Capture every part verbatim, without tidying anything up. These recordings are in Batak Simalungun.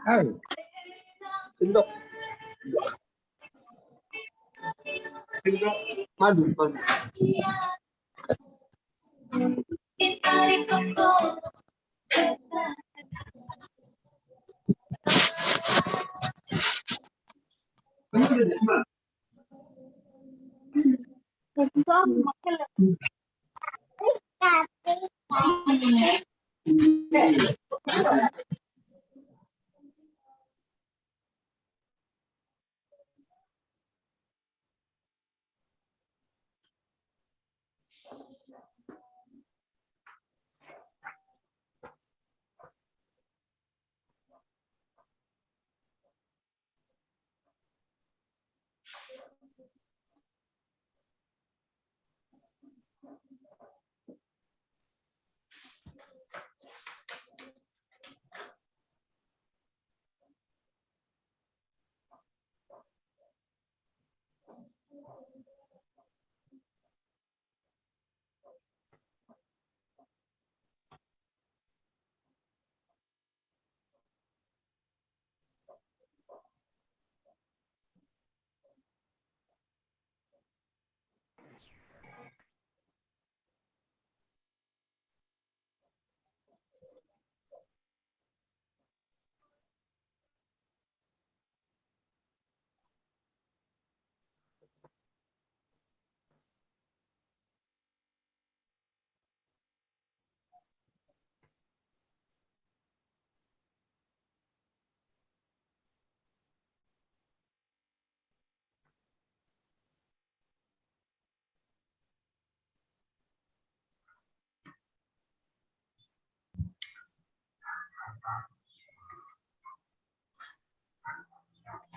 Hai. Sendok. Sendok. Madu, madu.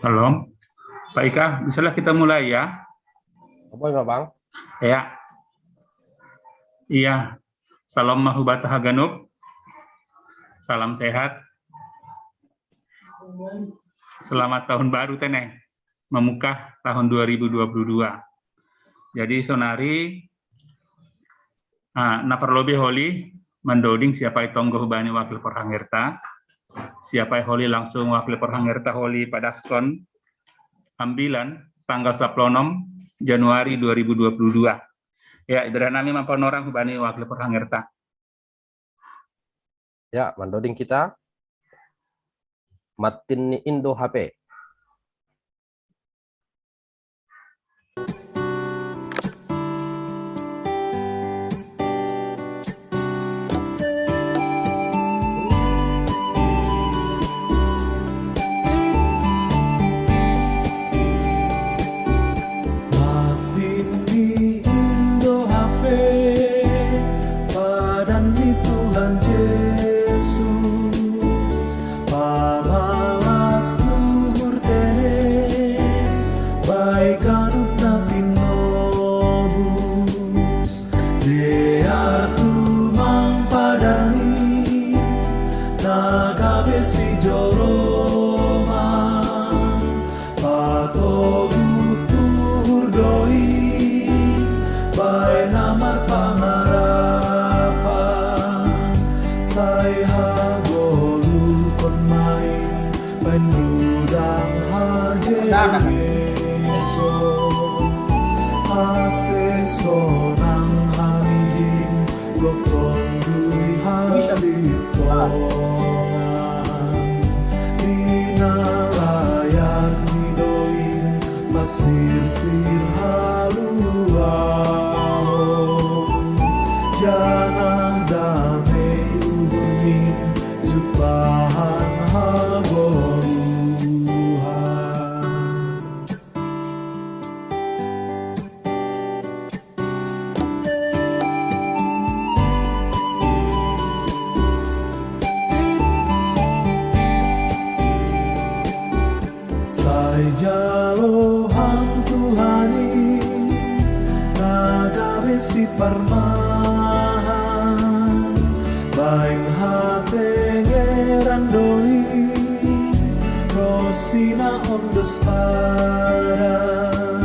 Halo, Pak Ika, bisalah kita mulai ya? Apa ya, Bang? Ya. Iya. Salam mahubat haganuk. Salam sehat. Selamat tahun baru, Teneh. Memukah tahun dua ribu dua puluh dua. Jadi, sonari, ah, na parlobih holi mandoding siapai tonggo hubani wakil porhangerta. Siapai holi langsung wakil porhangerta holi padaskon ambilan tanggal sapuluh enam Januari dua ribu dua puluh dua. Ya, ibadah nami mampanorang hubani wakil porhangerta. Ya, mandoding kita. Matin ni Indo H P. Matin ni Indo H P, padan ni Tuhan Yesus, pamalas uhur tene, baik anu natin nobus, dia tumang padani, na gabe si joloma, patogut uhur doi, bae na marpangarapan, sai hagolukon main, baen dudang haje Yeso, ase sonang hami jin, gok tondui hasitongan, di na layak ni doin, pasirsir haluahon, janah damei uhurmin, jumpahan hagoluhan. Sai jalo hang Tuhan i, na gabe si parmahan, baen hatengeran doi, ro si na ondos padan,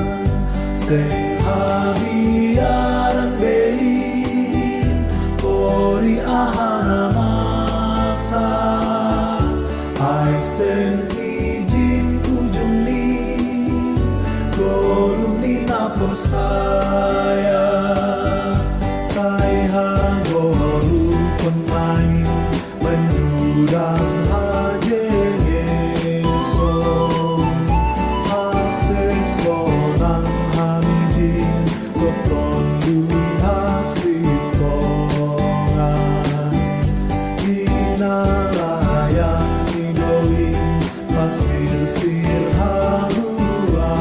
seng habiaran bei, pori aha na masa, ai Ijin ujung ni golu ni na porsaya, sai ha golu pemain menyudang ha jeso, hasil sonang ha mijin koton dui hasil tongan. Ina layang ni doling pasir sir haluaho.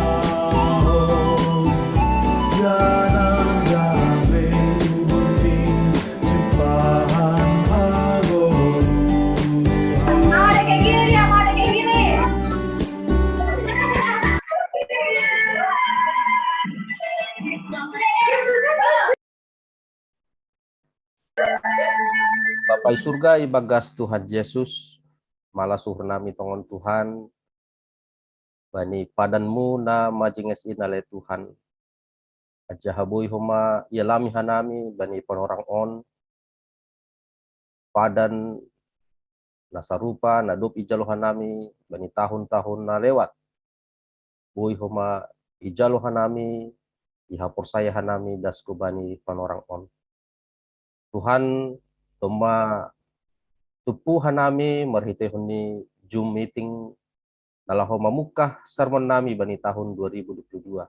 Janang dame uhuning cupahan hagoluhan. Ada kayak gini nih, ada kayak gini. Bapa i surga, i bagas Tuhan Jesus, malas uhur nami tongon Tuhan, bani padanmu na majinges i na le Tuhan. Anjaha boi homa ialami hanami bani panorang on, padan na sarupa na dob ijalo hanami bani tahun-tahun na lewat. Boi homa ijalo hanami, ihaporsaya hanami das ko bani panorang on. Tuhan, domma tumpu hanami marhiteihon ni Zoom meeting na laho mamungkah sermon nami bani tahun dua ribu dua puluh dua.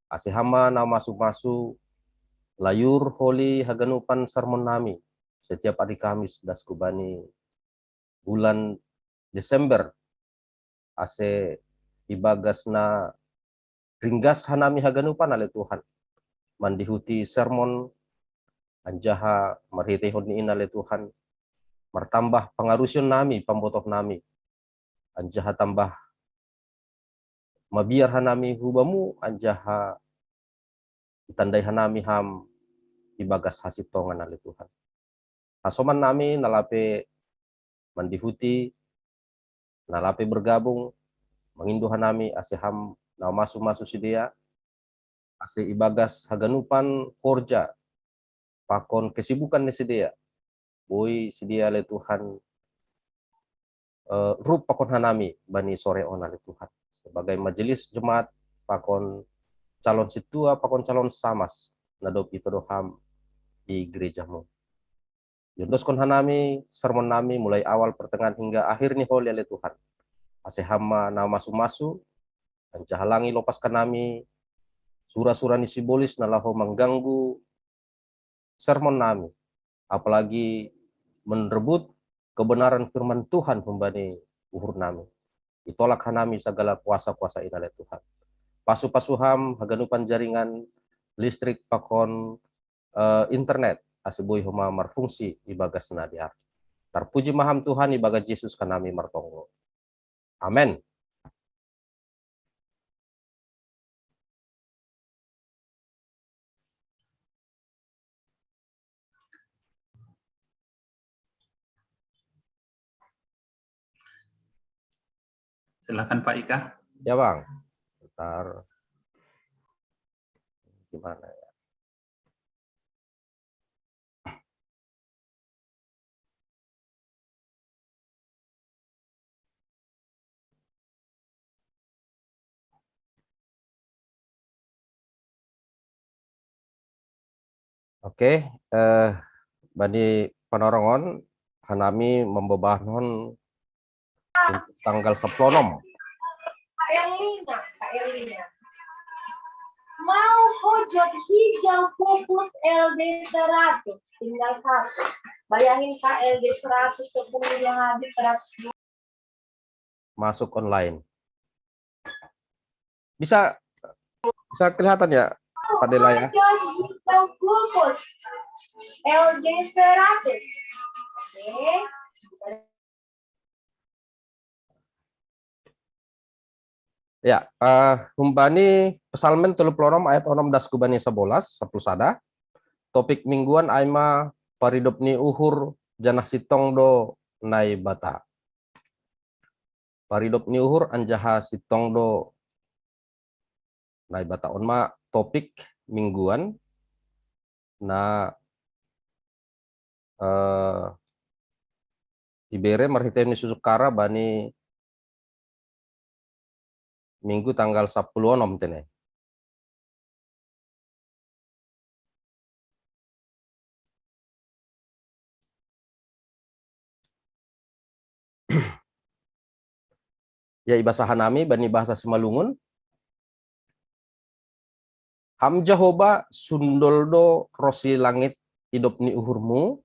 Ase Ham ma na masu-masu, layur holi haganupan sermon nami setiap ari Kamis das ko bani bulan Desember, ase ibagas na ringgas hanami haganupan ale Tuhan mandihuti sermon, anjaha marhiteihon ni i ale Tuhan martambah pangarusion nami, pambotoh nami, anjaha tambah mabiar hanami hu Bamu, anjaha itandai hanami Ham ibagas hasintongan ale Tuhan. Hasoman nami na lape mandihuti, na lape bergabung, mangindo hanami ase Ham na masu-masu sidea, ase ibagas haganupan horja pakon kesibukan ni sidea, boi sidea ale Tuhan, eh, rup pakon hanami bani sore on ale Tuhan, sebagai majelis jemaat pakon calon sintua pakon calon samas na dob itodo Ham di gereja-Mu. Iondoskon hanami sermon nami mulai awal pertengahan hingga akhir ni holi ale Tuhan. Ase Ham ma na masu-masu, anjaha lang ilopas hanami sura-sura ni sibolis na laho mangganggu sermon nami, apalagi menrebut kebenaran firman Tuhan humbani uhur nami. Itolak hanami sagala kuasa-kuasa i ale Tuhan. Pasu-pasu Ham haganupan jaringan listrik pakon, eh, internet, ase boi homa marfungsi ibagas na dear. Tarpuji ma Ham Tuhan, ibagas Jesus kan hami martonggo. Amen. Silakan Pak Ika. Ya, Bang. Bentar. Gimana ya? Oke, eh, bani panorang on, hanami mambobahankon untuk tanggal sepuluh enam. K R lima, K R lima. Mau hojot hijau pupus L D seratus, tinggal satu. Bayangin, Kak, L D seratus, sepuluh udah habis, seratus. Masuk online. Bisa, bisa kelihatan ya, Pak Dela ya? Hijau pupus L D seratus. Oke. Ya, eh, humbani Psalmen tolu puluh enam ayat onom das ko bani sabolas, sapuluh sada. Topik mingguan ai ma paridop ni uhur janah sintong do Naibata. Paridop ni uhur anjaha sintong do Naibata. On ma topik mingguan na, eh, ibere marhiteni susukara bani minggu tanggal sapuluh onom tene. Ya, ibasahan nami bani bahasa Simalungun. Ham Jahoba sundol do rosi langit idop ni uhurmu,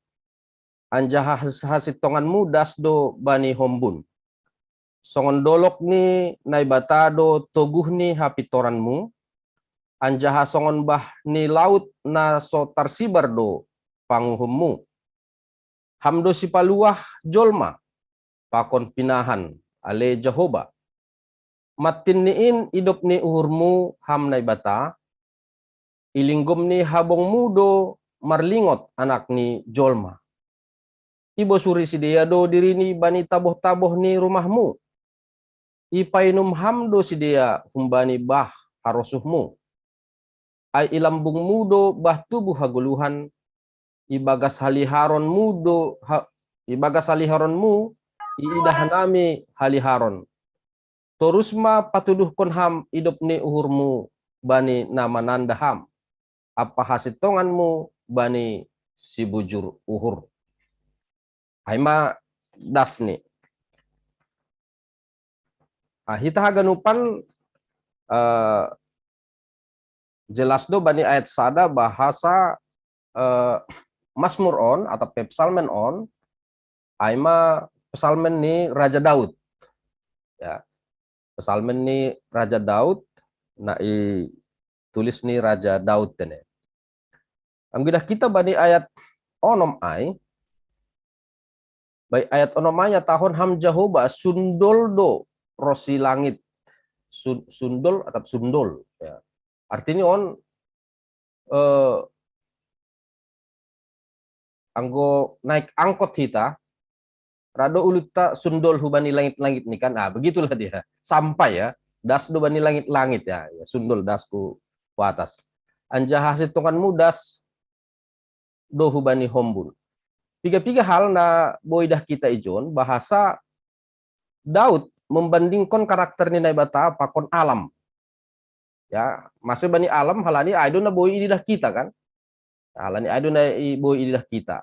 anjaha hasitonganmu das do bani hombun. Songon dolok ni Naibata do toguh ni hapitoranmu, anjaha songon bah ni laut na so tarsibar do panguhummu. Ham do sipaluah jolma pakon pinahan, ale Jahoba. Mattinniin idop ni uhurmu ham Naibata, ilinggom ni habongmu do marlingot anak ni jolma. Ibosuri sidea do dirini bani taboh-taboh ni rumahmu. Ipainum ham do sidea humbani bah harosuhmu. Ai ilambungmu do bah tubuh hagoluhan, ibagas haliharonmu do ha, ibagas haliharonmu iidah nami haliharon. Torus ma patuduhkon ham idop ni uhurmu bani na mananda ham, ampa hasitonganmu bani sibujur uhur. Ai ma das ni. Ah, hita haganupan, eh, jelas do bani ayat sada bahasa, eh, Mazmur on atau pe psalmen on, ai ma psalmen ni Raja Daud. Ya. Psalmen ni Raja Daud, na i tulis ni Raja Daud tene. Anggo idah kita bani ayat onom ai, baik ayat onom ai nyatahon ham Jahoba sundol do rosi langit. Sun, sundol atau sundol. Ya. Artinya on, eh, anggo naik angkot hita, rado ulutta sundol hubani langit-langit ni kan, ah, begitulah dia, sampai ya, das do bani langit-langit ya, ya sundol das ku, ku atas. Anjaha hasitonganmu das do hubani hombun. Piga-piga hal na boidah kita ijon bahasa Daud membandingkan karakter ni Naibata pakon alam. Ya, masih bani alam halani ai do na boi ididah kita kan. Halani ai do na boi ididah kita.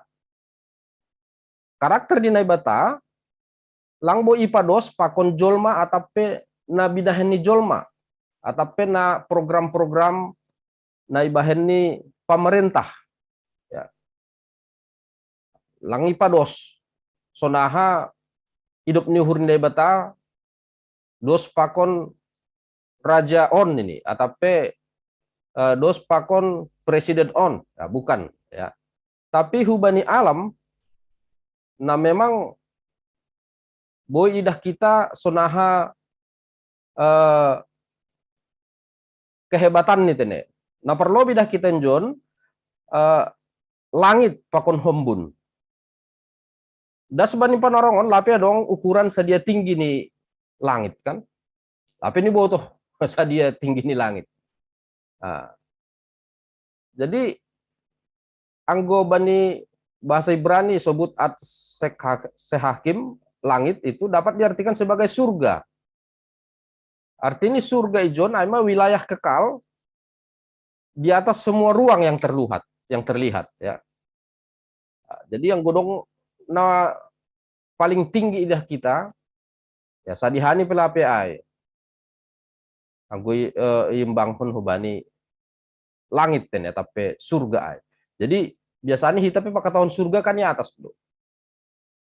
Karakter di Naibata lang boi ipados pakon jolma atape na binahen ni jolma atape na program-program na ibahen ni pamarentah. Ya. Lang ipados sonaha idop ni uhur ni Naibata dos pakon raja on ini atape, eh, dos pakon presiden on, ya, bukan, ya. Tapi hubani alam na memang boi idah kita sonaha, eh, kehebatan ni tene. Na parlobi dah kita njon, eh, langit pakon hombun. Das bani panorongon lape adong ukuran sadia tinggi ni langit kan. Lape ni botoh sadia tinggi ni langit. Nah, jadi anggo bani bahasa Ibrani sobut at sehakim, langit itu dapat diartikan sebagai surga. Artinya surga ijon ai ma wilayah kekal di atas semua ruang yang terlihat, yang terlihat ya. Jadi yang godong na paling tinggi idah kita ya sadihani pelape ai. Anggo eh, imbangkon hubani langit ten ya tapi surga ai. Jadi biasanya hita pe pakatahon surga kan di atas dulu.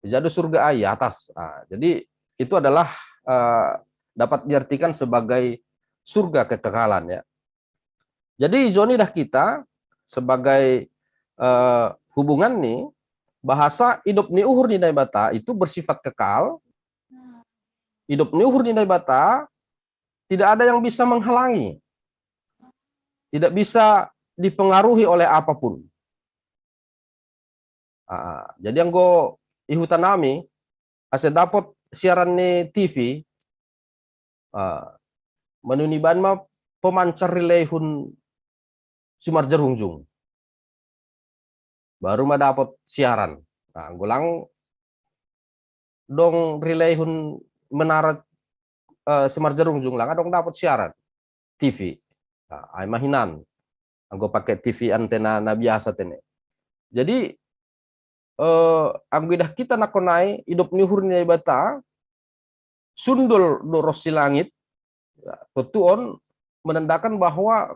Jadi surga ai di atas. Nah, jadi itu adalah eh, dapat diartikan sebagai surga kekekalan ya. Jadi ijon idah kita sebagai eh, hubungan ni bahasa idop ni uhur ni Naibata itu bersifat kekal. Idop ni uhur ni Naibata tidak ada yang bisa menghalangi. Tidak bisa dipengaruhi oleh apapun. Ah, jadi anggo ihuta nami ase dapot siaran ni T V, ah, manuni baen ma pemancar rileihun Simarjarungjung. Baru ma dapot siaran. Nah, anggo lang dong rilaihun menara, eh, Simarjarung jung, langa dong dapot siaran T V. Nah, ai mahinan. Anggo pake T V antena na biasa tene. Jadi, eh, anggo idah kita nakon ai, idop ni uhur ni Naibata, sundol do ros si langit, ya, tontu on menandakan bahwa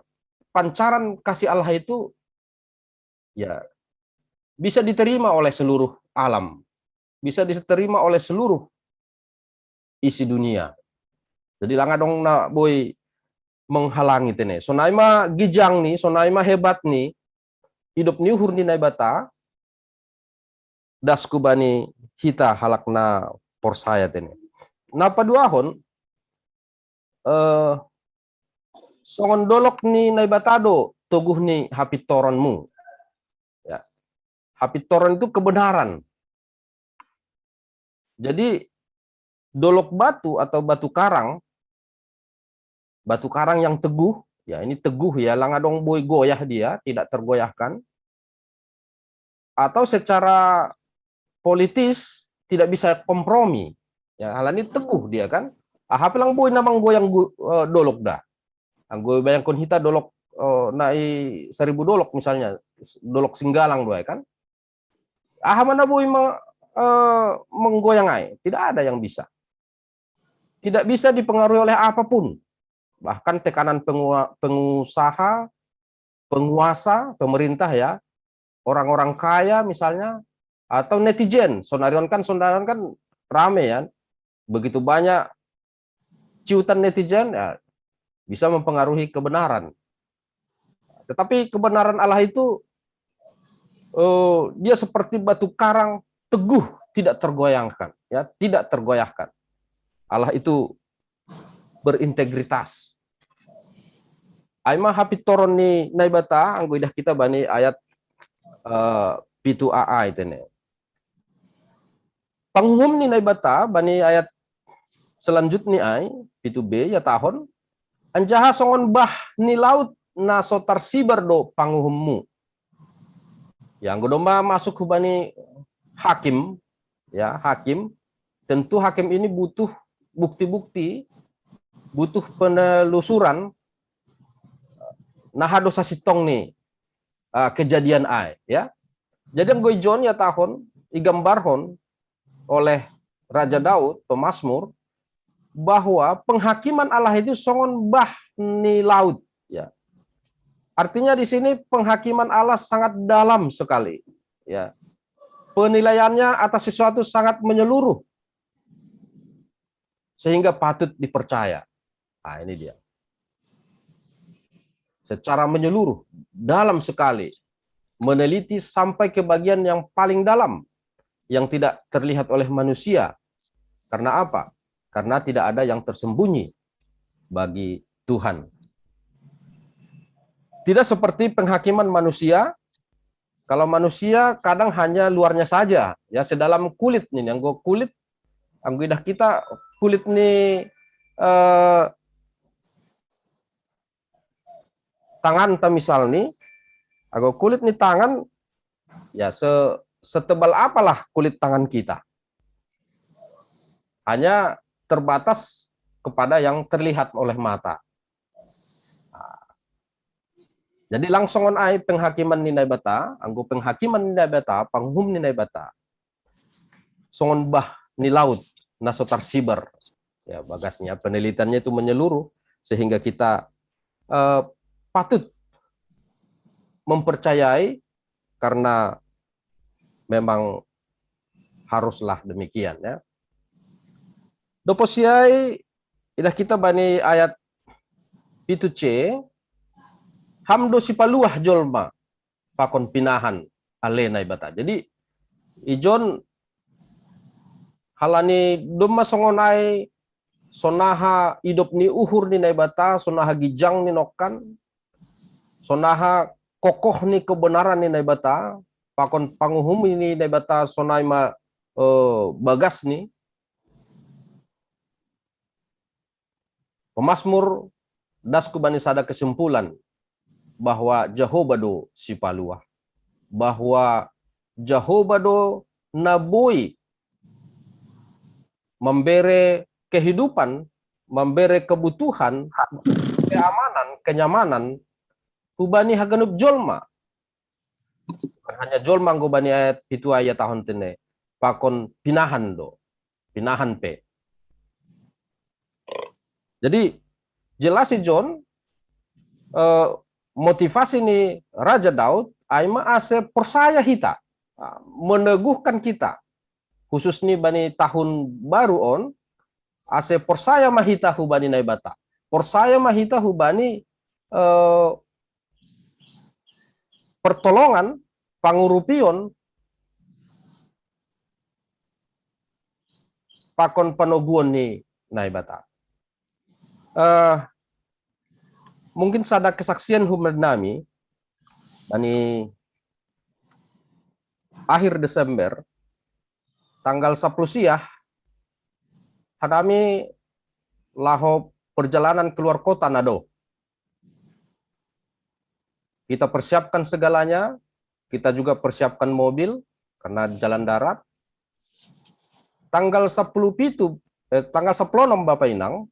pancaran kasih Allah itu, ya, bisa diterima oleh seluruh alam, bisa diterima oleh seluruh isi dunia. Jadi langa dong na boi menghalangi tene. Sonai ma gijang ni, sonai ma hebat ni, idop ni uhur ni Naibata, das ku bani hita halak na porsaya tene. Na paduahon, eh, songon dolok ni Naibata do toguh ni hapintoronmu. Ya. Hapintoron itu kebenaran. Jadi dolok batu atau batu karang, batu karang yang teguh, ya ini teguh ya, langa dong boi goyah dia, tidak tergoyahkan. Atau secara politis tidak bisa kompromi. Ya, hal ini teguh dia kan. Aha pelang boi na manggoyang gu- eh, dolok dah. Anggo bayangkon hita dolok, eh, nai seribu dolok misalnya, dolok Singgalang doai kan. Aha mana boi me- eh, menggoyang ai? Tidak ada yang bisa. Tidak bisa dipengaruhi oleh apapun. Bahkan tekanan pengua- pengusaha, penguasa, pemerintah ya, orang-orang kaya misalnya, atau netizen. Sonarion kan, sonarion kan rame ya. Begitu banyak ciutan netizen, ya, bisa mempengaruhi kebenaran. Tetapi kebenaran Allah itu, eh, dia seperti batu karang, teguh, tidak tergoyangkan, ya, tidak tergoyahkan. Allah itu berintegritas. Ai ma hapintoron ni Naibata, anggo idah kita bani ayat, eh, pitu A ai tene. Panguhum ni Naibata bani ayat selanjutnya ai, pitu B, ya tahun, anjaha songon bah ni laut na so tarsibar do panguhummu. Ya, anggo domma masuk hubani hakim, ya, hakim, tentu hakim ini butuh bukti-bukti, butuh penelusuran, nah, aha do sasintong ni, ah, kejadian ai, ya. Jadi anggo ijon ya tahun, igambarhon oleh Raja Daud, pemazmur, bahwa penghakiman Allah itu songon bah ni laut, ya. Artinya di sini penghakiman Allah sangat dalam sekali, ya. Penilaiannya atas sesuatu sangat menyeluruh, sehingga patut dipercaya. Nah, ini dia. Secara menyeluruh, dalam sekali, meneliti sampai ke bagian yang paling dalam, yang tidak terlihat oleh manusia. Karena apa? Karena tidak ada yang tersembunyi bagi Tuhan. Tidak seperti penghakiman manusia. Kalau manusia kadang hanya luarnya saja, ya, sedalam kulit nih, anggo kulit, anggo idah kita kulit ni, eh, tangan ta misal ni, anggo kulit ni tangan, ya, se- setebal apalah kulit tangan kita. Hanya terbatas kepada yang terlihat oleh mata. Nah, jadi lang songon ai penghakiman ni Naibata, anggo penghakiman ni Naibata, panguhum ni Naibata, songon bah ni laut na so tarsibar. Ya, bagasnya penelitiannya itu menyeluruh, sehingga kita, eh, patut mempercayai karena memang haruslah demikian, ya. Dopo siai, idah kita bani ayat pitu C, ham do sipaluah jolma pakon pinahan ale Naibata. Jadi ijon halani domma songon ai, sonaha idop ni uhur ni Naibata, sonaha gijang ni nongkan, sonaha kokoh ni kebenaran ni Naibata, pakon panguhum ni Naibata sonai ma, eh, bagas ni. Pemasmur das ku bani sada kesimpulan bahwa Jahowa do sipaluah, bahwa Jahowa do na boi membere kehidupan, membere kebutuhan, keamanan, kenyamanan, hubani haganup jolma. Bukan hanya jolma nggo bani ayat pitu ayat tahun tene, pakon pinahan do, pinahan pe. Jadi, jelas si John, eh, motivasi ni Raja Daud, aima ase porsaya hita, ah, meneguhkan kita, khusus ni bani tahun baru on, ase porsaya mahita hubani Naibata. Porsaya mahita hubani, eh, pertolongan, pangurupion, pakon panoguon ni Naibata. Eh, mungkin sada kesaksian humen nami, bani akhir Desember, tanggal sepuluh siah, hanami laho perjalanan keluar kota nado. Kita persiapkan segalanya, kita juga persiapkan mobil karena jalan darat. Tanggal sepuluh pitu, eh, tanggal sepuluh enam Bapak Inang,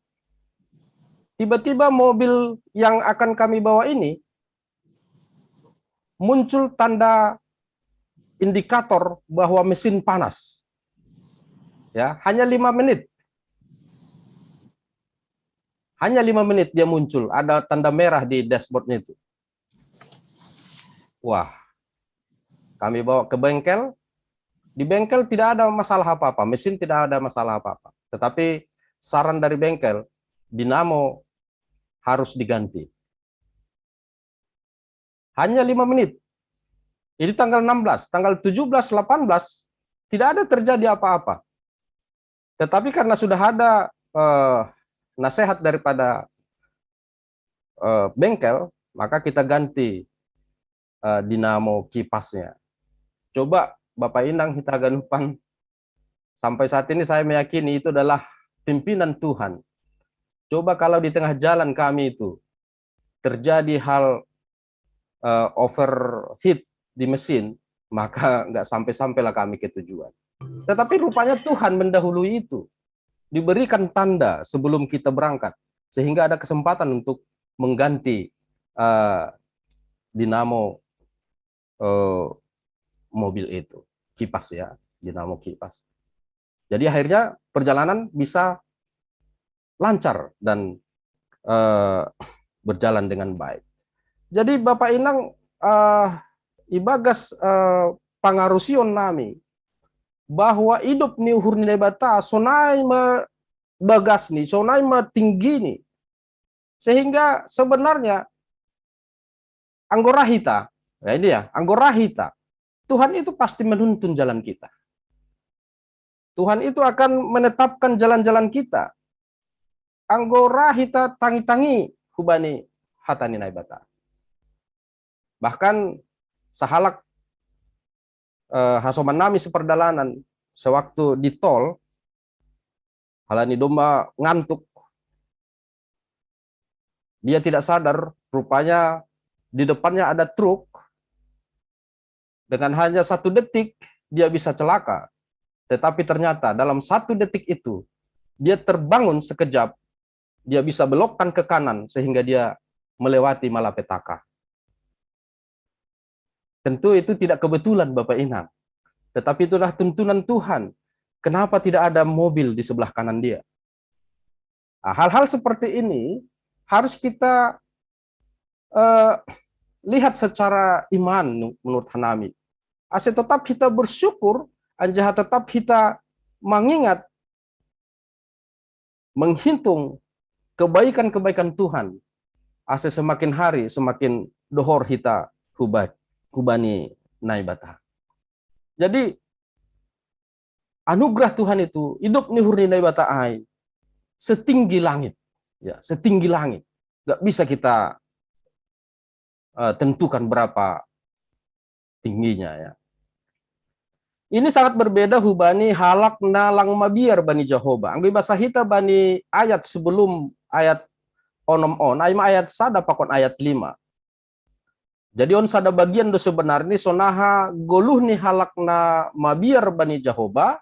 tiba-tiba mobil yang akan kami bawa ini muncul tanda indikator bahwa mesin panas. Ya, hanya lima menit. Hanya lima menit dia muncul, ada tanda merah di dashboard itu. Wah, kami bawa ke bengkel. Di bengkel tidak ada masalah apa-apa, mesin tidak ada masalah apa-apa. Tetapi saran dari bengkel, dinamo harus diganti. Hanya lima menit. Ini tanggal enam belas, tanggal tujuh belas, delapan belas, tidak ada terjadi apa-apa. Tetapi karena sudah ada, eh, nasihat daripada, eh, bengkel, maka kita ganti, eh, dinamo kipasnya. Coba Bapak Inang hita ganupan, sampai saat ini saya meyakini itu adalah pimpinan Tuhan. Coba kalau di tengah jalan kami itu terjadi hal, eh, overheat di mesin, maka nggak sampai-sampailah kami ke tujuan. Tetapi rupanya Tuhan mendahului itu. Diberikan tanda sebelum kita berangkat, sehingga ada kesempatan untuk mengganti, eh, dinamo, eh, mobil itu, kipas ya, dinamo kipas. Jadi akhirnya perjalanan bisa lancar dan, eh, berjalan dengan baik. Jadi Bapak Inang, eh, ibagas, eh, pangarusion nami bahwa hidup ni uhur ni Naibata sonai ma bagas ni, sonai ma tinggi ni. Sehingga sebenarnya anggora hita, ya ini ya, anggora hita, Tuhan itu pasti menuntun jalan kita. Tuhan itu akan menetapkan jalan-jalan kita. Anggora hita tangi-tangi hubani hata ni Naibata. Bahkan sahalak, eh, hasoman nami seperdalanan, sewaktu di tol, halani domba ngantuk, dia tidak sadar, rupanya di depannya ada truk. Dengan hanya satu detik, dia bisa celaka. Tetapi ternyata dalam satu detik itu, dia terbangun sekejap, dia bisa belokkan ke kanan sehingga dia melewati malapetaka. Tentu itu tidak kebetulan, Bapak Inang. Tetapi itulah tuntunan Tuhan. Kenapa tidak ada mobil di sebelah kanan dia? Nah, hal-hal seperti ini harus kita, eh, lihat secara iman menurut hanami. Ase tetap kita bersyukur, anjaha tetap kita mengingat, menghitung kebaikan-kebaikan Tuhan. Ase semakin hari semakin dohor hita huba-, hubani Naibata. Jadi anugerah Tuhan itu, hidup ni uhur ni Naibata ai, setinggi langit. Ya, setinggi langit. Nggak bisa kita, eh, tentukan berapa tingginya ya. Ini sangat berbeda hubani halak na lang mabiar bani Jahowa. Anggo ibasa hita bani ayat sebelum ayat onom on, ai ma ayat sada pakon ayat lima. Jadi on sada bagian do sebenarni sonaha goluh ni halak na mabiar bani Jahowa,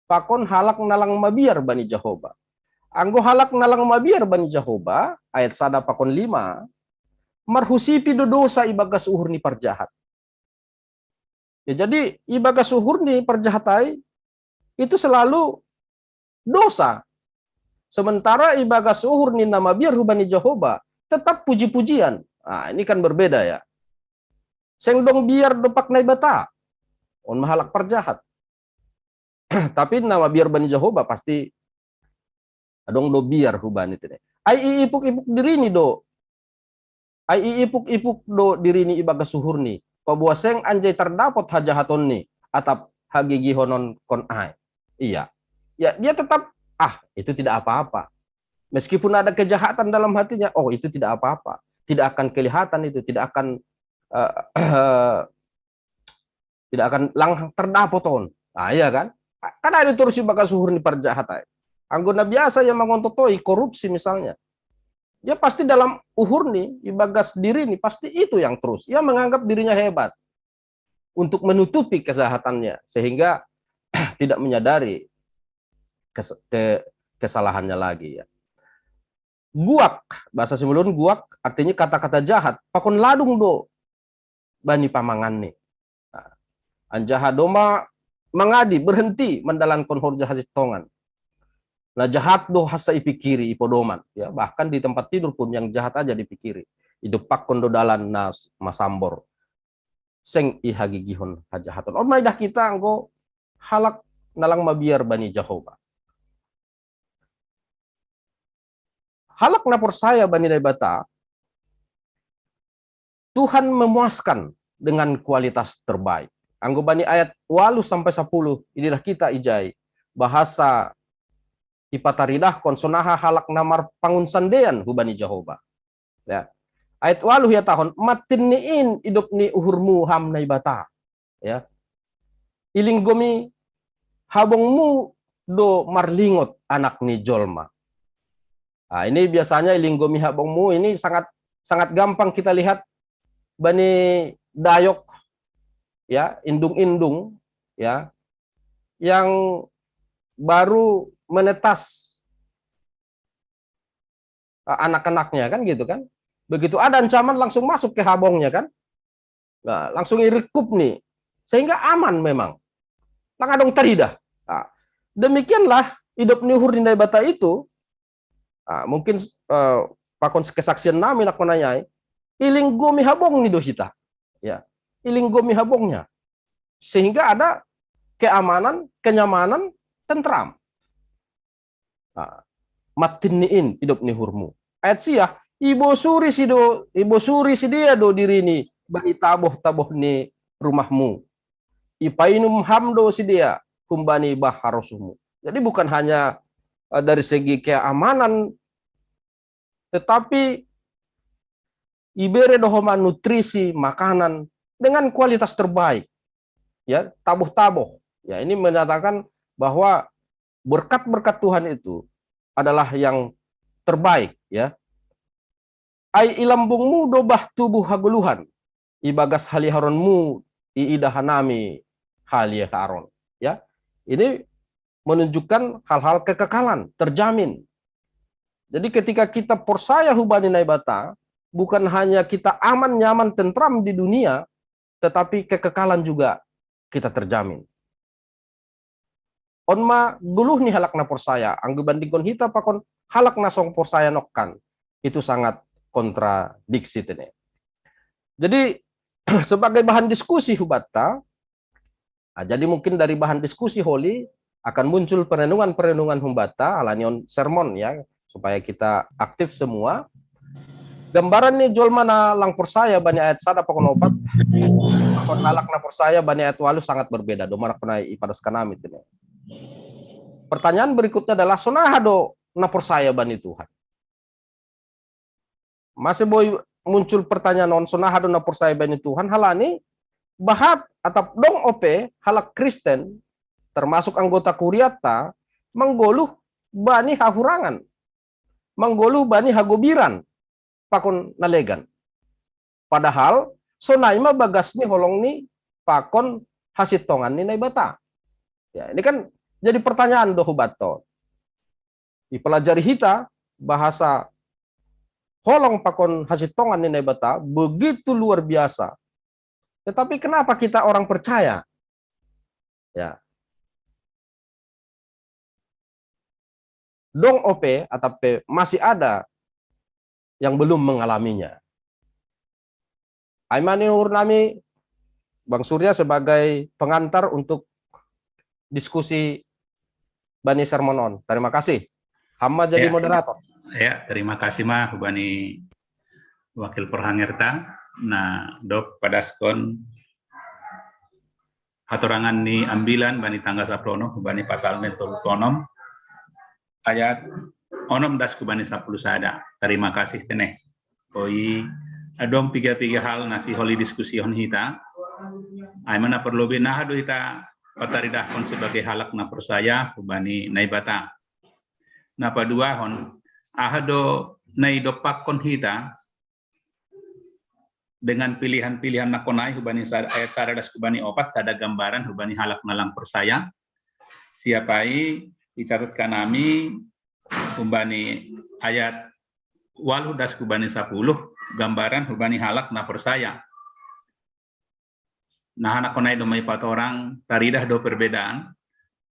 pakon halak nalang mabiar bani Jahoba. Anggo halak nalang mabiar bani Jahoba, ayat sada pakon lima, marhusipi do dosa ibagas uhur ni parjahat. Ya, jadi ibagas uhur ni parjahat ai itu selalu dosa. Sementara ibagas uhur ni na mabiar hubani Jahoba tetap puji-pujian. Nah, ini kan berbeda ya. Seng dong biar dopak Naibata. On mahalak parjahat. Tapi na mabiar bani Jahoba pasti adong do biar hubani tene. Ai iipuk-ipuk dirini do. Ai iipuk-ipuk do dirini ibagas uhurni. Paboa seng anjai tardapot hajahatonni atap hagigihonon kon ai. Iya. Ya, dia tetap, ah, itu tidak apa-apa. Meskipun ada kejahatan dalam hatinya, oh, itu tidak apa-apa. Tidak akan kelihatan itu, tidak akan uh, tidak akan lang terdapot on. Nah, iya kan? Kan ada terus ibagas uhur ni parjahat ai. Anggo na biasa ia mangontotoi korupsi misalnya. Dia pasti dalam uhur ni, ibagas diri ni, pasti itu yang terus. Ia menganggap dirinya hebat untuk menutupi kejahatannya sehingga tidak menyadari kes ke kesalahannya lagi ya. Guak, bahasa Simbolon guak artinya kata-kata jahat, pakon ladung do bani pamanganni. Nah, anjaha doma mangadi berhenti mandalankon horja hasintongan. Nah, jahat do hasa ipikiri ipodoman ya, bahkan di tempat tidur pun yang jahat aja dipikiri. Idopakkon do dalan na masambor. Seng ihagigihon hajahaton. On maidah kita anggo halak nalang mabiar bani Jahoba. Halak na porsaya bani Naibata, Tuhan memuaskan dengan kualitas terbaik. Anggo bani ayat walu sampai sapuluh, inilah kita ijai bahasa ipataridahkon sonaha halak na marpangunsandean hubani Jahoba. Ya. Ayat walu ia tahon, matin ni in idop ni uhurmu ham Naibata. Ya. Ilinggomi habongmu do marlingot anak ni jolma. Nah, ini biasanya ilinggomi habongmu ini sangat sangat gampang kita lihat bani dayok ya, indung-indung ya, yang baru menetas uh, anak-anaknya kan gitu kan. Begitu ada ancaman langsung masuk ke habongnya kan. Nah, langsung irekup nih. Sehingga aman memang. Lang adong taridah. Nah, demikianlah hidup ni uhur di Naibata itu. Nah, mungkin uh, pakon kesaksian nami nak menanyai. Ilinggomi habong ni do hita. Ya. Ilinggomi habongnya. Sehingga ada keamanan, kenyamanan, tentram. Nah, matin ni in idop ni uhurmu. Ayat sia, ibosuri sido, ibosuri sidia do dirini bani taboh-taboh ni rumahmu. Ipainum ham do sidia humbani bah harosuhmu. Jadi bukan hanya uh, dari segi keamanan, tetapi ibere dohoma nutrisi makanan dengan kualitas terbaik. Ya, taboh-taboh. Ya, ini menyatakan bahwa berkat-berkat Tuhan itu adalah yang terbaik ya. Ai ilambungmu dobah tubuh hagoluhan, ibagas haliharonmu iidahanami haliharon. Ya, ini menunjukkan hal-hal kekekalan terjamin. Jadi ketika kita porsaya hubani Naibata, bukan hanya kita aman nyaman tentram di dunia, tetapi kekekalan juga kita terjamin. On ma guluh ni halak na porsaya, anggo bandingkon hita pakon halak na song porsaya nokkan, itu sangat kontradiksi tene. Jadi sebagai bahan diskusi hubatta, nah, jadi mungkin dari bahan diskusi holi akan muncul perenungan-perenungan humbata alanion sermon ya, supaya kita aktif semua. Gambaran ni jolma na lang porsaya bani ayat sada pakon opat, pakon halak na porsaya bani ayat walu sangat berbeda. Domarak penai ipadas kanami tene. Pertanyaan berikutnya adalah sonaha do na porsaya bani Tuhan. Masih boi muncul pertanyaan on sonaha do na porsaya bani Tuhan halani bahat atap dong ope halak Kristen termasuk anggota kuriatta manggoluh bani hahurangan, manggoluh bani hagobiran pakon nalegan. Padahal sonai ma bagas ni holong ni pakon hasintongan ni Naibata. Ya, ini kan Jadi pertanyaan do hubato. Ipelajari hita bahasa holong pakon hasitongan ni Naibata begitu luar biasa. Tetapi kenapa kita orang percaya? Ya. Dong ope atau pe masih ada yang belum mengalaminya. Ai ma ni uhur nami, Bang Surya sebagai pengantar untuk diskusi bani sermon on. Terima kasih. Ham ma jadi Ya. Moderator. Ya, terima kasih ma hubani wakil perhangerta. Nah, dok padaskon hatorangan ni ambilan bani tanggal sapuluh onom, hubani Psalmen tolu puluh onom, ayat onom das hubani sapuluh sada. Terima kasih tene. Oi, adong piga-piga hal na sihol i diskusihon hita. Ai ma na perlu be naha do hita pataridahkon sebagai halak na percaya hubani Naibata. Na paduahon, aha do na idompakkon hita dengan pilihan-pilihan na konai hubani sa-, ayat sada das hubani opat, sada gambaran hubani halak na lang percaya. Siap ai icatatkan nami hubani ayat walu das hubani sapuluh, gambaran hubani halak na percaya. Nah, na konai do ma ipatorang, taridah do perbedaan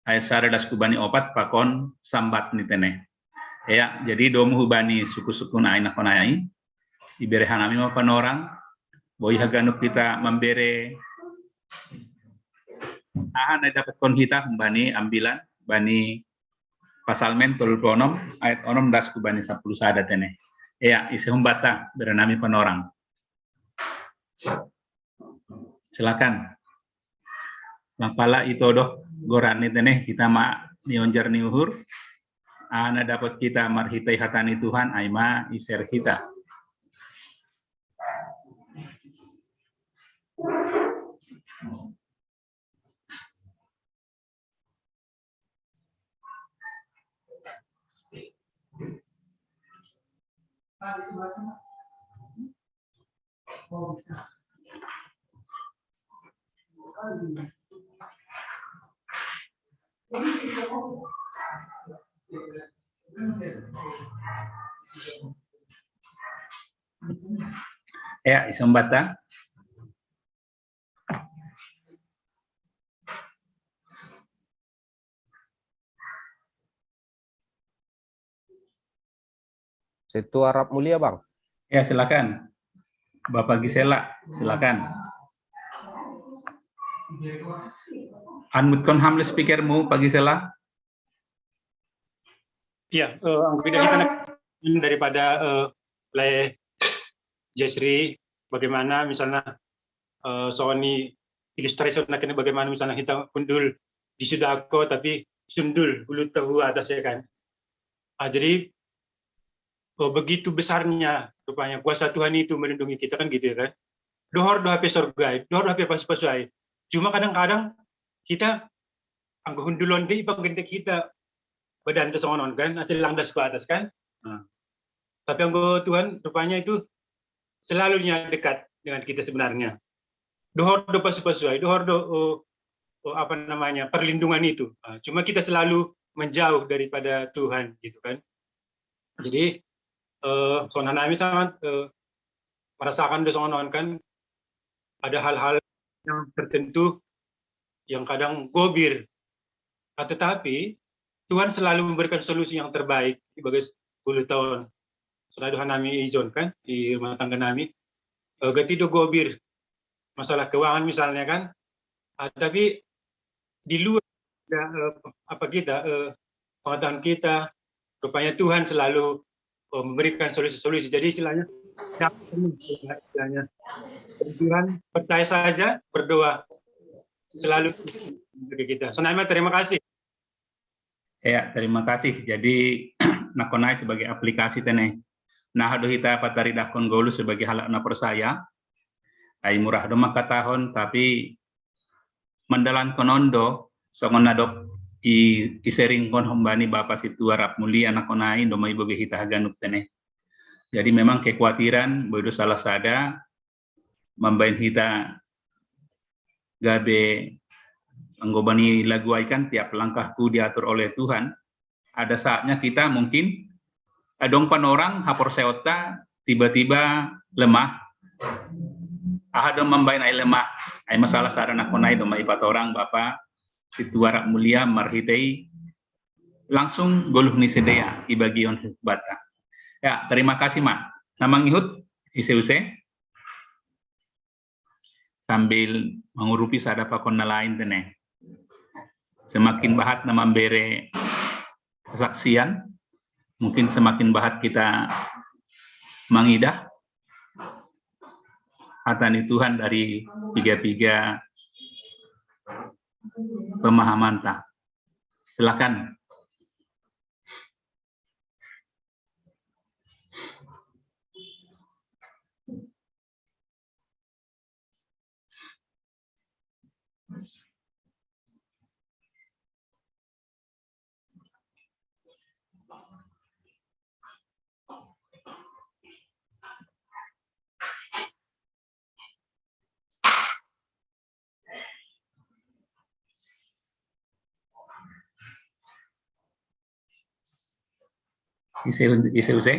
ayat sada das hubani opat pakon sambat ni tene. Ya, jadi domu hubani suku-suku nai na konai, iberehan nami ma panorang, boi haganup hita mambere aha na idapotkon hita hubani ambilan bani Psalmen tolu puluh onom ayat onom das hubani sapuluh sada tene. Ya, ise humbata, bere nami panorang. Silakan. Lapala ito do goran ni tene, hita ma nionjar ni uhur. Aha na dapot hita marhitei hata ni Tuhan, ai ma i-share hita. Ya, ise humbata. Situ harap mulia, Bang. Ya, silakan. Bapak Gisela, silakan. Unmute-kon ham le speaker-mu, Pak Gisela. Iya, eh, anggo ida hita na daripada, eh, le Jesri, bagaimana misalnya, eh, songon i illustration na kena bagaimana misalnya hita hundul di sudako tapi sundul huluta hu atas, ya kan. Ah, jadi, oh, begitu besarnya rupanya kuasa Tuhan itu melindungi kita kan gitu, ya kan. Dohor do hape sorga ai, dohor do hape pasu-pasu ai. Cuma kadang-kadang hita anggo hundulon dei panggendek hita badanta songon on kan, asa langdas hu atas kan. Nah. Tapi anggo Tuhan rupanya itu selalunya dekat dengan kita sebenarnya. Dohor do pasu-pasu ai, dohor do, oh, oh, apa namanya, perlindungan itu. Ah, cuma kita selalu menjauh daripada Tuhan gitu kan. Jadi, eh, songon nami sangat, eh, merasakan do songon on kan, ada hal-hal yang tertentu yang kadang gobir. Ah, tetapi Tuhan selalu memberikan solusi yang terbaik di bagas huluta on. Songon dohot nami i John kan, di rumah tangga nami. Eh, gati do gobir masalah keuangan misalnya kan. Ah, tapi di luar, ya, eh, apa kita, eh, pengetahuan kita, rupanya Tuhan selalu, eh, memberikan solusi-solusi. Jadi istilahnya, istilahnya, Tuhan percaya saja, berdoa selalu bagi kita. Songon nami, terima kasih. Ya, terima kasih. Jadi, na konai sebagai aplikasi tene. Nah, do hita pataridahkon golu sebagai halak na percaya. Ai murah do mangkatahon, tapi mandalankon on do, songon na dok i, i-sharing-kon humbani Bapa Situa rap mulia na konai do ma iboge hita haganup tene. Jadi memang kekhawatiran, boi do salah sada, mambaen hita gabe Anggo bani lagu ai kan, tiap langkahku diatur oleh Tuhan. Ada saatnya kita mungkin adong panorang haporseaonta tiba-tiba lemah. Aha do mambaen ai lemah? Ai masalah sada nangkon ai do ma ipatorang Bapa Sintua rap mulia marhitei langsung goluh ni sidea ibagion humbanta. Ya, terima kasih ma. Na mangihut ise-ise sambil mangurupi sada pakon na lain tene. Semakin bahat na mambere kesaksian, mungkin semakin bahat kita mangidah hata ni Tuhan dari piga-piga pemahamanta. Silakan. Ise, ise use?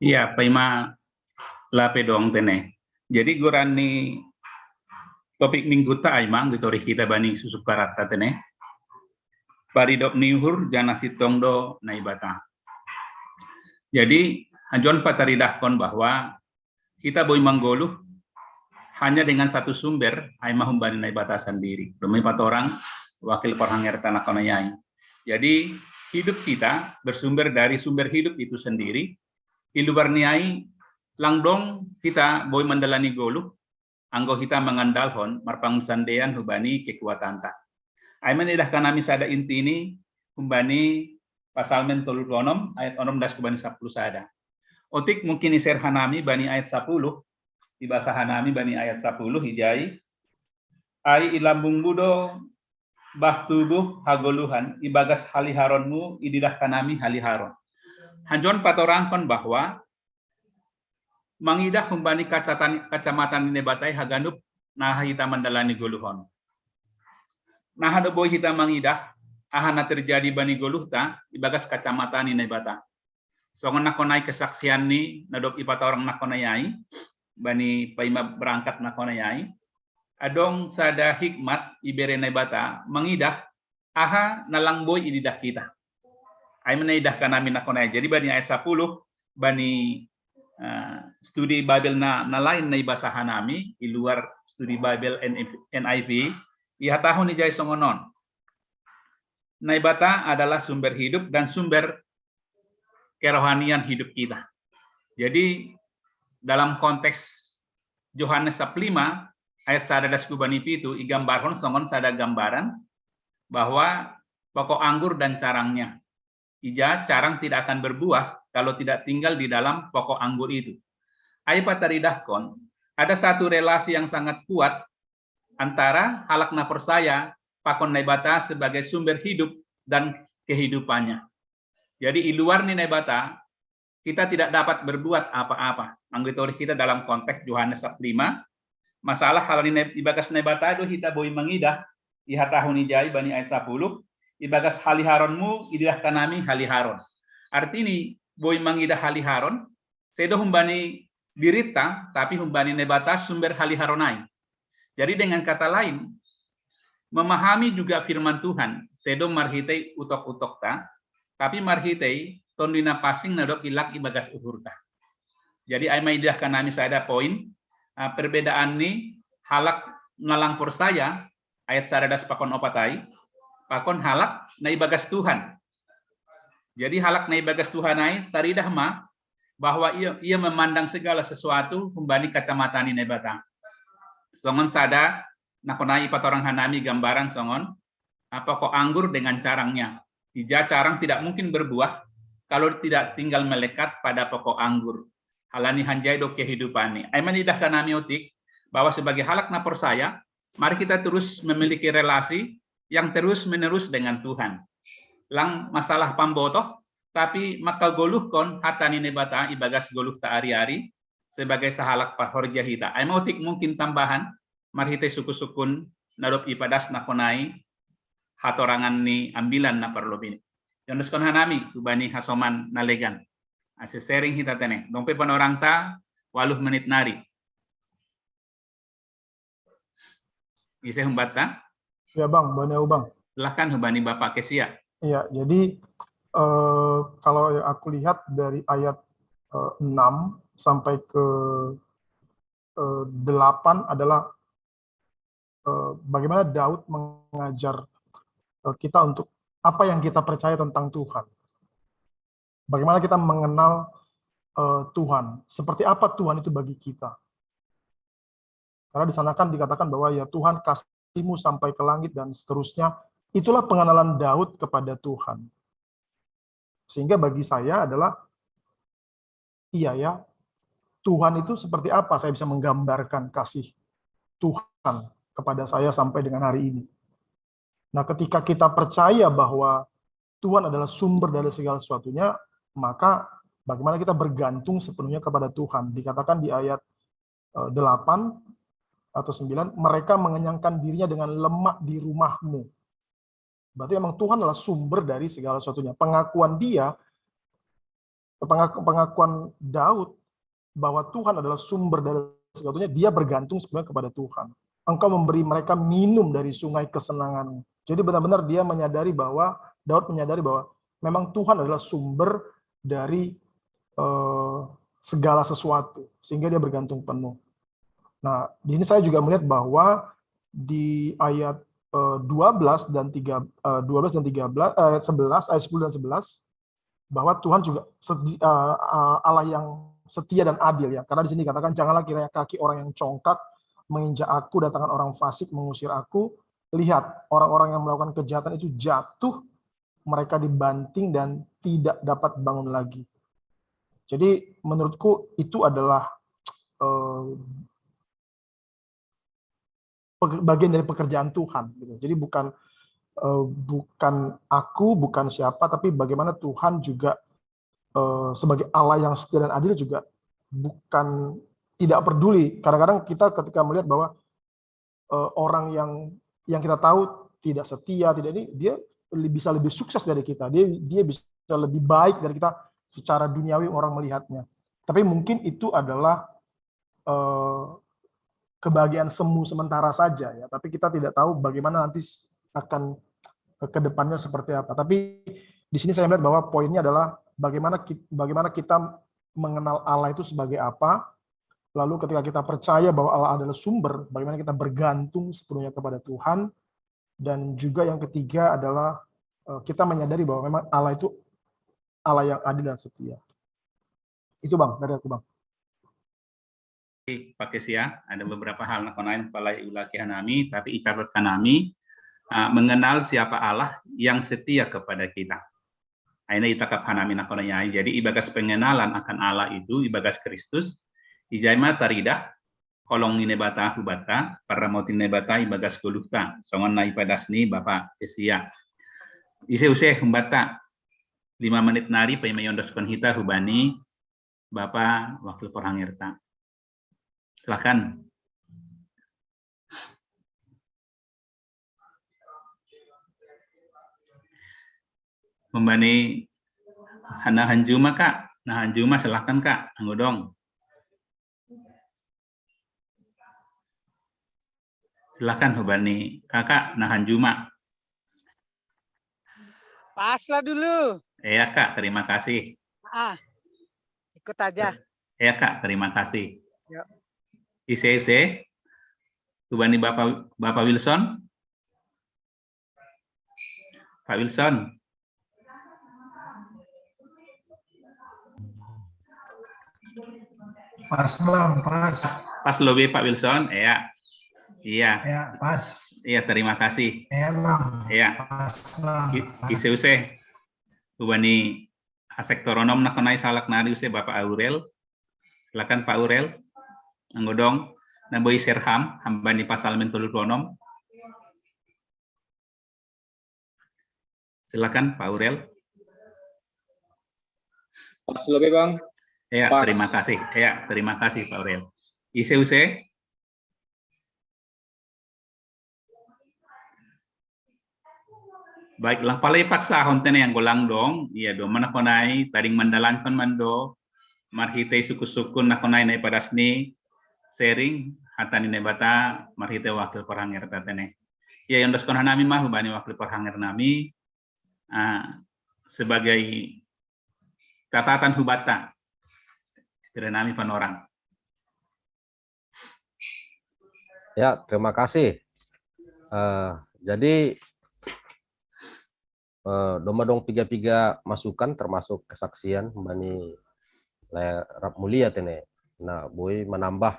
Iya, paima lape dong tene. Jadi goran ni topik mingguta ai ma anggo i torih hita bani susuk karatta tene. Paridop ni uhur janah sintong do Naibata. Jadi anjon pataridahkon bahwa hita boi manggoluh hanya dengan satu sumber, ai ma humbani Naibata sandiri. Dome patorang wakil parhangerta nangkon ai. Jadi hidup kita bersumber dari sumber hidup itu sendiri. I luar ni ai lang dong hita boi mandalani goluh anggo hita mangandalhon marpangunsandean hubani kekuatanta. Ai ma nidahkan nami sada inti ni humbani Pasalmen tolu puluh onom ayat onom das hubani sapuluh sada. Otik mungkin iser hanami bani ayat sapuluh, ibasa hanami bani ayat sapuluh ijai, ai i lambungmu do bah tubuh hagoluhan, ibagas haliharonmu ididahkan nami haliharon. Hanjon patorangkon bahwa mangidah humbani kacamata ni Naibata i haganup na hita mandalani goluhon. Na aha do boi hita mangidah aha na terjadi bani goluhta ibagas kacamata ni Naibata. Songon nangkon ai kesaksian ni na dob ipatorang nangkon ai, bani paima berangkat nangkon ai, adong sada hikmat ibere Naibata mangidah aha na lang boi ididah hita. Ai ma na idahkan nami nangkon ai. Jadi bani ayat sapuluh, bani uh, studi Babel na, na lain na ibasa hanami, i luar studi Babel N I V, ihatahon ijai songon on. Naibata adalah sumber hidup dan sumber kerohanian hidup kita. Jadi dalam konteks Yohanes sab lima ayat sada das hubani pitu igambarhon songon sada gambaran bahwa pokok anggur dan carangnya. Ija carang tidak akan berbuah kalau tidak tinggal di dalam pokok anggur itu. Ai pataridahkon, ada satu relasi yang sangat kuat antara halak na porsaya pakon Naibata sebagai sumber hidup dan kehidupannya. Jadi i luar ni Naibata kita tidak dapat berbuat apa-apa. Anggo i torih hita dalam konteks Yohanes sab lima, masalah halani ibagas Naibata do hita boi mangidah, ihatahon ijai bani ayat sapuluh, ibagas haliharonmu ididahkan nami haliharon. Artini boi mangidah haliharon sedo humbani dirinta, tapi humbani Naibata sumber haliharon ai. Jadi dengan kata lain, memahami juga firman Tuhan sedo marhitei utok-utokta, tapi marhitei Tonduy Napansing na dob ilak ibagas uhurta. Jadi ai ma idahkan nami sada poin, uh, perbedaan ni halak na lang porsaya ayat sada das pakon opat ai pakon halak na ibagas Tuhan. Jadi halak na ibagas Tuhan ai taridah ma bahwa ia, ia memandang segala sesuatu humbani kacamata ni Naibata. Songon sada nangkon ai ipatorang hanami gambaran songon pokok anggur dengan carangnya. Ija carang tidak mungkin berbuah kalau tidak tinggal melekat pada pokok anggur. Halani hanjai do kehidupan ni. Ai ma nidahkan nami otik bahwa sebagai halak na porsaya, Mari kita terus memiliki relasi yang terus-menerus dengan Tuhan. Lang masalah pambotoh, tapi makagoluhkon hata ni Naibata ibagas goluhta ari-ari sebagai sahalak pahorja hita. Ai mau tik mungkin tambahan, marhitei sukun-sukun na dob ipadasna konai hatorangan ni ambilan na parlobei. Iondoskon hanami hubani hasoman na legan. Ase sharing hita tene. Dong pe panorangta, waluh menit nari. Ise humbata? Ya Bang, bani au Bang. Silahkan hubani Bapak Kesia. Iya, jadi eh, kalau yang aku lihat dari ayat eh, enam sampai ke eh, delapan adalah eh, bagaimana Daud mengajar eh, kita untuk apa yang kita percaya tentang Tuhan. Bagaimana kita mengenal eh, Tuhan, seperti apa Tuhan itu bagi kita. Karena di sana kan dikatakan bahwa ya Tuhan, kasih-Mu sampai ke langit dan seterusnya. Itulah pengenalan Daud kepada Tuhan. Sehingga bagi saya adalah, iya ya, Tuhan itu seperti apa saya bisa menggambarkan kasih Tuhan kepada saya sampai dengan hari ini. Nah, ketika kita percaya bahwa Tuhan adalah sumber dari segala sesuatunya, maka bagaimana kita bergantung sepenuhnya kepada Tuhan. Dikatakan di ayat eh, delapan atau sembilan, mereka mengenyangkan dirinya dengan lemak di rumah-Mu. Berarti memang Tuhan adalah sumber dari segala sesuatunya. Pengakuan dia, pengaku- pengakuan Daud bahwa Tuhan adalah sumber dari sesuatunya, dia bergantung sebenarnya kepada Tuhan. Engkau memberi mereka minum dari sungai kesenangan. Jadi benar-benar dia menyadari bahwa, Daud menyadari bahwa memang Tuhan adalah sumber dari eh, segala sesuatu, sehingga dia bergantung penuh. Nah, di sini saya juga melihat bahwa di ayat eh, dua belas dan tiga eh, dua belas dan tiga belas, ayat sebelas, ayat sepuluh dan sebelas, bahwa Tuhan juga sedi- eh, eh, Allah yang setia dan adil, ya. Karena di sini dikatakan, "Janganlah kiranya kaki orang yang congkak menginjak aku dan tangan orang fasik mengusir aku. Lihat, orang-orang yang melakukan kejahatan itu jatuh, mereka dibanting dan tidak dapat bangun lagi." Jadi menurutku itu adalah eh, peke- bagian dari pekerjaan Tuhan, gitu. Jadi bukan eh, bukan aku, bukan siapa, tapi bagaimana Tuhan juga eh, sebagai Allah yang setia dan adil juga bukan, tidak peduli. Kadang-kadang kita ketika melihat bahwa eh, orang yang yang kita tahu tidak setia, tidak ini, dia lebih- bisa lebih sukses dari kita. Dia dia bisa lebih baik dari kita secara duniawi orang melihatnya. Tapi mungkin itu adalah eh, kebahagiaan semu sementara saja, ya. Tapi kita tidak tahu bagaimana nanti s- akan eh, ke depannya seperti apa. Tapi di sini saya melihat bahwa poinnya adalah bagaimana ki- bagaimana kita mengenal Allah itu sebagai apa. Lalu ketika kita percaya bahwa Allah adalah sumber, bagaimana kita bergantung sepenuhnya kepada Tuhan. Dan juga yang ketiga adalah eh, kita menyadari bahwa memang Allah itu Allah yang adil dan setia. Itu Bang, dari aku Bang. Pak Kesia, ada beberapa hal na konai pala iulaki hanami, tapi icatat hanami, ah, mengenal siapa Allah yang setia kepada kita. Aina itakap hanami na konai. Jadi ibagas pengenalan akan Allah itu, ibagas Kristus, ijai ma taridah holong ni Naibata hubata, parramoti ni Naibata ibagas goluhta, songon na ipadas ni Bapak Kesia. Ise use humbata, lima menit nari paima iondoskon hita hubani Bapa Wakil Porhangirta. Silakan. Humbani na hanjuma Kak, na hanjuma silakan Kak, anggo dong. Silakan humbani Kakak na hanjuma. Pas lah dulu. Iya Kak, terima kasih. Ah, ikut aja. Iya Kak, terima kasih. Ya. Ise ise, humbani Bapak Bapak Wilson. Pak Wilson. Pas Bang, pas. Pas lobe Pak Wilson, ya. Iya. Ya, pas. Iya, terima kasih. Ya Bang. Iya. Pas Bang. I- pas. Ise use. Humbani sektor onom na konai sahalak nari use Bapak Aurel. Silakan Pak Aurel. Anggo dong. Naboi serham, hambani pasal mentolu puluh enam. Silakan, Pak Aurel. Pas lebih, Bang. Ya, Pas. Terima kasih. Ya, terima kasih, Pak Aurel. Ise use? Baiklah, pale paksa hontene yang golang dong, iya do mana konai, tading mandalan kon mando, marhitei suku-suku na konai nai padas ni, sharing, hata ni Naibata, marhitei wakil parhanger tatene. Iya, yang dos kon hanami mah, bani wakil parhanger nami, uh, sebagai catatan hubata, kira nami panorang. Ya, terima kasih. Uh, jadi uh, doma dong piga-piga masukan termasuk kesaksian bani rap mulia tene. Nah, boi menambah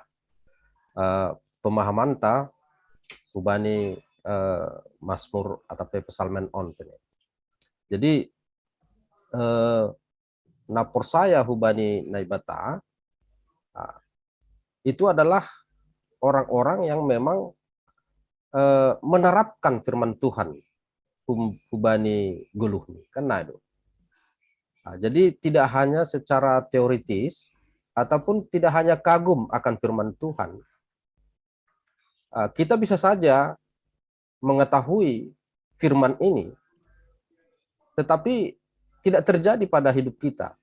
uh, pemahaman ta hubani uh, Mazmur atau pesalmen on tene. Jadi uh, na porsaya hubani Naibata, itu adalah orang-orang yang memang eh, menerapkan firman Tuhan hubani goluhni, kan nah itu. Nah, jadi tidak hanya secara teoritis ataupun tidak hanya kagum akan firman Tuhan, eh, kita bisa saja mengetahui firman ini, tetapi tidak terjadi pada hidup kita.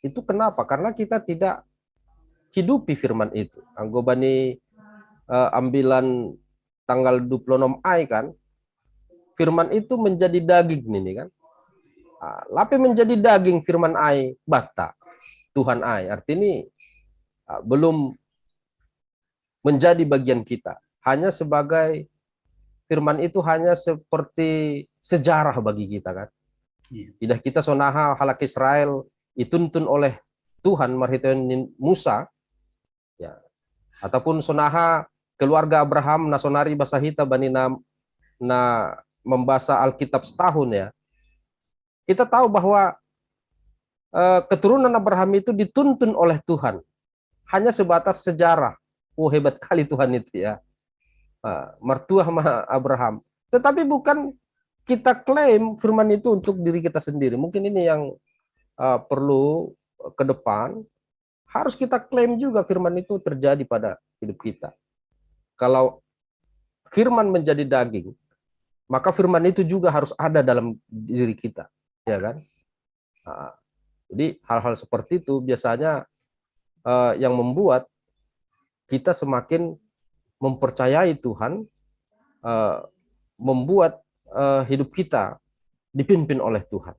Itu kenapa? Karena kita tidak hidupi firman itu. Anggo bani uh, ambilan tanggal dua puluh enam ai kan, firman itu menjadi daging ini kan. Uh, lape menjadi daging firman ai bata, Tuhan ai. Artinya uh, belum menjadi bagian kita. Hanya sebagai firman itu hanya seperti sejarah bagi kita kan. Iya. Idah kita sonaha halak Israel ituntun oleh Tuhan marhitei Musa, ya, ataupun sonaha keluarga Abraham na sonari basa hita bani na, na membasa Alkitab setahun ya. Kita tahu bahwa uh, keturunan Abraham itu dituntun oleh Tuhan. Hanya sebatas sejarah. Oh, hebat kali Tuhan itu ya. Uh, mertua Abraham. Tetapi bukan kita klaim firman itu untuk diri kita sendiri. Mungkin ini yang uh, perlu ke depan. Harus kita klaim juga firman itu terjadi pada hidup kita. Kalau firman menjadi daging, maka firman itu juga harus ada dalam diri kita, ya kan? Nah, jadi hal-hal seperti itu biasanya uh, yang membuat kita semakin mempercayai Tuhan, uh, membuat uh, hidup kita dipimpin oleh Tuhan.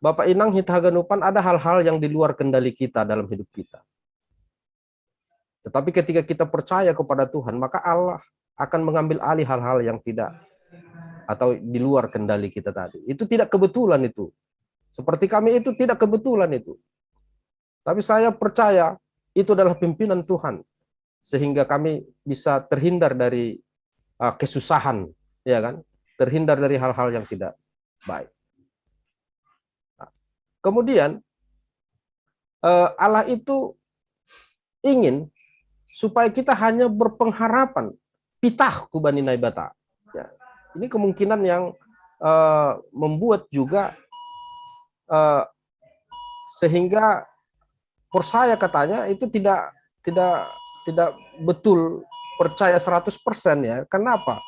Bapak Inang, hita haganupan, ada hal-hal yang di luar kendali kita dalam hidup kita. Tetapi ketika kita percaya kepada Tuhan, maka Allah akan mengambil alih hal-hal yang tidak atau di luar kendali kita tadi. Itu tidak kebetulan itu. Seperti kami itu tidak kebetulan itu. Tapi saya percaya itu adalah pimpinan Tuhan. Sehingga kami bisa terhindar dari uh, kesusahan, ya kan? Terhindar dari hal-hal yang tidak baik. Nah, kemudian uh, Allah itu ingin supaya kita hanya berpengharapan, pitah hubani Naibata. Ya. Ini kemungkinan yang uh, membuat juga uh, sehingga percaya katanya itu tidak tidak tidak betul percaya seratus persen ya. Kenapa?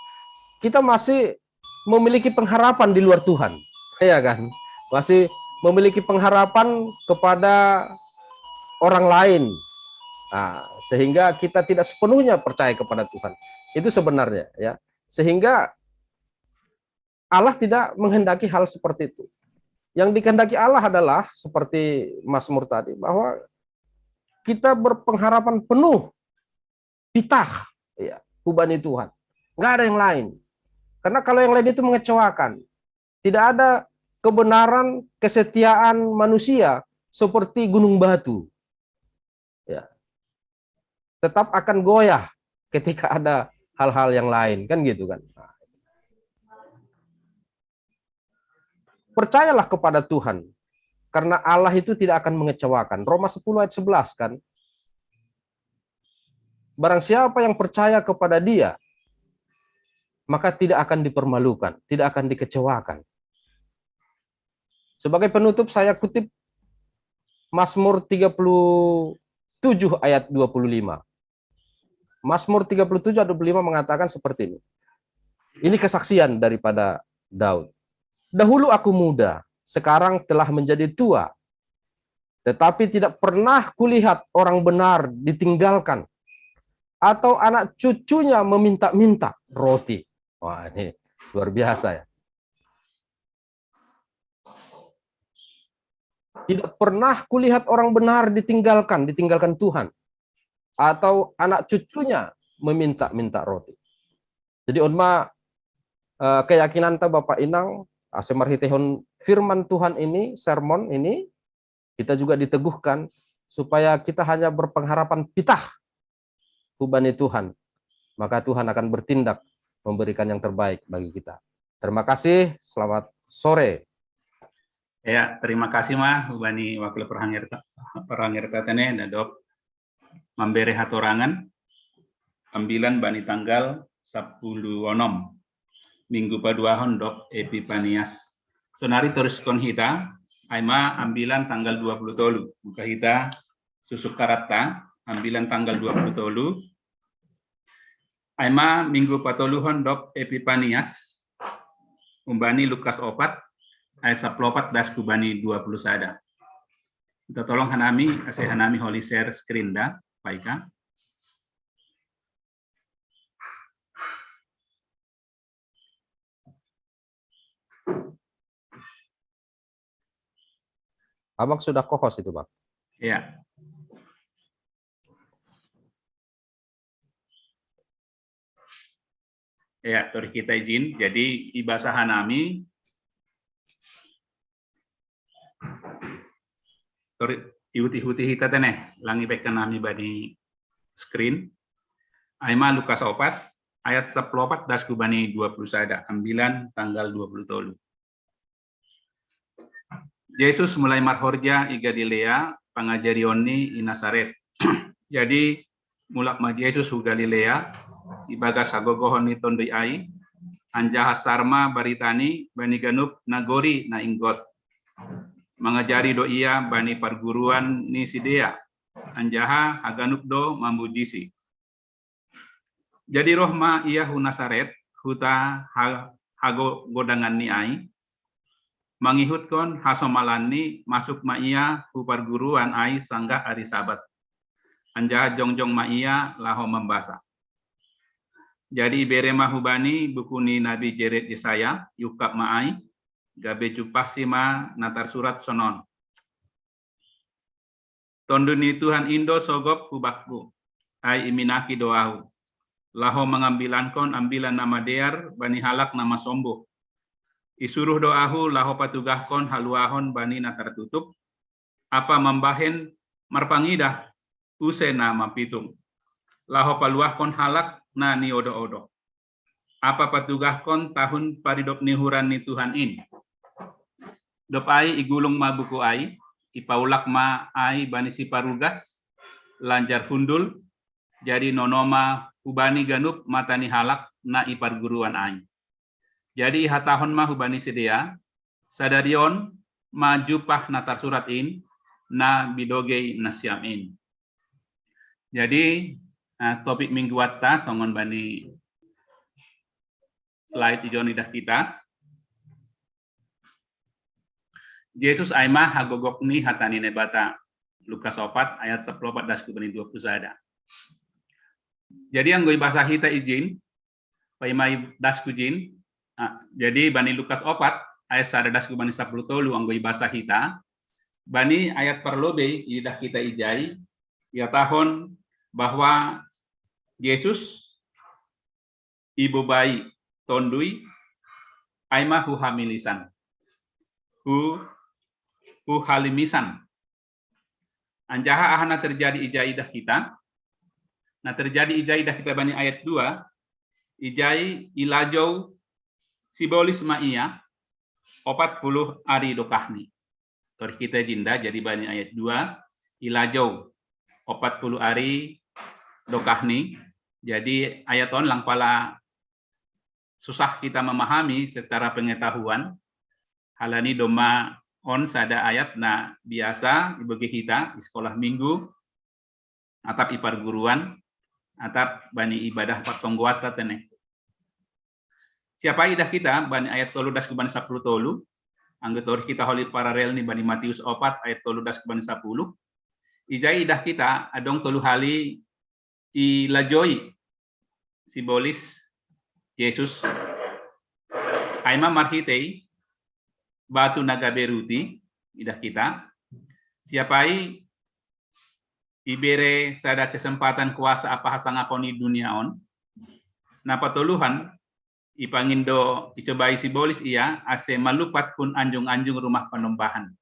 Kita masih memiliki pengharapan di luar Tuhan. Ya kan? Masih memiliki pengharapan kepada orang lain. Nah, sehingga kita tidak sepenuhnya percaya kepada Tuhan. Itu sebenarnya ya. Sehingga Allah tidak menghendaki hal seperti itu. Yang dikehendaki Allah adalah seperti Mazmur tadi, bahwa kita berpengharapan penuh pitah ya, hubani Tuhan. Nggak ada yang lain. Karena kalau yang lain itu mengecewakan. Tidak ada kebenaran, kesetiaan manusia seperti gunung batu. Ya. Tetap akan goyah ketika ada hal-hal yang lain, kan gitu kan. Percayalah kepada Tuhan, karena Allah itu tidak akan mengecewakan. Roma sepuluh ayat sebelas kan. Barang siapa yang percaya kepada Dia, maka tidak akan dipermalukan, tidak akan dikecewakan. Sebagai penutup, saya kutip Mazmur tiga puluh tujuh ayat dua puluh lima. Mazmur tiga puluh tujuh ayat dua puluh lima mengatakan seperti ini. Ini kesaksian daripada Daud. "Dahulu aku muda, sekarang telah menjadi tua. Tetapi tidak pernah kulihat orang benar ditinggalkan, atau anak cucunya meminta-minta roti." Wah, ini luar biasa, ya. "Tidak pernah kulihat orang benar ditinggalkan, ditinggalkan Tuhan, atau anak cucunya meminta-minta roti." Jadi, on ma, eh, keyakinan ta Bapak Inang, ase marhitehon firman Tuhan ini, sermon ini, kita juga diteguhkan supaya kita hanya berpengharapan pitah hubani Tuhan, maka Tuhan akan bertindak memberikan yang terbaik bagi kita. Terima kasih, selamat sore. Ya, terima kasih ma hubani wakil perhangirta, perhangirta tene, dadok mambere hatorangan, ambilan bani tanggal sapuluh onom, minggu paduahon dok Epipanias. Sonari toruskon hita, ai ma ambilan tanggal dua puluh tolu, buka hita susuk karatta, ambilan tanggal dua puluh tolu, ai ma minggu patoluhon dok Epipanias, umbani Lukas opat, ayat sapuluh opat das kubani dua puluh sada. Minta tolong hanami, ase hanami holi share screen da, Pak Ika. Abang sudah co-host itu, Bang. Iya. Iya, tori kita izin. Jadi, ibasa hanami, tori ihuti-huti hita tene, langi beken nami bani screen. Ai ma Lukas opat, ayat sapuluh opat das kubani dua puluh sada, ambilan tanggal dua puluh tolu. Jesus mulai marhorja i Galilea, pangajarionni i Nasaret. Jadi, mulak ma Jesus hu Galilea, ibagas hagogohon ni Tonduy ai, anjaha sarma baritani bani ganup nagori na inggot. Mangajari do ia bani parguruan ni sidea, anjaha haganup do mambujisi. Jadi roh ma ia hu Nasaret, huta hagogodanganni ai, mangihutkon hasomalanni. Masuk ma ia hu parguruan ai sanggah ari Sabat. Anjaha jongjong ma ia laho mambasa. Jadi ibere ma hubani buku ni nabi Jesaya, iungkap ma ai, gabe jumpahsi ma na tarsurat sonon: Tonduy ni Tuhan in do sogop hu bakku, ai iminaki do ahu, laho mangambilankon ambilan na madear bani halak na masombuh. Isuruh do ahu laho patugahkon haluahon bani na tartutup, ampa mambahen marpangidah use na mapitung, laho paluahkon halak na niodo-odo, ampa patugahkon tahun paridop ni huran ni Tuhan in. Dob ai igulung ma buku ai, ipaulak ma ai bani siparugas, lanjar hundul, jadi nono ma hubani ganup mata ni halak na i parguruan ai. Jadi ihatahon ma hubani sidea: Sadari on ma jumpah na tarsurat in, na binogei nasiam in. Jadi, eh, topik mingguanta songon bani slide ijon idah hita. Jesus ai ma hagogok ni hata ni Naibata. Lukas opat ayat sapuluh opat das kubani dua puluh sada. Jadi anggo ibasa hita izin, paima i das ku jin. Ah, jadi bani Lukas opat ayat sada das kubani sapuluh tolu anggo ibasa hita, bani ayat parlobei idah hita ijai, ihatahon bahwa Jesus ibobai Tonduy ai ma hu hamilisan, hu, hu halimisan. Anjaha aha na terjadi ijai idah hita? Na terjadi ijai idah hita bani ayat dua, ijai ilajou sibolis ma ia opat puluh ari dokahni. Tor hita jin da, jadi bani ayat dua, ilajou opat puluh ari dokah ni. Jadi ayat on lang pala susah kita memahami secara pengetahuan. Halani doma on sada ayat na biasa ibagi kita di sekolah minggu, atap i parguruan, atap bani ibadah patonggoat ta tene. Siapa idah kita bani ayat tolu das ku bani sapuluh tolu, anggo torih kita holi paralel ni bani Matius opat ayat tolu das ku bani sapuluh. Ijai idah kita adong tolu hali ilajoi sibolis Jesus. Aima marhitei batu na gabe ruti, idah kita. Siapai ibere sada kesempatan kuasa apa hasangapon i dunia on. Na patoluhan, ipangindo icobai sibolis ia ase malupat hun anjung-anjung rumah panombahan.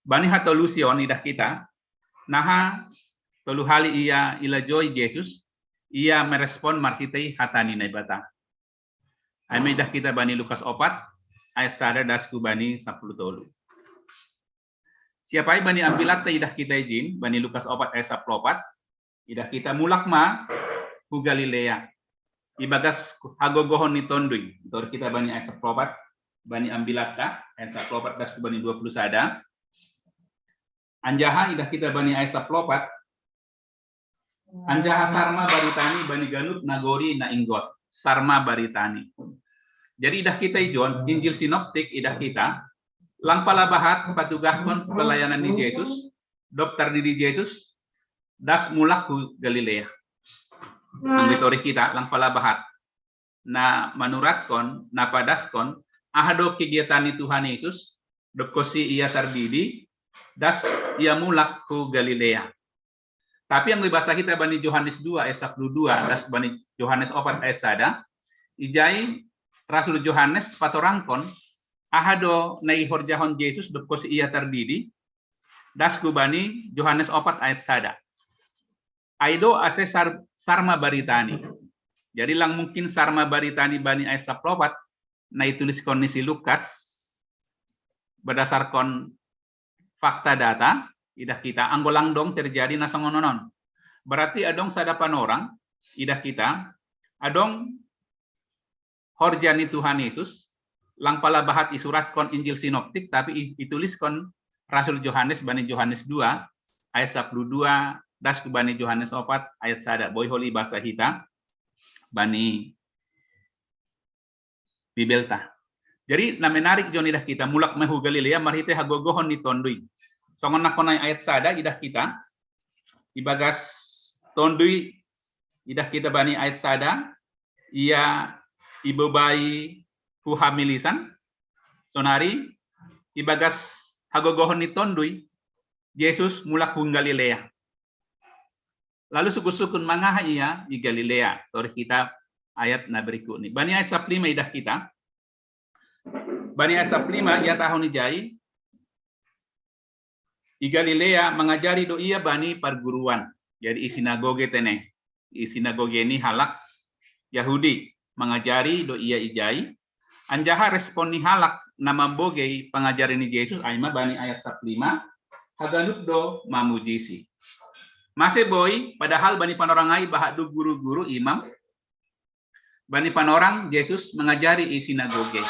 Bani hatolusion idah kita, naha tolu hali ia ilajoi Jesus, ia merespon marhitei hata ni Naibata. Aima idah kita bani Lukas opat ayat sada das ku bani sapuluh tolu. Siapai bani ambilatta idah kita ijin bani Lukas opat ayat sapuluh opat, idah kita mulak ma hu Galilea ibagas hagogohon ni Tonduy. Tor kita bani ayat sapuluh opat, bani ambilatta ayat sapuluh opat das ku bani dua puluh sada. Anjaha idah kita bani ayat sapuluh opat, anjaha sarma baritani bani ganup nagori na inggot. Sarma baritani. Jadi idah kita ijon Injil sinoptik idah kita lang pala bahat patugahkon pelayanan ni Jesus, doptar ni di Jesus das mulak hu Galilea. Anggo torih kita lang pala bahat na manuratkon, na padaskon aha do kegiatan ni Tuhan Yesus, dob konsi ia tardidi, das ia mulak hu Galilea. Tapi anggo ibasa kita bani Johannes dua ayat sapuluh dua das bani Johannes opat ayat sada, ijai Rasul Johannes patorangkon aha do na ihorjahon Jesus dob konsi ia tardidi, das ku bani Johannes opat ayat sada. Ai do ase sar, sarma baritani. Jadi lang mungkin sarma baritani bani ayat sapuluh opat na ituliskon ni si Lukas berdasarkon fakta data, idah kita anggo lang dong terjadi na songon onon. Berarti adong sada panorang, idah kita, adong horja ni Tuhan Yesus, lang pala bahat isuratkon Injil sinoptik, tapi ituliskon Rasul Johannes bani Johannes dua ayat sapuluh dua das ku bani Johannes opat ayat sada. Boi holi basa hita bani Bibelta. Jadi na menarik jo idah kita mulak ma hu Galilea marhitei hagogohon ni Tonduy. Songon na konai ayat sada idah kita, ibagas Tonduy idah kita bani ayat sada, ia ibobai hu hamilisan, sonari ibagas hagogohon ni Tonduy Jesus mulak hu Galilea. Lalu sukun-sukun mangaha ia i Galilea, torih kita ayat na berikut ni. Bani ayat sapuluh lima idah kita, bani ayat sapuluh lima ia tahun ijai, i Galilea mangajari do ia bani parguruan. Jadi i sinagoge tene, i sinagoge ni halak Yahudi mangajari do ia ijai. Anjaha respon ni halak na mambogei pangajari ni Jesus aima bani ayat sapuluh lima, haganup do mamujisi. Mase boi, padahal bani panorang ai bahat do guru-guru imam, bani panorang Jesus mangajari i sinagoge.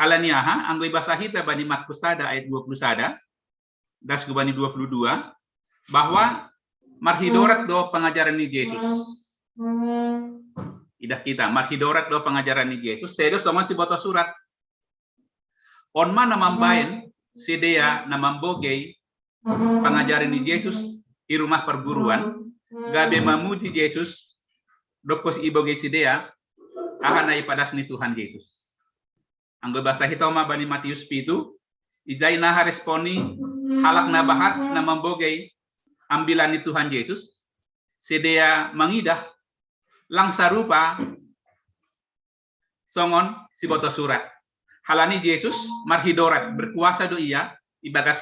Halani aha, anggo ibasa hita bani Markus sada ayat dua puluh sada das ku bani dua puluh dua, bahwa marhidorat do pangajaran ni Jesus. Idah kita, marhidorat do pangajaran ni Jesus, sedo songon siboto surat. On ma na mambaen sidea na mambogei pangajari ni Jesus i rumah parguruan, gabe mamuji Jesus, dob konsi ibogei sidea aha na ipadas ni Tuhan Jesus. Anggo basa hita ma bani Matius pitu, ijai naha respon ni halak na bahat na mambogei ambilan ni Tuhan Jesus, sidea mangidah lang sarupa songon siboto surat. Halani Jesus marhidorat, berkuasa do ia ibagas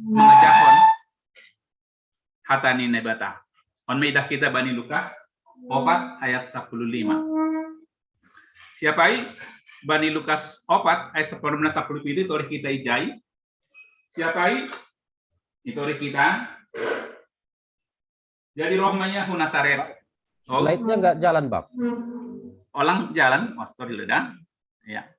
mangajahon hata ni Naibata. On ma idah kita bani Lukas opat ayat sapuluh lima. Siapai bani Lukas opat ayat sapuluh lima sapuluh pitu torih kita ijai. Siapai itorih kita Jadi roh ma ia hu Nasaret. Oh. Slide-nya nggak jalan, Bang. Olang jalan, oh, sorry, Leda. Ya.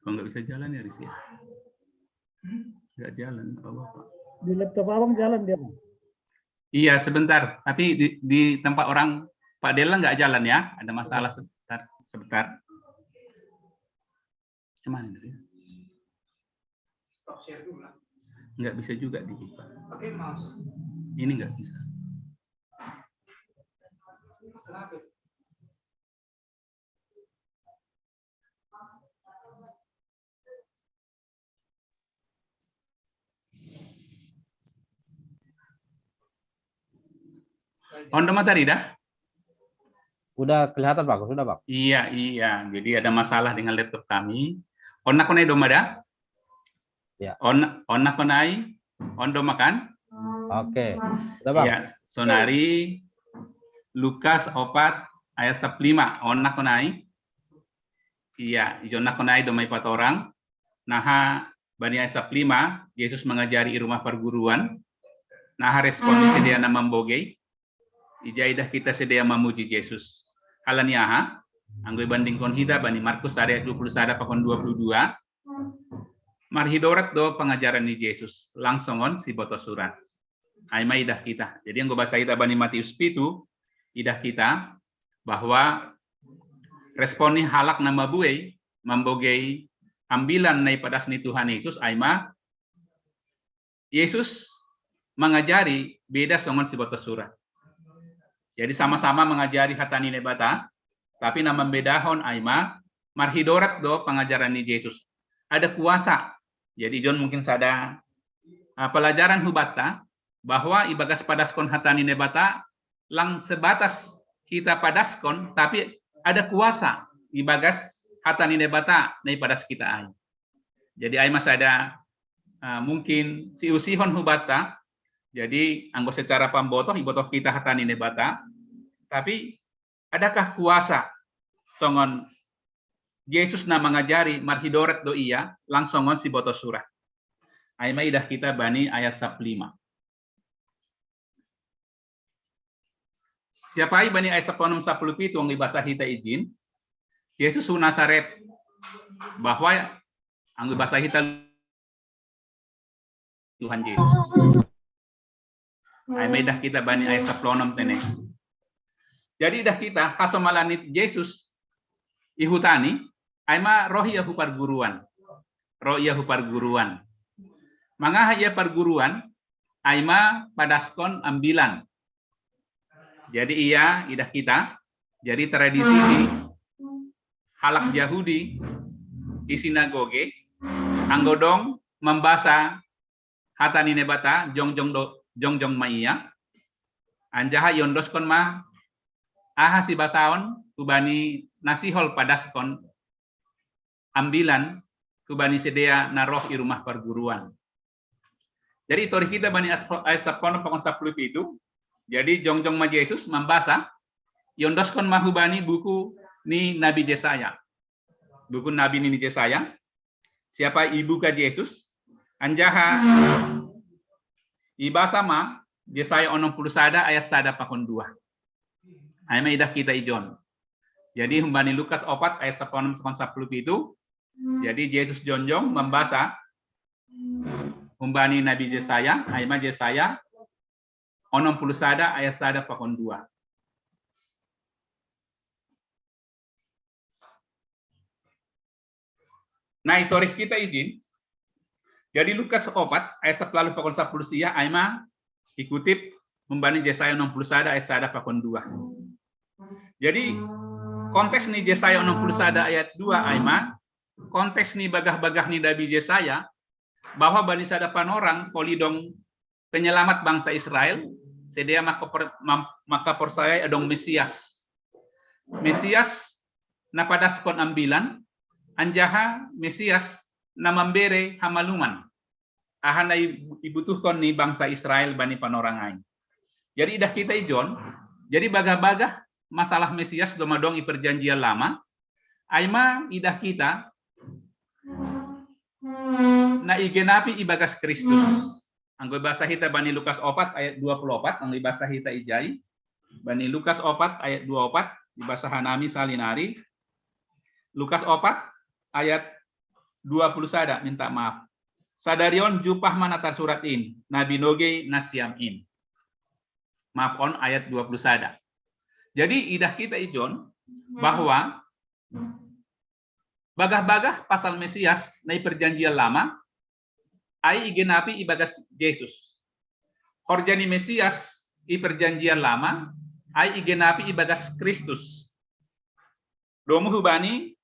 Kalau nggak bisa jalan ya, Riz, ya? Nggak jalan, nggak apa-apa. Di laptop abang jalan dia, Bang? Iya, sebentar. Tapi di, di tempat orang Pak Dela nggak jalan ya? Ada masalah sebentar. Sebentar. Cuman ini. Stop share dulu lah. Nggak bisa juga dibuka. Pakai mouse. Ini nggak bisa. Kenapa? Ondo ma tadi dah? Udah kelihatan, Pak. Sudah, Pak. Iya, iya. Jadi ada masalah dengan laptop kami. Onna konai domma dah? Ya. Onna, onna konai? Ondo ma kan? Oke. Sudah, Pak. Iya, sonari Lukas opat ayat sapuluh lima. Onna konai? Iya, ijo onna konai domma ipatorang. Naha bani ayat sapuluh lima, Yesus mangajari i rumah parguruan. Naha respon ni sidea na mambogei? Ija idah kita sidea mamuji Jesus. Halani aha? Anggo ibandingkon hita bani Markus sada ayat dua puluh sada pakon dua puluh dua, marhidorat do pangajaran ni Jesus, lang songon siboto surat. Ai ma idah kita. Jadi anggo basa hita bani Matius pitu, idah kita bahwa respon ni halak na mabuei mambogei ambilan na ipadas ni Tuhan Yesus ai ma Yesus mangajari beda songon siboto surat. Jadi sama-sama mangajari hata ni Naibata, tapi na mambedahon ai ma marhidorat do pangajaran ni Jesus. Ada kuasa. Jadi ijon mungkin sada, ah, pelajaran hu banta bahwa ibagas padaskon hata ni Naibata lang sebatas kita padaskon, tapi ada kuasa ibagas hata ni Naibata na ipadas kita ai. Jadi ai ma sada, ah, mungkin siusihon hu banta. Jadi anggo secara pambotoh, ibotoh kita hata ni Naibata, tapi adakah kuasa songon Jesus na mangajari marhidorat do ia lang songon siboto surat? Ai ma idah kita bani ayat sapuluh lima. Siapa i bani ayat sapuluh enam sapuluh pitu anggo ibasa hita ijin? Jesus hu Nasaret, bahwa anggo ibasa hita Tuhan Jesus. Ai ma idah kita bani ayat sapuluh enam tene. Jadi idah kita, hasomalan ni Jesus i huta ni, ai ma roh ia hu parguruan. Roh ia hu parguruan. Mangaha ia parguruan, ai ma padaskon ambilan. Jadi ia idah kita, jadi tradisi ni halak Jahudi i sinagoge, anggo dong mambasa hata ni Naibata, jongjong do, jongjong ma ia. Anjaha iondoskon ma aha sibasaon hubani na sihol padaskon ambilan hubani sidea na roh i rumah parguruan. Jadi tori hita bani ayat sapuluh pakon sapuluh pitu. Jadi jongjong ma Jesus mambasa, iondoskon ma hubani buku ni Nabi Jesaya. Buku Nabi ni Jesaya. Siapa ibuka Jesus? Anjaha ibasa ma Jesaya onom puluh sada ayat sada pakon dua. Ai ma idah kita ijon. Jadi humbani Lukas opat ayat sapuluh onom pakon sapuluh pitu. Jadi Jesus jongjong mambasa humbani Nabi Jesaya, ai ma Jesaya onom puluh sada ayat sada pakon dua. Nah, itorih kita ijin. Jadi Lukas opat ayat sapuluh pakon sapuluh sia, ai ma ikutip humbani Jesaya onom puluh sada ayat sada pakon dua. Jadi konteks ni Jesaya onom puluh sada ayat dua, ai ma konteks ni bagah-bagah ni Nabi Jesaya, bahwa bani sada panorang polidong penyelamat bangsa Israel, sidea maka, per, maka porsaya adong Mesias. Mesias na padaskon ambilan, anjaha Mesias na mambere hamaluman. Aha na ibutuhkon ni bangsa Israel bani panorang ai. Jadi idah kita ijon, jadi bagah-bagah masalah Mesias doma dong i perjanjian lama, ai ma idah kita na igenapi ibagas Kristus. Anggo ibasa hita bani Lukas opat ayat dua puluh opat, anggo ibasa hita ijai. Bani Lukas opat ayat dua opat, ibasa hanami salinari. Lukas opat ayat dua puluh sada, minta maaf. Sadarion jupah ma na tarsurat in, na binogei nasiam in. Maaf on ayat dua puluh sada. Jadi idah kita ijon bahwa bagah-bagah pasal Mesias na i perjanjian lama, ai igenapi ibagas Jesus. Horja ni Mesias i perjanjian lama, ai igenapi ibagas Kristus. Domu hubani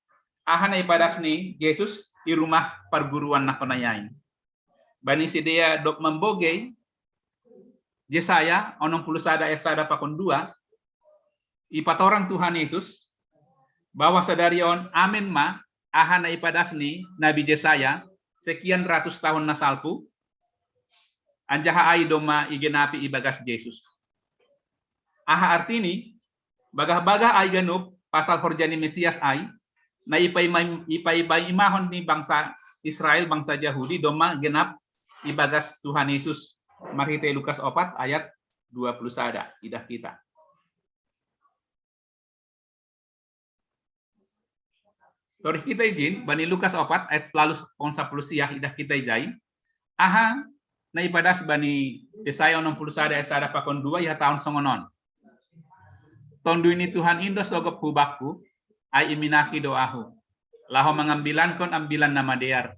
aha na ipadas ni Jesus i rumah parguruan na kona yain. Bani sidea dok mambogei Jesaya onom puluh sada ayat sada pakon dua, ipatorang Tuhan Yesus bahwa sadarion amin ma aha na ipadas ni Nabi Jesaya sekian ratus tahun na salpu, anjaha ai doma igenapi ibagas Jesus. Aha artini? Bagah-bagah ai ganup pasal horja ni Mesias ai, na ipaimahon ni bangsa Israel, bangsa Jahudi, doma genap ibagas Tuhan Yesus. Marhite Lukas opat ayat dua puluh sada, idah kita. Torih kita ijin, bani Lukas opat ayat sepuluh pong sapuluh siah, idah kita ijai. Aha na ipadas bani Jesaya onom puluh sada ayat sada pakon dua, iha tahun songonon. Tondui ni Tuhan indo sogop hubakku, ai iminaki do ahu. Laho mangambilankon ambilan na madear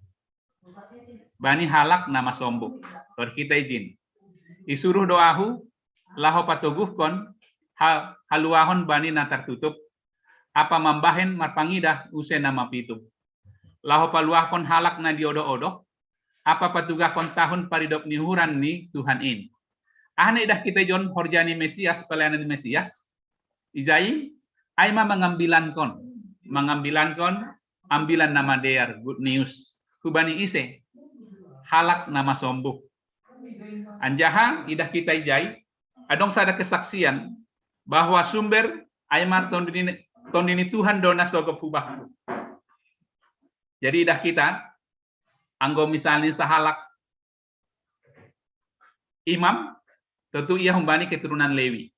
bani halak na masombuh. Torih kita ijin. Isuruh do ahu, laho patoguhkon ha, haluahon bani na tartutup, apa mambahen marpangidah use na mapitung. Laho paluahkon halak na diodoh-odoh, apa patugahkon tahun paridop ni uhuran ni Tuhan in. Aha na idah kita ijon horja ni Mesias, pelayanan ni Mesias? Ijai, ai ma mangambilankon. Mangambilankon ambilan na madear, good news. Hubani ise? Halak na masombuh. Anjaha idah kita ijai, adong sada kesaksian bahwa sumber ai ma tondi ni, tondi ni Tuhan do na sogop hubakku. Jadi idah kita, anggo misalnya sahalak imam, tentu ia humbani keturunan Lewi.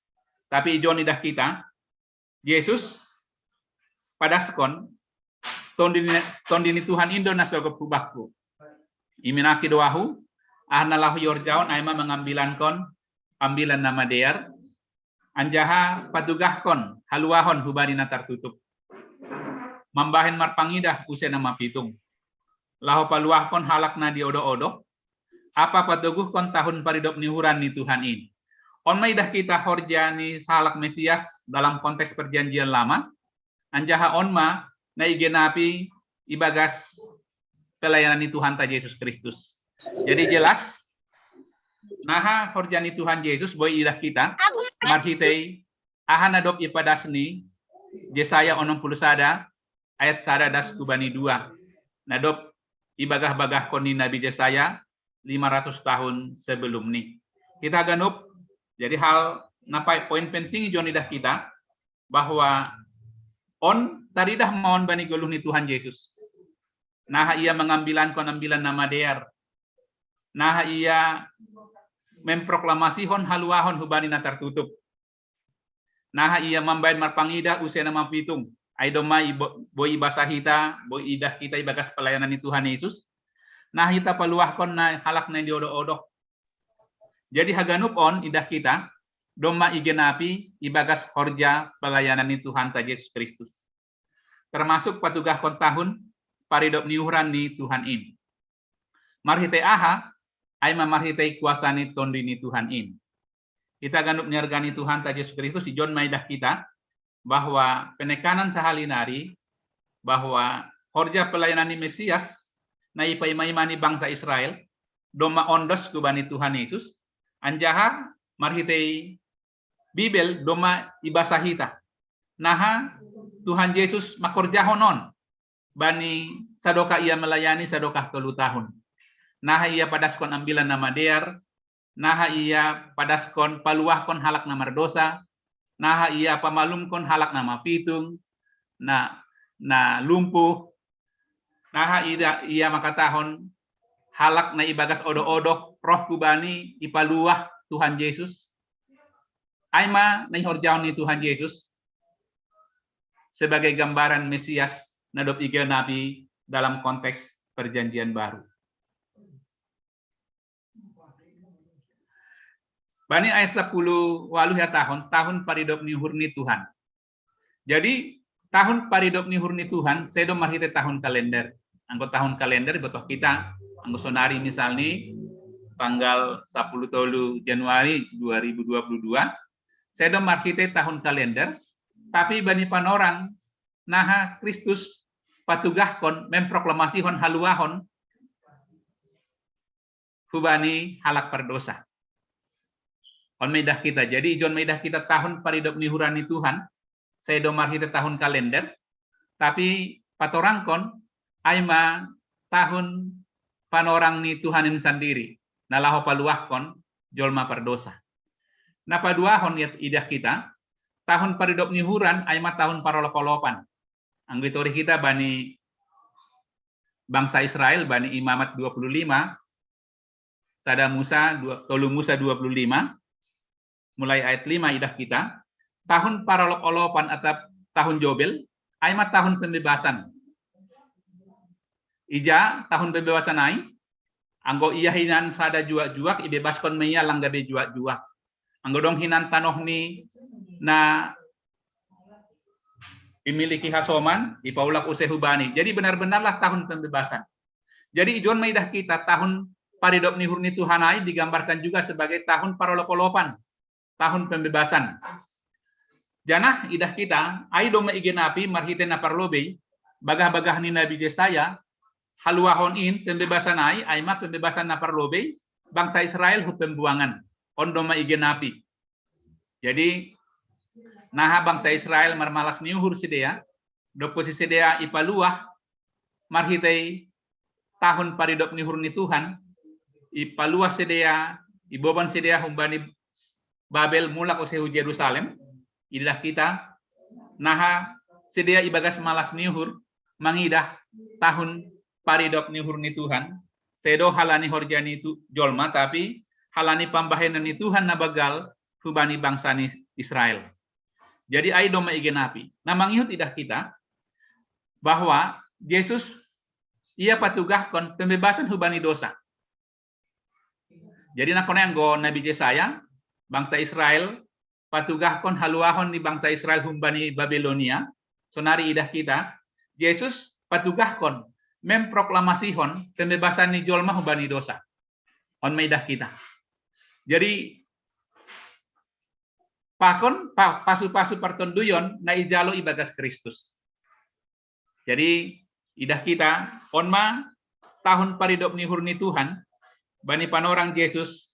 Tapi ijon idah kita, Jesus padaskon, tondi ni, tondi ni Tuhan indo na sogop hubakku. Iminaki do ahu, aha na laho iorjahon ai ma mangambilankon ambilan na madear, anjaha patugahkon haluahon hubani na tartutup. Mambahen marpangidah use na mapitung. Laho paluahkon halak na diodoh-odoh, apa patoguhkon tahun paridop ni uhuran ni Tuhan in. On ma idah kita horja ni sahalak Mesias dalam konteks perjanjian lama, anjaha on ma na igenapi ibagas pelayanan ni Tuhanta Jesus Kristus. Jadi jelas, naha horja ni Tuhan Jesus boi idah kita, marhitei aha na dob ipadas ni Jesaya onom puluh sada ayat sada das hubani dua. na dop ibagah-bagahkon ni Nabi Jesaya lima ratus tahun sebelum ni. Kita ganup, jadi hal na poin penting ijon idah kita, bahwa on taridah ma on bani goluh ni Tuhan Yesus. Naha ia mangambilankon ambilan na madear. Naha ia memproklamasihon haluahon hubani na tartutup. Naha ia mambaen marpangidah use na mapitung. Ai domma boi ibasa hita, boi idah kita ibagas pelayanan ni Tuhan Yesus. Naha hita paluahkon na halak na niodoh-odoh. Jadi haganup on idah kita, domma igenapi ibagas horja pelayanan ni Tuhanta Yesus Kristus. Termasuk patugahkon tahun paridop ni uhur ni Tuhan in. Marhitei aha? Ai ma marhitei kuasa ni Tondu ni Tuhan in. Ita ganup ni arga ni Tuhanta Yesus Kristus, ijon ma idah kita bahwa penekanan sahali nari, bahwa horja pelayanan ni Mesias na ipaima-ima ni bangsa Israel, domma ondos hubani Tuhan Yesus, anjaha marhitei Bibel domma ibasa hita. Naha Tuhan Yesus makorjahon on bani sadokah ia melayani sadokah tolu tahun. Naha ia padaskon ambilan na madear, naha ia padaskon paluahkon halak na mardosa, naha ia pamalumkon halak na mapitung, na na lumpuh, naha ia, ia makatahon halak na ibagas odoh-odoh roh hubani ipaluah Tuhan Yesus. Ai ma na ihorjahon ni Tuhan Yesus sebagai gambaran Mesias na dop igenapi dalam konteks Perjanjian Baru. Bani ayat sapuluh waluh ia tahun, tahun paridop ni uhur ni Tuhan. Jadi tahun paridop ni uhur ni Tuhan sedo marhitei tahun kalender. Anggo tahun kalender ibotoh kita, anggo sonari misalni tanggal sapuluh tolu Januari dua ribu dua puluh dua, sedo marhitei tahun kalender, tapi bani panorang naha Kristus patugahkon, memproklamasihon haluahon hubani halak pardosa. On ma idah kita. Jadi ijon ma idah kita tahun paridop ni uhur ni Tuhan, sedo marhitei tahun kalender, tapi patorangkon ai ma tahun panorang ni Tuhan in sandiri, na laho paluahkon jolma pardosa. Na paduahon idah kita, tahun paridop ni uhur ai ma tahun parolop-olopan. Anggo itorih kita bani bangsa Israel, bani Imamat dua puluh lima, sada Musa, dua, tolu Musa dua puluh lima, mulai ayat lima idah kita, tahun parolop-olopan atap tahun Jobel, ai ma tahun pembebasan. Ija tahun pembebasan ai? Anggo ia hinan sada juak-juak, ibebaskon ma ia lang gabe juak-juak. Anggo dong hinan tanoh ni na imiliki hasoman, ipaulak use hubani. Jadi benar-benarlah tahun pembebasan. Jadi ijon ma idah kita, tahun paridop ni uhur ni Tuhan ai digambarkan juga sebagai tahun parolop-olopan, tahun pembebasan. Janah idah kita, ai domma igenapi marhitei na parlobei, bagah-bagah ni Nabi Jesaya, haluahon in, pembebasan ai, ai ma pembebasan na parlobei bangsa Israel hu pembuangan. On domma igenapi. Jadi naha bangsa Israel marmalas ni uhur sidea, dob si sidea ipaluah marhitei tahun paridop ni uhur ni Tuhan, ipaluah sidea, iboban sidea humbani Babel mulak use hu Jerusalem, idah kita, naha sidea ibagas malas ni uhur mangidah tahun paridop ni uhur ni Tuhan, sedo halani horja ni tu, jolma, tapi halani pambahenan ni Tuhan na banggal hubani bangsa ni Israel. Jadi ai domma igenapi. Na mangihut idah kita bahwa Jesus ia patugahkon pembebasan hubani dosa. Jadi nakon anggo Nabi Jesaya, bangsa Israel patugahkon haluahon ni bangsa Israel humbani Babilonia, sonari idah kita, Jesus patugahkon memproklamasihon pembebasan ni jolma humbani dosa. On ma idah kita. Jadi pakon pa, pasu-pasu partonduyon na ijalo ibagas Kristus. Jadi idah kita, on ma tahun paridop ni uhur ni Tuhan, bani panorang Jesus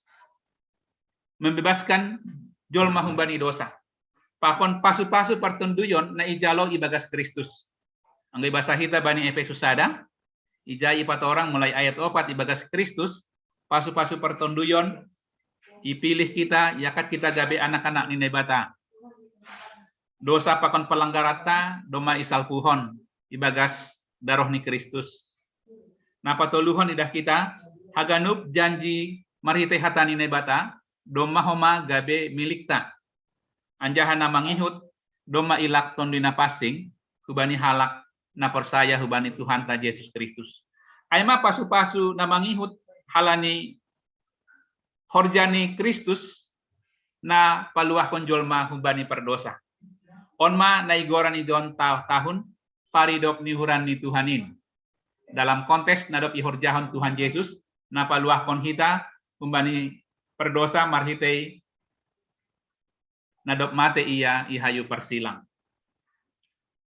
membebaskan jolma humbani dosa. Pakon pasu-pasu partonduyon na ijalo ibagas Kristus. Anggo ibasa hita bani Efesus sada, ija ipatorang mulai ayat opat ibagas Kristus, pasu-pasu pertonduyon, ipilih kita, iakat kita gabe anak-anak ni Naibata. Dosa pakon palanggaratta domma isalpuhon ibagas daroh ni Kristus. Napatoluhon idah kita, haganup janji marhitei hata ni Naibata, domma homa gabe milikta. Anjaha na mangihut, domma ilak tondui na pansing, hubani halak na porsaya hubani Tuhanta Jesus Kristus. Ai ma pasu-pasu na mangihut halani horja ni Kristus na paluahkon jolma hubani pardosa. On ma na igoran i jon ta- tahun paridop ni uhuran ni Tuhan in. Dalam konteks na dob ihorjahon Tuhan Jesus, na paluahkon hita hubani pardosa marhitei na dob matei ia i hayu parsilang.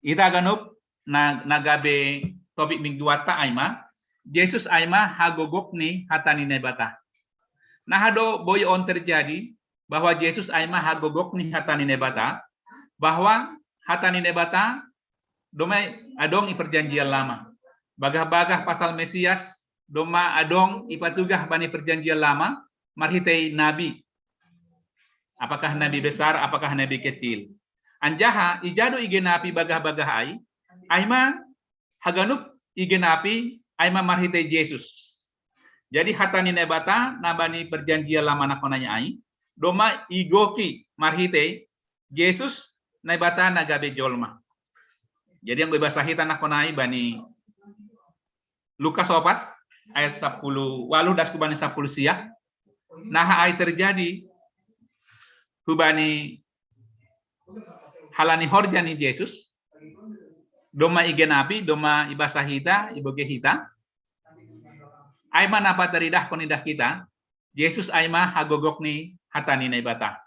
Ita ganup na, na gabe topik mingguatta ai ma, Jesus ai ma hagogok ni hata ni Naibata. Naha do boi on terjadi bahwa Jesus ai ma hagogok ni hata ni Naibata, bahwa hata ni Naibata domma adong i perjanjian lama. Bagah-bagah pasal Mesias domma adong ipatugah bani perjanjian lama marhitei nabi. Apakah nabi besar, apakah nabi kecil. Anjaha ija do igenapi bagah-bagah ai, ai ma haganup igenapi ai ma marhitei Jesus. Jadi hata ni Naibata na bani perjanjian lama nakon ai, domma igoki marhitei Jesus Naibata na gabe jolma. Jadi anggo ibasa hita nakon ai bani Lukas opat ayat sapuluh waluh das kubani sapuluh sia. Naha ai terjadi hubani halani horja ni Jesus, domma igenapi, domma ibasa hita, iboge hita. Ai ma na pataridahkon idah kita, Jesus ai ma hagogok ni hata ni Naibata.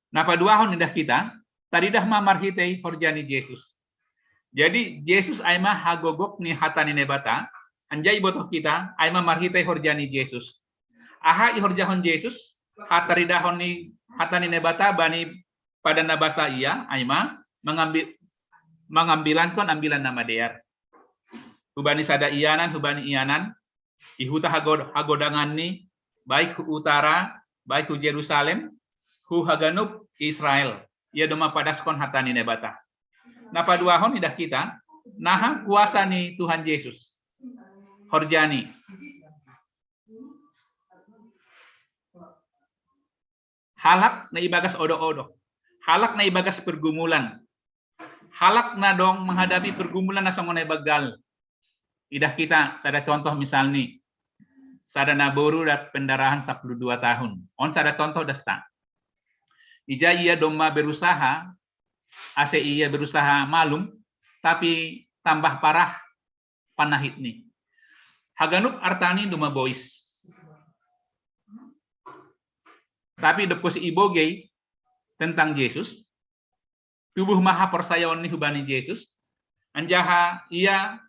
Na paduahon idah kita, taridah ma marhitei horja ni Jesus. Jadi Jesus ai ma hagogok ni hata ni Naibata, anjaha ibotoh kita ai ma marhitei horja ni Jesus. Aha ihorjahon Jesus, hataridahon ni hata ni Naibata bani padan na basa ia, ai ma mangambi- mangambilankon ambilan na madear. Hubani sada ianan, hubani ianan, i huta hagod- hagodanganni, baik hu utara, baik hu Jerusalem, hu haganup Israel. Ia domma padaskon hata ni Naibata. Na paduahon idah kita, naha kuasa ni Tuhan Jesus. Horjani. Halak na ibagas odo-odo. Halak na ibagas pergumulan. Halak na dong menghadapi pergumulan na songon ai banggal. Idah kita sada contoh misalni. Sada naboru dat pendarahan sapuluh dua tahun. On sada contoh dessa. Ija ia domma berusaha, ase ia berusaha malum, tapi tambah parah panahitni. Haganup artani domma bois. Tapi dob pos ibogei tentang Jesus, tubuh ma haporsayaonni hubani Jesus, anjaha ia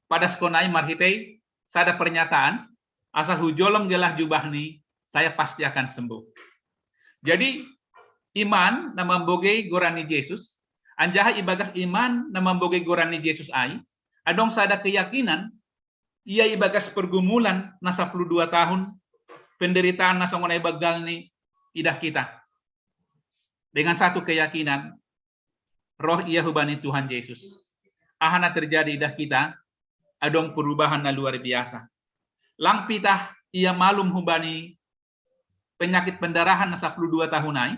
padaskon ai marhitei sada pernyataan, asal hujolom gelah jubahni, saya pasti akan sembuh. Jadi iman na mambogei goran ni Jesus, anjaha ibagas iman na mambogei goran ni Jesus ai, adong sada keyakinan, ia ibagas pergumulan na sapuluh dua tahun, penderitaan na songon ai banggalni idah kita. Dengan satu keyakinan, roh ia hubani Tuhan Jesus. Aha na terjadi idah kita, adong perubahan na luar biasa. Lang pitah ia malum hubani penyakit pendarahan na sapuluh dua tahun ai,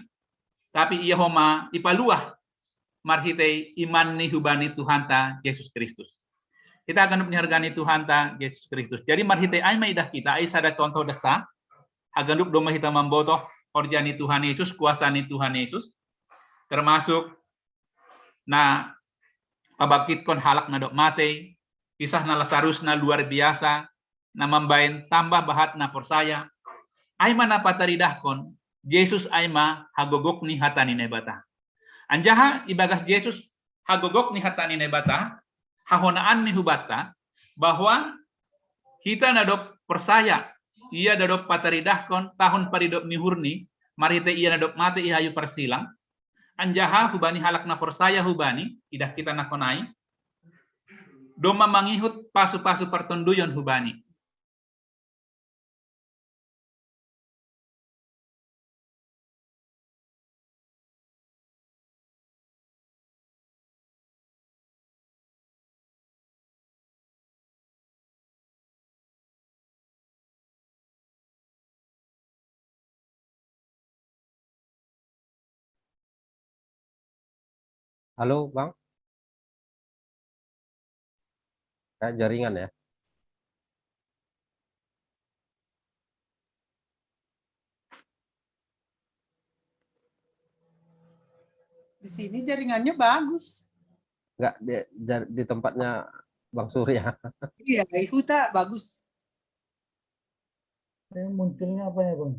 tapi ia homa ipaluah marhitei imanni hubani Tuhanta Jesus Kristus. Kita haganup ni horja ni Tuhanta Jesus Kristus. Jadi marhitei ai ma idah kita, ai sada contoh dessa, haganup domma hita mambotoh horja ni Tuhan Yesus, kuasa ni Tuhan Yesus, termasuk na pabangkitkon halak na dob matei, kisah na Lazarus na luar biasa, na mambaen tambah bahat na porsaya, ai ma na pataridahkon, Jesus ai ma hagogok ni hata ni Naibata. Anjaha ibagas Jesus hagogok ni hata ni Naibata, hahonaan ni hubanta, bahwa hita na dob porsaya, ia na dob pataridahkon tahun paridop ni uhurni, marhitei ia na dob matei i hayu parsilang, anjaha hubani halak na porsaya hubani, idah kita nakon ai, Domma mangihut pasu-pasu partonduyon hubani. Halo, Bang? Kayak jaringan ya. Di sini jaringannya bagus. Enggak di, di tempatnya Bang Surya. Iya, di huta bagus. Ini munculnya apa ya, Bang?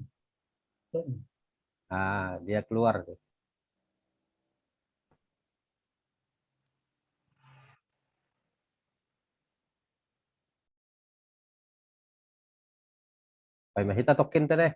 Ah, dia keluar tuh. Pai mahita token te deh.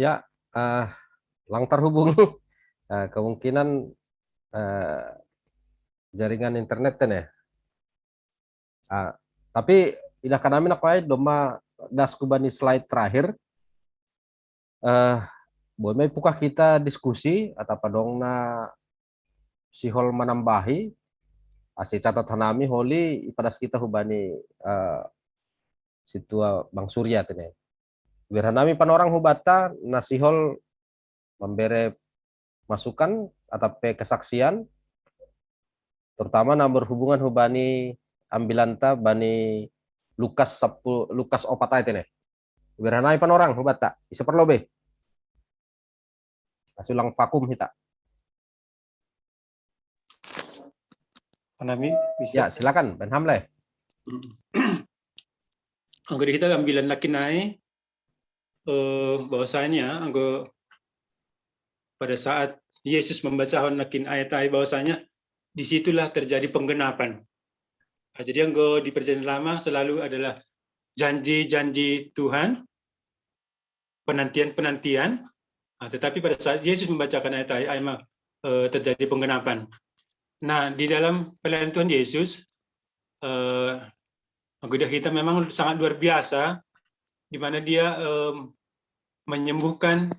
Ya, uh, lang terhubungi. Uh, kemungkinan uh, jaringan internet kan ya. Uh, tapi ida kanami nak pai domma das kubani slide terakhir. Uh, buat mai puka kita diskusi atau padong na sihol manambahi asi catat hanami holi ipadas kita hubani uh, situa Bang Surya tene. Biar hanami panorang hubata nasihol membere masukan atape kesaksian terutama na berhubungan hubani ambilanta bani Lukas sepuluh Lukas opat ayat ini. Biar hanami panorang hubata isa perlu be. Kasulang vakum hita. Hanami bisa. Ya, silakan, Ben Hamle. Anggo di kita ambilan laki nai, eh, bahwasanya anggo pada saat Yesus membacakan laki ayat ai bahwasanya disitulah terjadi penggenapan. Nah, jadi anggo di perjanjian lama selalu adalah janji-janji Tuhan, penantian-penantian, nah, tetapi pada saat Yesus membacakan ayat ai, ai mah, eh, terjadi penggenapan. Nah, di dalam pelayanan Tuhan Yesus, eh, Aguda Hita memang sangat luar biasa, di mana dia eh, menyembuhkan,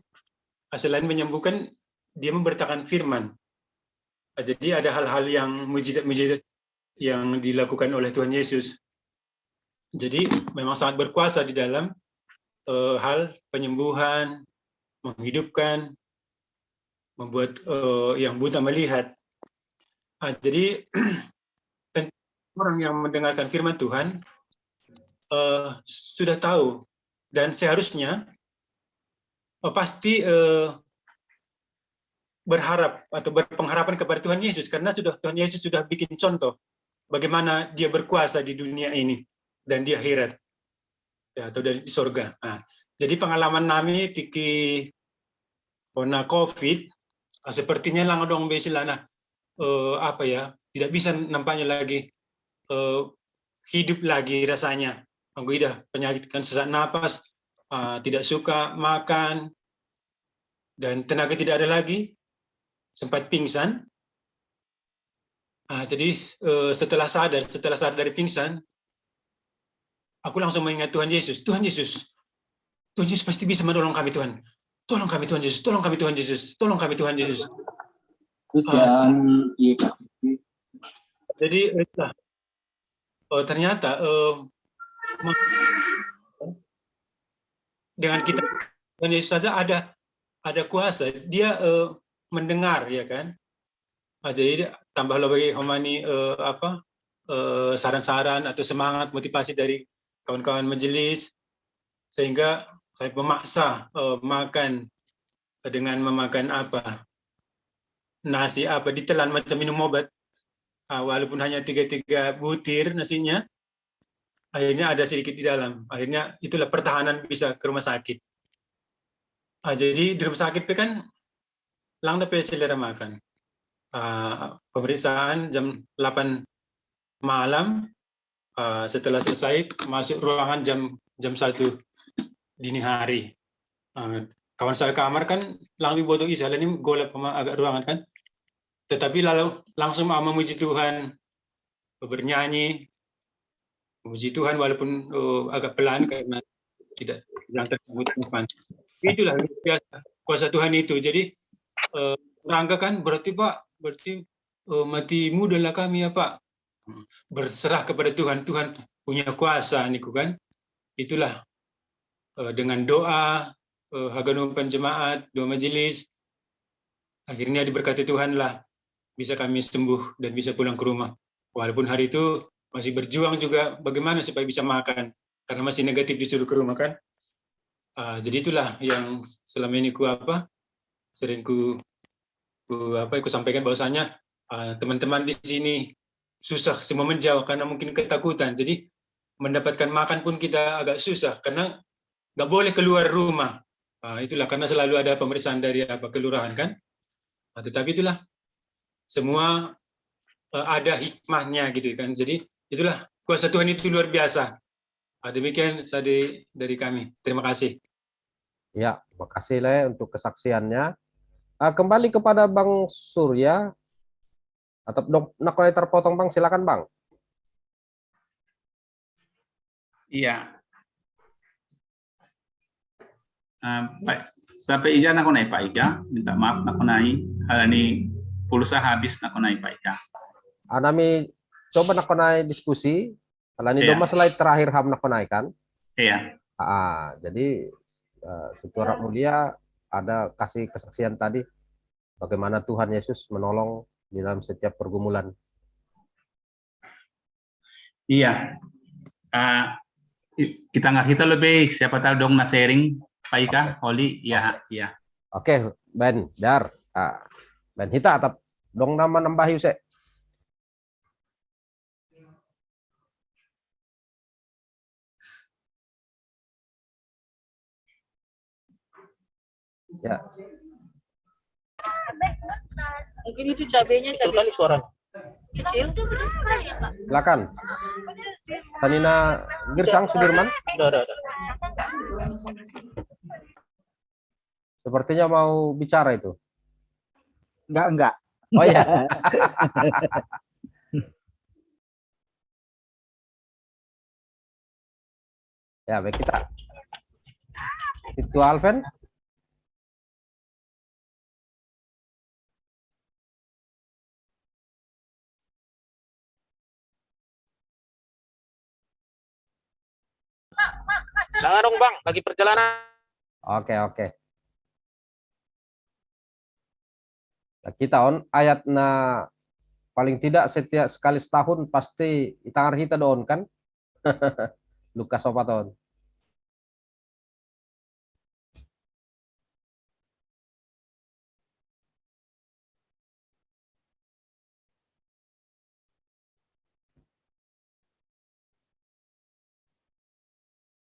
selain menyembuhkan, dia memberitakan firman. Jadi ada hal-hal yang mujizat-mujizat yang dilakukan oleh Tuhan Yesus. Jadi memang sangat berkuasa di dalam eh, hal penyembuhan, menghidupkan, membuat eh, yang buta melihat. Nah, jadi orang yang mendengarkan firman Tuhan eh, sudah tahu dan seharusnya eh, pasti eh, berharap atau berpengharapan kepada Tuhan Yesus karena sudah Tuhan Yesus sudah bikin contoh bagaimana dia berkuasa di dunia ini dan di akhirat ya, atau dari di sorga. Nah, jadi pengalaman nami tiki kena covid, ah, sepertinya lang dong besilana eh, apa ya, tidak bisa nampaknya lagi eh, hidup lagi rasanya. Aku dah penyakit kan sesak napas, ah, tidak suka makan, dan tenaga tidak ada lagi, sempat pingsan. Ah, jadi eh, setelah sadar, setelah sadar dari pingsan, aku langsung mengingat Tuhan Yesus. Tuhan Yesus, Tuhan Yesus pasti bisa menolong kami, Tuhan. Tolong kami, Tuhan Yesus. Tolong kami, Tuhan Yesus. Tolong kami, Tuhan Yesus. Kesian, iya, Kak. Jadi itulah. Oh, ternyata eh, dengan kita, Tuhan Yesus saja ada ada kuasa. Dia eh, mendengar, ya kan? Ah, jadi tambah lagi homani eh, apa eh, saran-saran atau semangat motivasi dari kawan-kawan majelis, sehingga saya memaksa eh, makan dengan memakan apa, nasi apa, ditelan macam minum obat. Ah, walaupun hanya tiga tiga butir nasinya, akhirnya ada sedikit di dalam. Akhirnya itulah pertahanan bisa ke rumah sakit. Ah, jadi di rumah sakit kan lang tapi selera makan. Ah, pemeriksaan jam delapan malam, ah, setelah selesai masuk ruangan jam jam satu dini hari. Ah, kawan saya kamar kan lang boto isa, ini golap sama agak ruangan kan. Tetapi lalu langsung ah, memuji Tuhan, bernyanyi, memuji Tuhan walaupun uh, agak pelan karena tidak yang tersebut. Itulah luar biasa kuasa Tuhan itu. Jadi uh, rangka kan berarti Pak, berarti uh, mati muda lah kami ya Pak. Berserah kepada Tuhan, Tuhan punya kuasa niku kan. Itulah uh, dengan doa, uh, haganupan jemaat, doa majelis, akhirnya diberkati Tuhan lah bisa kami sembuh dan bisa pulang ke rumah. Walaupun hari itu masih berjuang juga bagaimana supaya bisa makan karena masih negatif disuruh ke rumah kan. Uh, jadi itulah yang selama ini ku apa sering ku, ku apa ku sampaikan bahwasanya uh, teman-teman di sini susah semua menjawab karena mungkin ketakutan. Jadi mendapatkan makan pun kita agak susah karena nggak boleh keluar rumah. Uh, itulah karena selalu ada pemeriksaan dari apa kelurahan kan. Uh, tetapi itulah semua uh, ada hikmahnya gitu kan. Jadi itulah kuasa Tuhan itu luar biasa. Uh, demikian tadi dari kami. Terima kasih. Ya, terima kasih Le untuk kesaksiannya. Uh, kembali kepada Bang Surya. Atau dok, nak terpotong Bang, silakan Bang. Iya. Uh, Pak, sampai ija nak konai Pak Ika, minta maaf nak konai. Hal ini pulsa habis nak konai Pak Ika. Anami coba nak konai diskusi. Hal ini iya. Doma slide terakhir ham nak konai kan? Iya. Ah, jadi uh, secara mulia ada kasih kesaksian tadi bagaimana Tuhan Yesus menolong di dalam setiap pergumulan. Iya. Uh, kita nggak kita lebih siapa tahu dong na sharing Pak Ika, Holi, ya, ya. Oke, Ben, Dar. Ah, Ben Hita atau dong nama nambah Yuse. Ya. Mungkin itu cabenya cabai suara. Kecil. Silakan. Sanina Girsang Sudirman. Udah, udah, udah. Sepertinya mau bicara itu. Enggak, enggak. Oh ya. Ya, baik kita. Itu Alven. Jangan dong, Bang, lagi perjalanan. Oke, oke. Nah, kita on ayat na paling tidak setiap sekali setahun pasti itangar kita don kan? Lukas opat on.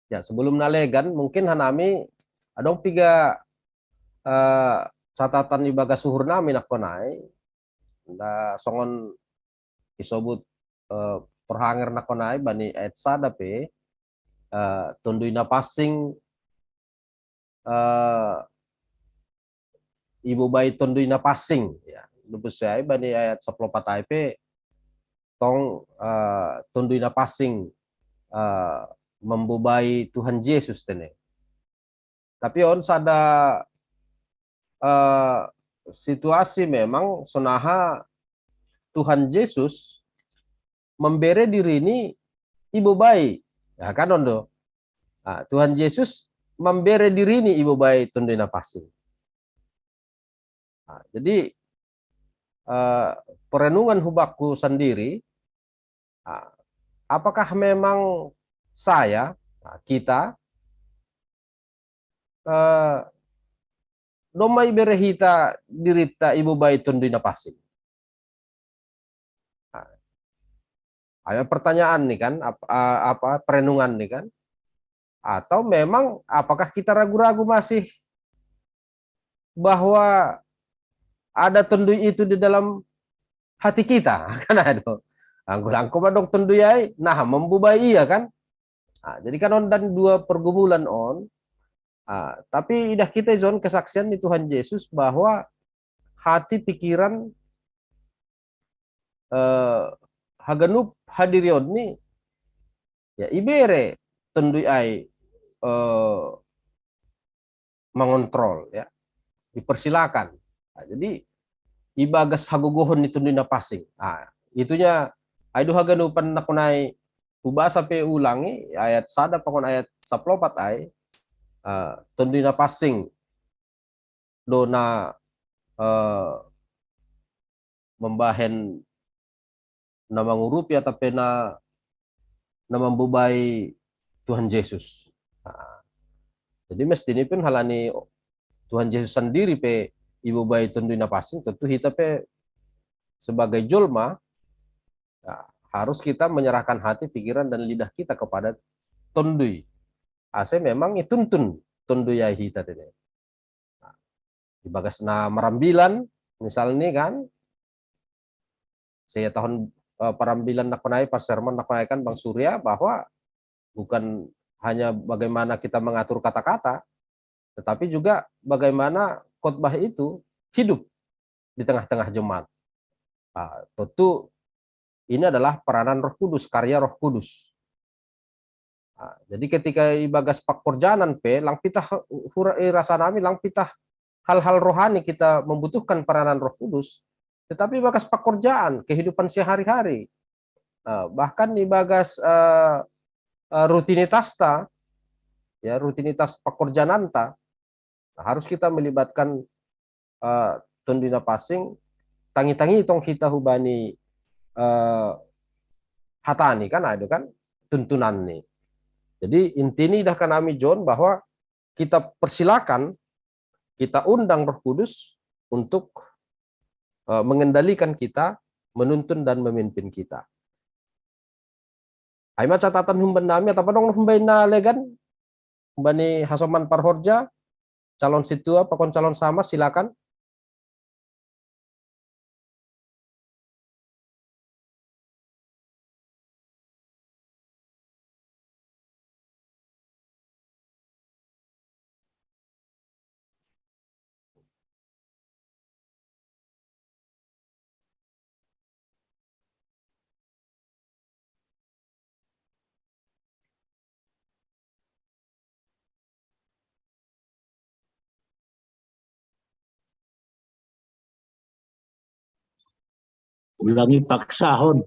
Ya, sebelum nalegan, mungkin hanami adong piga eh, catatan ibagas suhur nami nakonai. Nda songon isobut eh, perhanger nakonai bani ayat sada pe eh, tondui na passing eh, ibobai tondui na passing ya. Lupus ya bani ayat saplopat ai pe tong eh, tondui na passing eh, membobai Tuhan Yesus tene. Tapi on sada eh, situasi memang sonaha Tuhan Yesus membere diri ini ibobai. Ya kan ondo. Nah, Tuhan Yesus membere diri ini ibobai tondui na passing. Nah, jadi eh, perenungan hubakku sendiri, nah, apakah memang saya, nah, kita eh, domai bere hita dirita ibobai tondui na passing. Nah, ada pertanyaan nih kan, apa, apa perenungan nih kan? Atau memang apakah kita ragu-ragu masih bahwa ada tondui itu di dalam hati kita? Kan ada. Anggur angko madong tondui ai, nah membubai ia kan? Nah, jadi kan on dan dua pergumulan on. Ah, tapi idah kita ison kesaksian di Tuhan Yesus bahwa hati pikiran eh, haganup hadirion ni ya ibere tondui ai eh, mengontrol ya dipersilakan. Nah, jadi ibagas hagogohon ni tondui na passing. Nah, itunya ai do haganupan nakonai ubasa pe ulangi ayat sada pakon ayat saplopat ai uh, tondui na passing do na eh, membahen na mangurupi atau pe na na membubai Tuhan Yesus. Nah, jadi mesti ini pun halani Tuhan Yesus sendiri pe ibobai tondui na passing tentu kita pe sebagai jolma ya, harus kita menyerahkan hati, pikiran dan lidah kita kepada tondui. Ase memang ituntun tondui ai hita tene. Nah, ibagas na marambilan misalnya kan saya tahun eh, parambilan nakonai pas sermon nakonai kan Bang Surya bahwa bukan hanya bagaimana kita mengatur kata-kata tetapi juga bagaimana khotbah itu hidup di tengah-tengah jemaat. Nah, tentu ini adalah peranan Roh Kudus, karya Roh Kudus. Nah, jadi ketika ibagas pakorjanan pe, lang pitah hura, eh, rasa nami, lang pitah hal-hal rohani kita membutuhkan peranan Roh Kudus, tetapi ibagas pakorjaan, kehidupan sehari-hari, nah, bahkan ibagas eh, eh, rutinitasta, ya rutinitas pakorjananta, nah, harus kita melibatkan uh, tondui na passing, tangi-tangi tong kita hubani uh, hatani kan ada kan tuntunan ni. Jadi intinya dah kan ami John bahwa kita persilakan, kita undang Roh Kudus untuk uh, mengendalikan kita, menuntun dan memimpin kita. Ai ma catatan humban nami atau padong humbai na legan humbani hasoman parhorja, calon situa pakon calon sama, silakan. Ulangi paksa, Hon.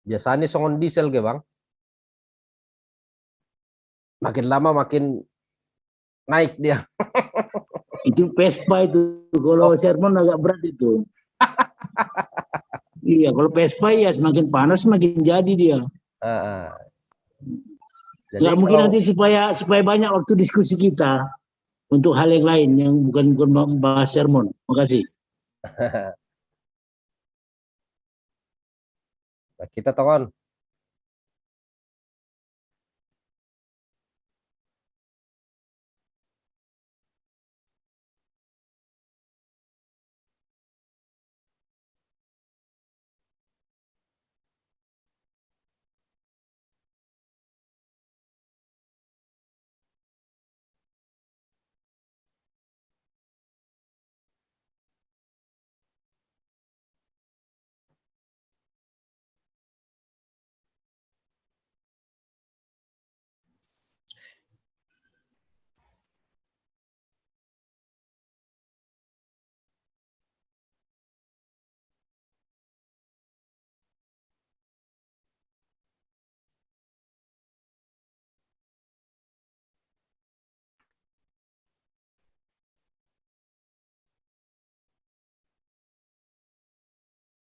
Biasanya songon diesel ke, Bang. Makin lama makin naik dia. Itu Vespa itu. Kalau oh. Sermon agak berat itu. Iya, kalau Vespa ya semakin panas semakin jadi dia. Uh, uh. Jadi nggak mungkin kalau... nanti supaya supaya banyak waktu diskusi kita untuk hal yang lain yang bukan bukan bahas sermon. Makasih. Nah, kita tongon.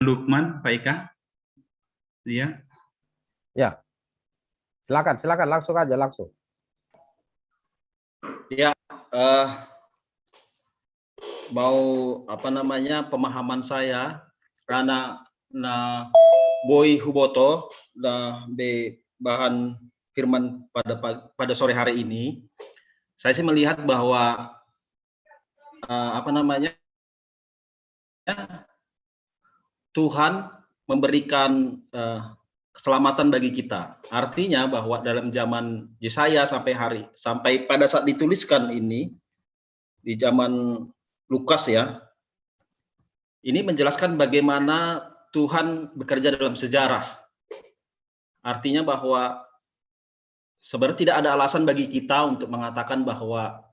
Lukman, Pak Ika? Iya. Ya. Silakan, silakan langsung aja langsung. Ya, uh, mau apa namanya pemahaman saya karena na Boy Huboto da be bahan firman pada pada sore hari ini, saya sih melihat bahwa uh, apa namanya Tuhan memberikan uh, keselamatan bagi kita. Artinya bahwa dalam zaman Yesaya sampai hari sampai pada saat dituliskan ini di zaman Lukas ya, ini menjelaskan bagaimana Tuhan bekerja dalam sejarah. Artinya bahwa sebenarnya tidak ada alasan bagi kita untuk mengatakan bahwa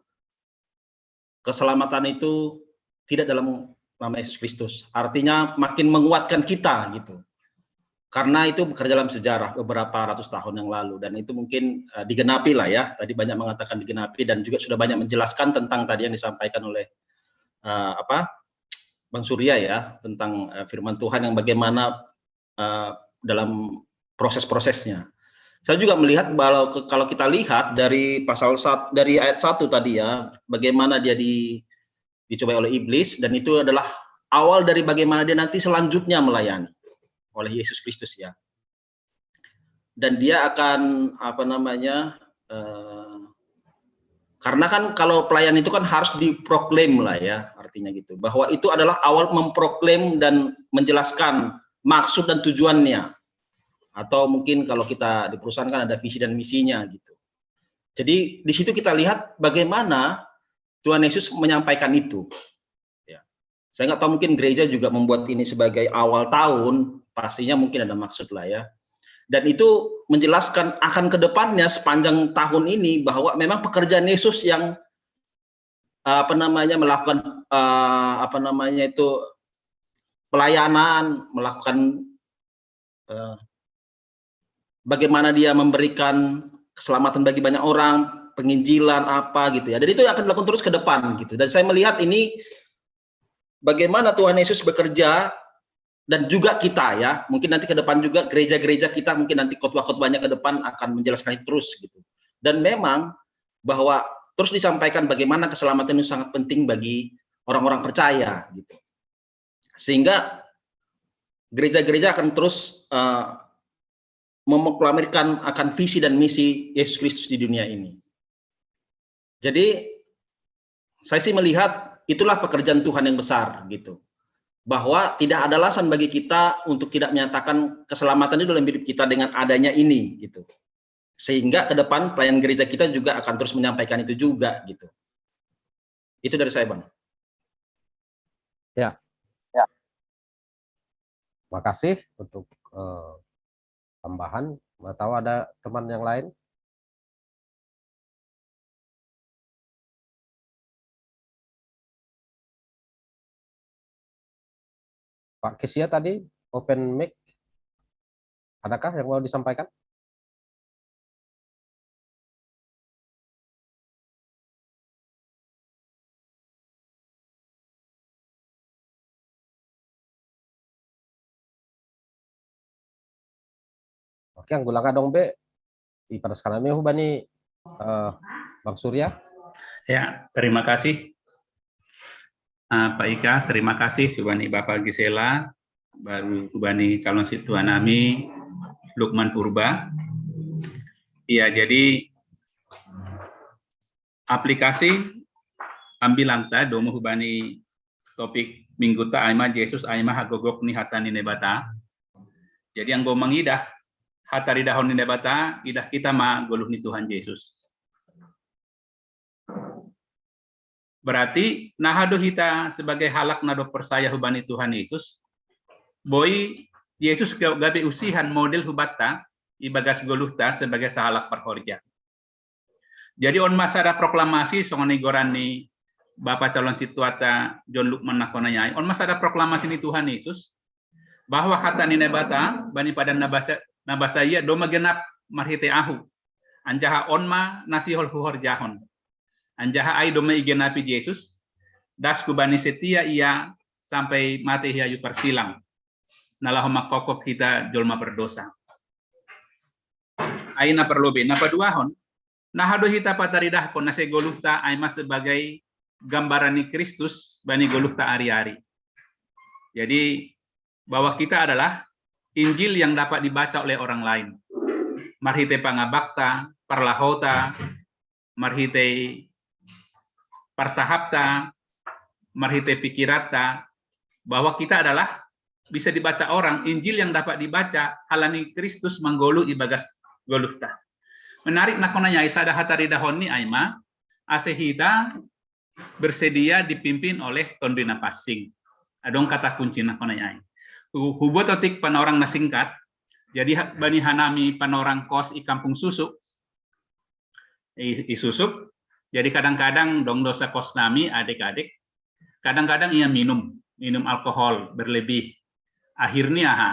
keselamatan itu tidak dalam nama Yesus Kristus. Artinya makin menguatkan kita gitu. Karena itu bekerja dalam sejarah beberapa ratus tahun yang lalu dan itu mungkin uh, digenapi lah ya. Tadi banyak mengatakan digenapi dan juga sudah banyak menjelaskan tentang tadi yang disampaikan oleh uh, apa Bang Surya ya tentang uh, firman Tuhan yang bagaimana uh, dalam proses-prosesnya. Saya juga melihat bahwa kalau kita lihat dari pasal satu, dari ayat satu tadi ya, bagaimana dia di, dicobai oleh iblis dan itu adalah awal dari bagaimana dia nanti selanjutnya melayani oleh Yesus Kristus ya. Dan dia akan apa namanya uh, karena kan kalau pelayan itu kan harus diproklaim lah ya, artinya gitu. Bahwa itu adalah awal memproklaim dan menjelaskan maksud dan tujuannya. Atau mungkin kalau kita di perusahaan kan ada visi dan misinya gitu. Jadi di situ kita lihat bagaimana Tuhan Yesus menyampaikan itu. Ya. Saya nggak tahu mungkin gereja juga membuat ini sebagai awal tahun, pastinya mungkin ada maksud lah ya. Dan itu menjelaskan akan ke depannya sepanjang tahun ini bahwa memang pekerjaan Yesus yang apa namanya melakukan uh, apa namanya itu pelayanan, melakukan uh, bagaimana dia memberikan keselamatan bagi banyak orang, penginjilan apa gitu ya. Dan itu akan dilakukan terus ke depan gitu. Dan saya melihat ini bagaimana Tuhan Yesus bekerja dan juga kita ya, mungkin nanti ke depan juga gereja-gereja kita mungkin nanti khotbah-khotbahnya ke depan akan menjelaskan itu terus gitu. Dan memang bahwa terus disampaikan bagaimana keselamatan itu sangat penting bagi orang-orang percaya gitu. Sehingga gereja-gereja akan terus uh, memproklamirkan akan visi dan misi Yesus Kristus di dunia ini. Jadi saya sih melihat itulah pekerjaan Tuhan yang besar gitu. Bahwa tidak ada alasan bagi kita untuk tidak menyatakan keselamatan itu dalam hidup kita dengan adanya ini gitu. Sehingga ke depan pelayan gereja kita juga akan terus menyampaikan itu juga gitu. Itu dari saya, Bang. Ya. Ya. Makasih untuk uh, tambahan. Atau ada teman yang lain? Pak Kesia tadi open mic, adakah yang mau disampaikan? Oke, anggo langa dong be, ipanaskan ami hubani eh, Bang Surya. Ya, terima kasih. Ah, Pak Ika, terima kasih hubani Bapak Gisela, baru hubani calon situa nami Lukman Purba. Iya, jadi aplikasi ambilanta domu hubani topik mingguta aima Yesus aima hagogok ni hata ni Naibata. Jadi anggo mangidah hata ridahon ni Naibata, idah kita ma goluh ni Tuhan Yesus. Berarti naha do hita sebagai halak na do persaya hubani Tuhan Yesus, boi Yesus gabe usihan model hubanta ibagas goluhta sebagai sahalak parhorja. Jadi on ma sada proklamasi songon igoran ni Bapa calon situata John Lukman na kona ai, on ma sada proklamasi ni Tuhan Yesus bahwa hata ni Naibata bani padan na basa, na basa ia doma genap marhite ahu. Anjaha on ma na sihol huhorjahon. Anjaha ai doma igenapi Jesus, das kubani setia ia sampai mate hiayu parsilang. Na laho mangkokop hita jolma berdosa. Ai na parlobe, na paduahon, naha do hita pataridahkon na segoluhta ai ma sebagai gambaran ni Kristus bani goluhta ari-ari. Jadi bahwa kita adalah Injil yang dapat dibaca oleh orang lain. Marhite pangabakta, parlahota, marhite parsahapta, marhite pikiranta, bahwa kita adalah bisa dibaca orang, Injil yang dapat dibaca halani Kristus manggoluh ibagas goluhta. Menarik na kona ai sada hata ridahon ni ai ma, ase hita bersedia dipimpin oleh Tonduy Napansing. Adong kata kunci na kona ai. Hubuat otik panorang na singkat. Jadi bani hanami panorang kos i Kampung Susu, i Susup. Jadi kadang-kadang dong dosa kos nami adik-adik, kadang-kadang ia minum, minum alkohol berlebih. Akhirnya aha,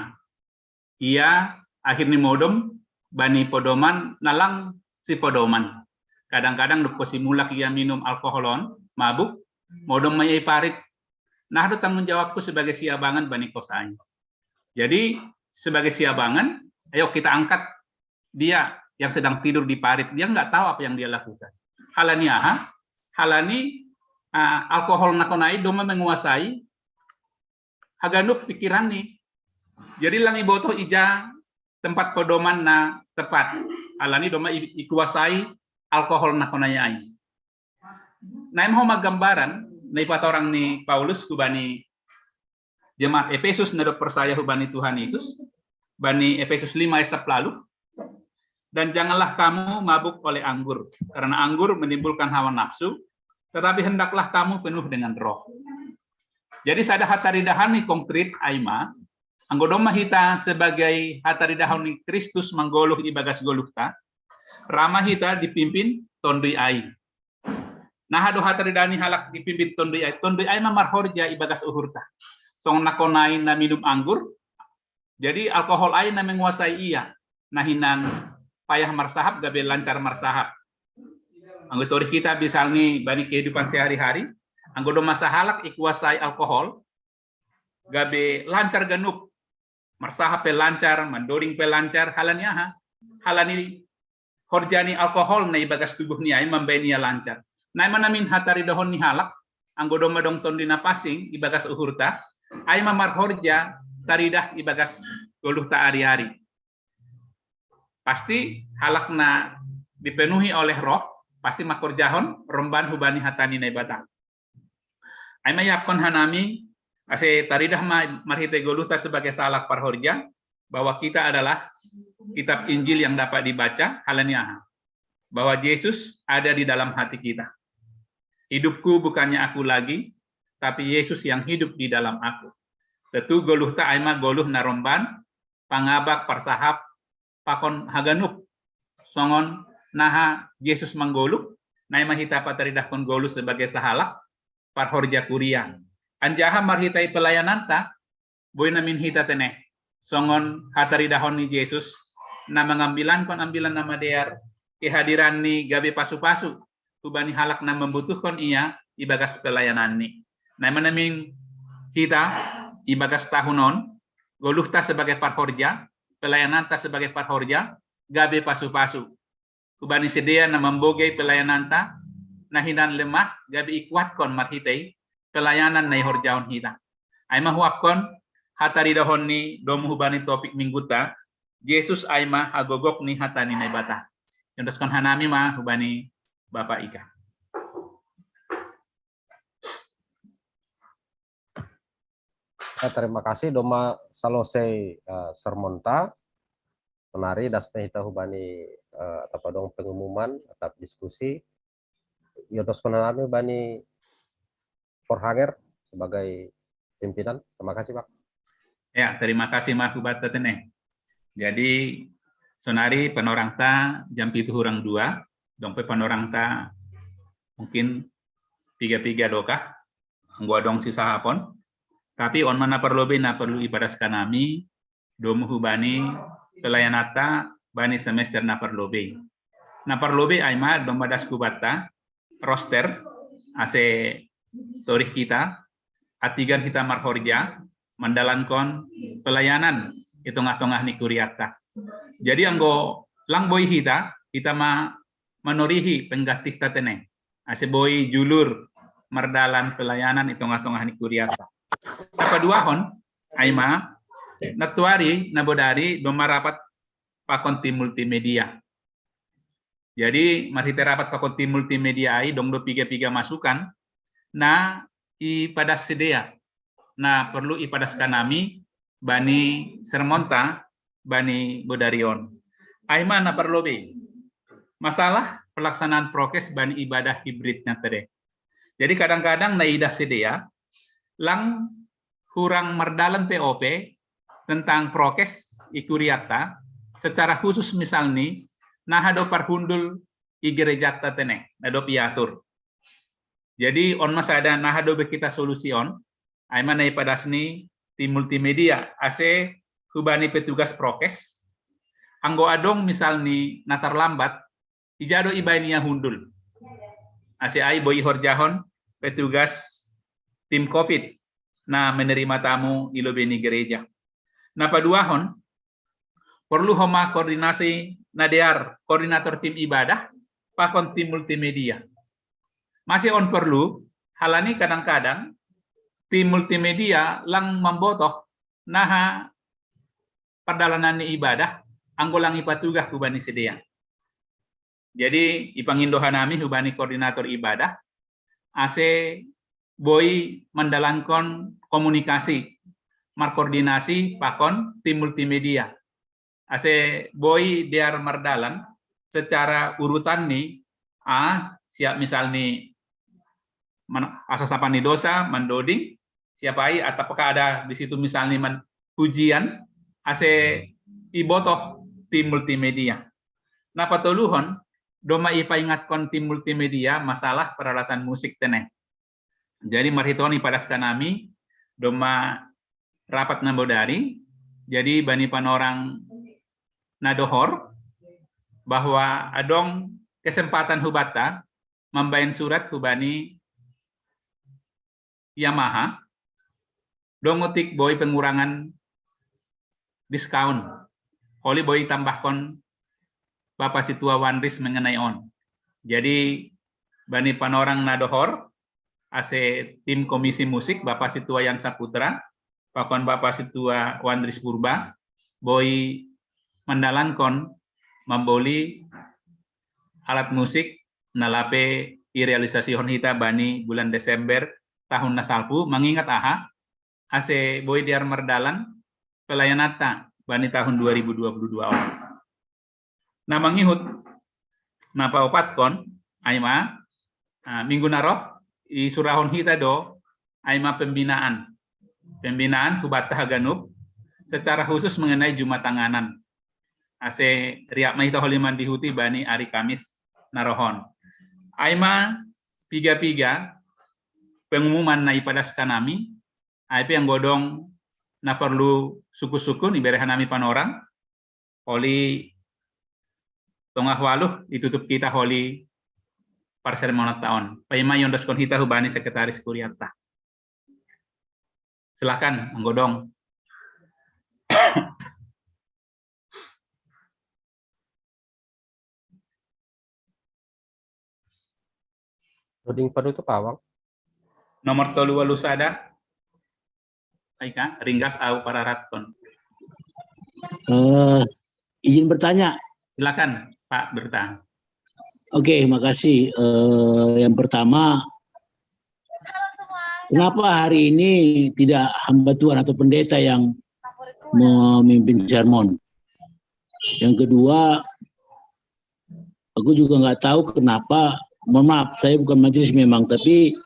ia akhirnya modom bani podoman nalang si podoman. Kadang-kadang dopo si mulak ia minum alkohol on, mabuk, modom ma ia i parit. Nah do tanggung jawabku sebagai siabangan bani kos ai. Jadi sebagai siabangan, ayo kita angkat dia yang sedang tidur di parit, dia nggak tahu apa yang dia lakukan. Halani aha, halani uh, alkohol na kona ai doma menguasai haganup pikiran ni. Jadi lang ibotoh ija tempat pedoman na tepat. Halani doma ikuasai alkohol na kona ai. Nah, ima homa gambaran na ipatorang ni Paulus kubani jemaat Efesus na do persaya hubani Tuhan Yesus, bani Efesus lima ayat sepuluh, dan janganlah kamu mabuk oleh anggur, karena anggur menimbulkan hawa nafsu, tetapi hendaklah kamu penuh dengan Roh. Jadi sada hata ridahon ni konkrit ai ma, anggo doma hita sebagai hata ridahon ni Kristus manggoluh ibagas goluhta, ra ma hita dipimpin Tonduy ai. Naha do hata ridahon ni halak dipimpin Tonduy ai, Tonduy ai ma marhorja ibagas uhurta. Songon na kona ai na minum anggur, jadi alkohol ai na menguasai ia, na hinan payah marsahap gabe lancar marsahap. Anggo tori hita misalni bani kehidupan sehari-hari, anggo doma sahalak ikuasai alkohol, gabe lancar ganup, marsahap pe lancar, mandoding pe lancar, halani aha, halani horja ni alkohol na ibagas tubuh ni ai mambaen ia lancar. Na ima namin hata ridahon ni halak, anggo doma dong Tonduy Napansing ibagas uhurta, ai ma marhorja taridah ibagas goluhta ari-ari. Pasti halak na dipenuhi oleh Roh pasti mangkorjahon romban hubani hata ni Naibata. Ai ma iapkon hanami ase taridah ma marhite goluhta sebagai sahalak parhorja bahwa kita adalah kitab Injil yang dapat dibaca, halani aha, bahwa Yesus ada di dalam hati kita. Hidupku bukannya aku lagi, tapi Yesus yang hidup di dalam aku. Tetu goluhta ai ma goluh na romban, pangabak, parsahap, pakon haganup. Songon naha Jesus manggoluh, na ima hita pataridahkon goluh sebagai sahalak parhorja kuria. Anjaha marhite pelayananta, boi namin hita tene. Songon hataridahon ni Jesus, na mangambilankon ambilan na madear, kehadiran ni gabe pasu-pasu, hubani halak na membutuhkon ia ibagas pelayananni. Na ima namin hita ibagas tahun on, goluhta sebagai parhorja, pelayananta sebagai parhorja, gabe pasu-pasu. Hubani sidea na mambogei pelayananta, na hinan lemah gabe ikuatkon marhitei pelayanan na ihorjahon hita. Ai ma huakkon hataridahon ni domu hubani topik mingguta, Jesus ai ma hagogok ni hata ni Naibata. Iondoskon hanami ma hubani Bapa Ika. Ya, terima kasih, doma salosei uh, sermonta. Sonari das ma hita hubani uh, atau dong pengumuman atau diskusi. Iondoskon hanami hubani Forhanger sebagai pimpinan. Terima kasih, Pak. Ya, terima kasih ma hubatta tene. Jadi sonari panorangta jam pitu hurang dua, dong pe panorangta mungkin piga-piga dokah, anggo adong sisahapon. Tapi on ma na parlobei na perlu ipadaskan hami, domu hubani pelayananta bani semester na parlobei. Na parlobei ai ma doma das hubatta, roster, ase torih hita, antigan hita marhorja, mandalankon pelayanan i tongah-tongah ni kuriatta. Jadi anggo lang boi hita, hita ma manorihi penggantihta tene. Ase boi julur mardalan pelayanan i tongah-tongah ni kuriatta. Sapaduahon, ai ma, nantuari na bodari doma rapat pakon tim multimedia. Jadi marhite rapat pakon tim multimedia ai dong do piga-piga masukan na ipadas sidea, na perlu ipadaskan hami bani sermonta bani bodari on. Ai ma na parlobei, masalah pelaksanaan prokes bani ibadah hibrid na tede. Jadi kadang-kadang na idah sidea lang hurang mardalan P O P tentang prokes i kuriatta, secara khusus misalni naha do parhundul i gerejatta tene, na dob iatur. Jadi on ma sada naha do be hita solusi on, ai ma na ipadas ni tim multimedia, ase hubani petugas prokes, anggo adong misalni na tarlambat, ija do ibaen ia hundul. Ase ai boi ihorjahon petugas tim covid na menerima tamu i lobei ni gereja. Na paduahon, perlu homa koordinasi na dear koordinator tim ibadah pakon tim multimedia. Mase on perlu, halani kadang-kadang tim multimedia lang mambotoh naha pardalanan ni ibadah anggo lang ipatugah hubani sidea. Jadi ipangindo hanami hubani koordinator ibadah ase boi mandalankon komunikasi, markoordinasi pakon tim multimedia. Ase boi dear mardalan secara urutan ni, a, siap misalni asasapan ni dosa, mandoding, siap ai, atau apakah ada di situ misalni man, ujian, ase ibotoh tim multimedia. Na patoluhon, doma ipaingatkon tim multimedia masalah peralatan musik tene. Jadi marhite on ipadaskan hami doma rapat na bodari, jadi bani panorang na dohor bahwa adong kesempatan hubatta mambaen surat hubani Yamaha, dong otik boi pengurangan diskaun. Holi boi tambahkon Bapa Situa Wanris mengenai on. Jadi bani panorang na dohor, ase tim komisi musik Bapa Situa Yan Saputra, pakon Bapa Situa Wanris Purba, boi mandalankon mamboli alat musik na lape irealisasihon hita bani bulan Desember tahun na salpu, mangingat aha, ase boi dear mardalan pelayananta bani tahun dua ribu dua puluh dua on. Na mangihut na paopatkon, ai ma, minggu na roh isurahon hita do, ai ma pembinaan. Pembinaan hubatta haganup secara khusus mengenai jumatanganan. Ase riap ma hita holi mandihuti bani ari Kamis na roh on. Ai ma piga-piga pengumuman na ipadaskan hami, ai pe anggo adong na perlu suku-suku ni berehan nami panorang, oli tongah waluh ditutup kita oli parsermonat taon. Paima yondoskon hita hubani sekretaris kuriata. Silakan, manggodong. Loading panutup awang. Nomor tolu walu sada. Aika, ringgas au pararatkon. Uh, izin bertanya. Silakan, Pak Bertang. Oke, okay, makasih. Uh, yang pertama, kenapa hari ini tidak hamba Tuhan atau pendeta yang memimpin sermon? Yang kedua, aku juga nggak tahu kenapa. Mohon maaf, saya bukan majelis memang, tapi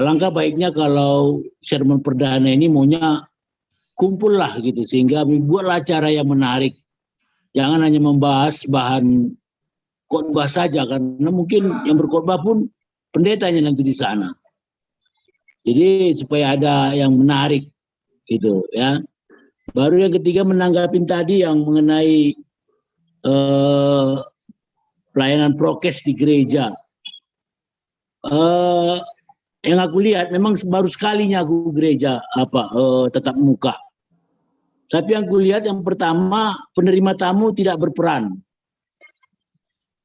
alangkah baiknya kalau sermon perdana ini maunya kumpul lah gitu, sehingga buatlah acara yang menarik. Jangan hanya membahas bahan khotbah saja, karena mungkin yang berkhotbah pun pendetanya nanti di sana. Jadi supaya ada yang menarik gitu ya. Baru yang ketiga, menanggapi tadi yang mengenai eh, pelayanan prokes di gereja. Eh, yang aku lihat memang baru sekalinya aku gereja apa eh, tatap muka. Tapi yang kulihat yang pertama, penerima tamu tidak berperan.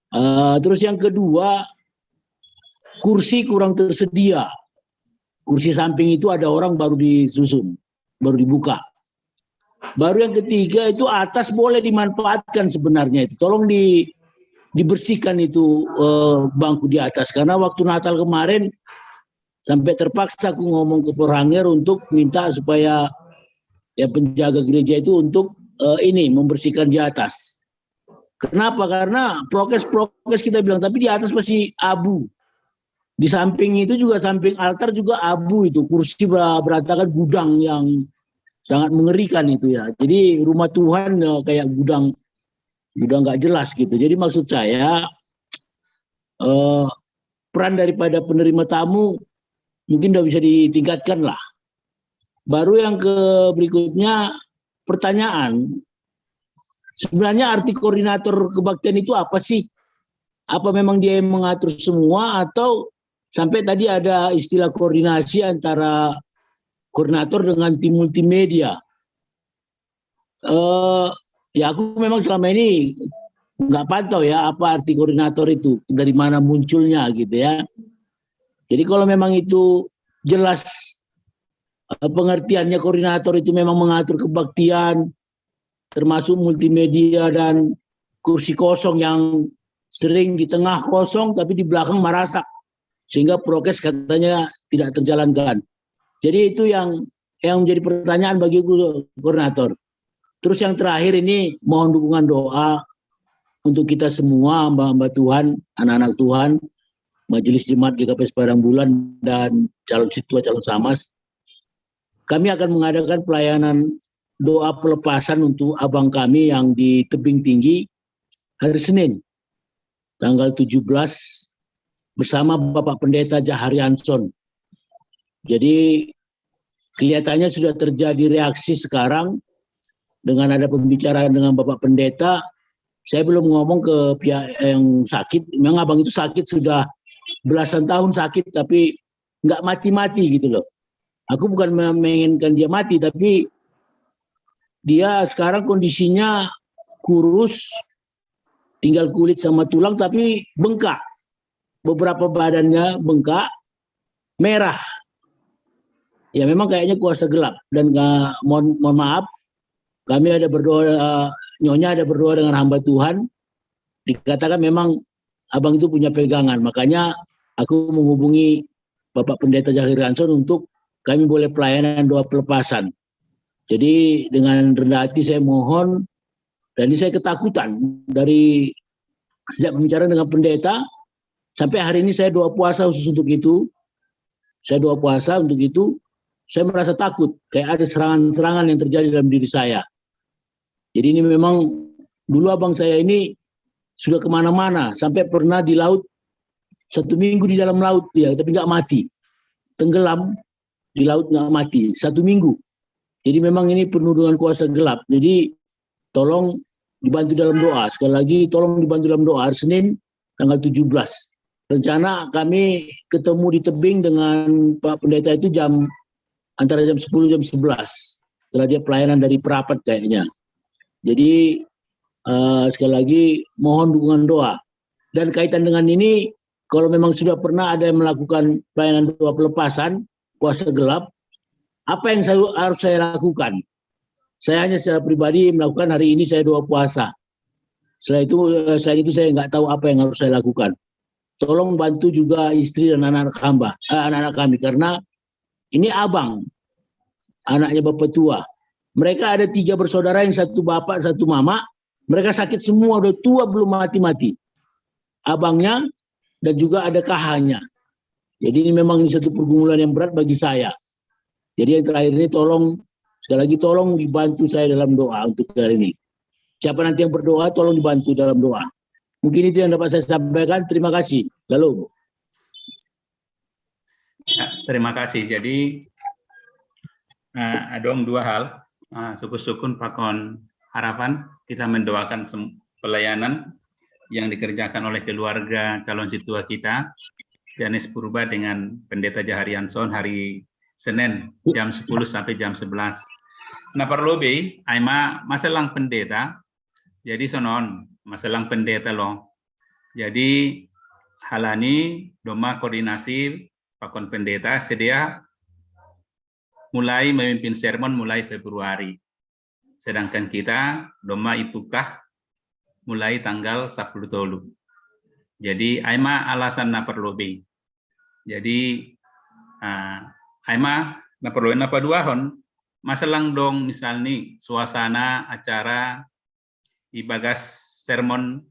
Uh, terus yang kedua, kursi kurang tersedia. Kursi samping itu ada orang baru disusun, baru dibuka. Baru yang ketiga itu atas boleh dimanfaatkan sebenarnya itu. Tolong di, dibersihkan itu uh, bangku di atas, karena waktu Natal kemarin sampai terpaksa aku ngomong ke Porhanger untuk minta supaya ya penjaga gereja itu untuk uh, ini membersihkan di atas. Kenapa? Karena prokes-prokes kita bilang, tapi di atas masih abu. Di samping itu juga, samping altar juga abu itu, kursi berantakan, gudang yang sangat mengerikan itu ya. Jadi rumah Tuhan ya, kayak gudang, gudang nggak jelas gitu. Jadi maksud saya eh, peran daripada penerima tamu mungkin udah bisa ditingkatkan lah. Baru yang ke berikutnya, pertanyaan, sebenarnya arti koordinator kebaktian itu apa sih? Apa memang dia yang mengatur semua atau sampai tadi ada istilah koordinasi antara koordinator dengan tim multimedia? Uh, ya aku memang selama ini nggak pantau ya apa arti koordinator itu, dari mana munculnya gitu ya. Jadi kalau memang itu jelas uh, pengertiannya, koordinator itu memang mengatur kebaktian, termasuk multimedia dan kursi kosong yang sering di tengah kosong tapi di belakang marasak, sehingga prokes katanya tidak terjalankan. Jadi itu yang yang menjadi pertanyaan bagiku, koordinator. Terus yang terakhir ini mohon dukungan doa untuk kita semua hamba-hamba Tuhan, anak-anak Tuhan, Majelis Jemaat G K P S Padang Bulan dan calon situa, calon samas. Kami akan mengadakan pelayanan doa pelepasan untuk abang kami yang di Tebing Tinggi hari Senin tanggal tujuh belas bersama Bapak Pendeta Jaharianson. Jadi kelihatannya sudah terjadi reaksi sekarang dengan ada pembicaraan dengan Bapak Pendeta. Saya belum ngomong ke pihak yang sakit. Memang abang itu sakit sudah belasan tahun sakit, tapi nggak mati-mati gitu loh. Aku bukan menginginkan dia mati, tapi dia sekarang kondisinya kurus, tinggal kulit sama tulang, tapi bengkak. Beberapa badannya bengkak, merah. Ya memang kayaknya kuasa gelap. Dan mohon, mohon maaf, kami ada berdoa, uh, nyonya ada berdoa dengan hamba Tuhan. Dikatakan memang abang itu punya pegangan. Makanya aku menghubungi Bapak Pendeta Jaharianson untuk kami boleh pelayanan doa pelepasan. Jadi dengan rendah hati saya mohon, dan ini saya ketakutan dari sejak pembicaraan dengan pendeta sampai hari ini saya doa puasa khusus untuk itu. Saya doa puasa untuk itu. Saya merasa takut, kayak ada serangan-serangan yang terjadi dalam diri saya. Jadi ini memang dulu abang saya ini sudah kemana-mana, sampai pernah di laut satu minggu di dalam laut dia, tapi nggak mati, tenggelam di laut nggak mati satu minggu. Jadi memang ini penuh dengan kuasa gelap. Jadi tolong dibantu dalam doa. Sekali lagi, tolong dibantu dalam doa. Hari Senin tanggal tujuh belas. Rencana kami ketemu di tebing dengan Pak Pendeta itu jam antara jam sepuluh jam sebelas. Setelah dia pelayanan dari Prapat kayaknya. Jadi eh, sekali lagi mohon dukungan doa. Dan kaitan dengan ini, kalau memang sudah pernah ada yang melakukan pelayanan doa pelepasan kuasa gelap, apa yang saya, harus saya lakukan? Saya hanya secara pribadi melakukan hari ini saya doa puasa. Selain itu, eh, selain itu saya nggak tahu apa yang harus saya lakukan. Tolong bantu juga istri dan anak-anak hamba, eh, anak-anak kami, karena ini abang, anaknya bapak tua. Mereka ada tiga bersaudara, yang satu bapak, satu mama. Mereka sakit semua, udah tua belum mati-mati. Abangnya dan juga ada kahanya. Jadi ini memang ini satu pergumulan yang berat bagi saya. Jadi yang terakhir ini tolong, sekali lagi tolong dibantu saya dalam doa untuk kali ini. Siapa nanti yang berdoa, tolong dibantu dalam doa. Mungkin itu yang dapat saya sampaikan. Terima kasih. Shalom. Ya, terima kasih. Jadi eh, adong dua hal. Eh, sukun-sukun pakon harapan kita mendoakan sem- pelayanan yang dikerjakan oleh keluarga calon situa kita, Janes Purba dengan Pendeta Jaharianson hari Senin jam sepuluh sampai jam sebelas. Nah, parlobei, ai ma maselang pendeta, jadi sonon, maselang pendeta lo. Jadi halani domma koordinasi pakon pendeta sedia mulai memimpin sermon mulai Februari. Sedangkan kita domma ipukah mulai tanggal sepuluh tolu. Jadi ai ma alasan na parlobei. Jadi ah, ai ma na parlobei. Na paduahon, maselang dong misalni suasana acara ibagas sermon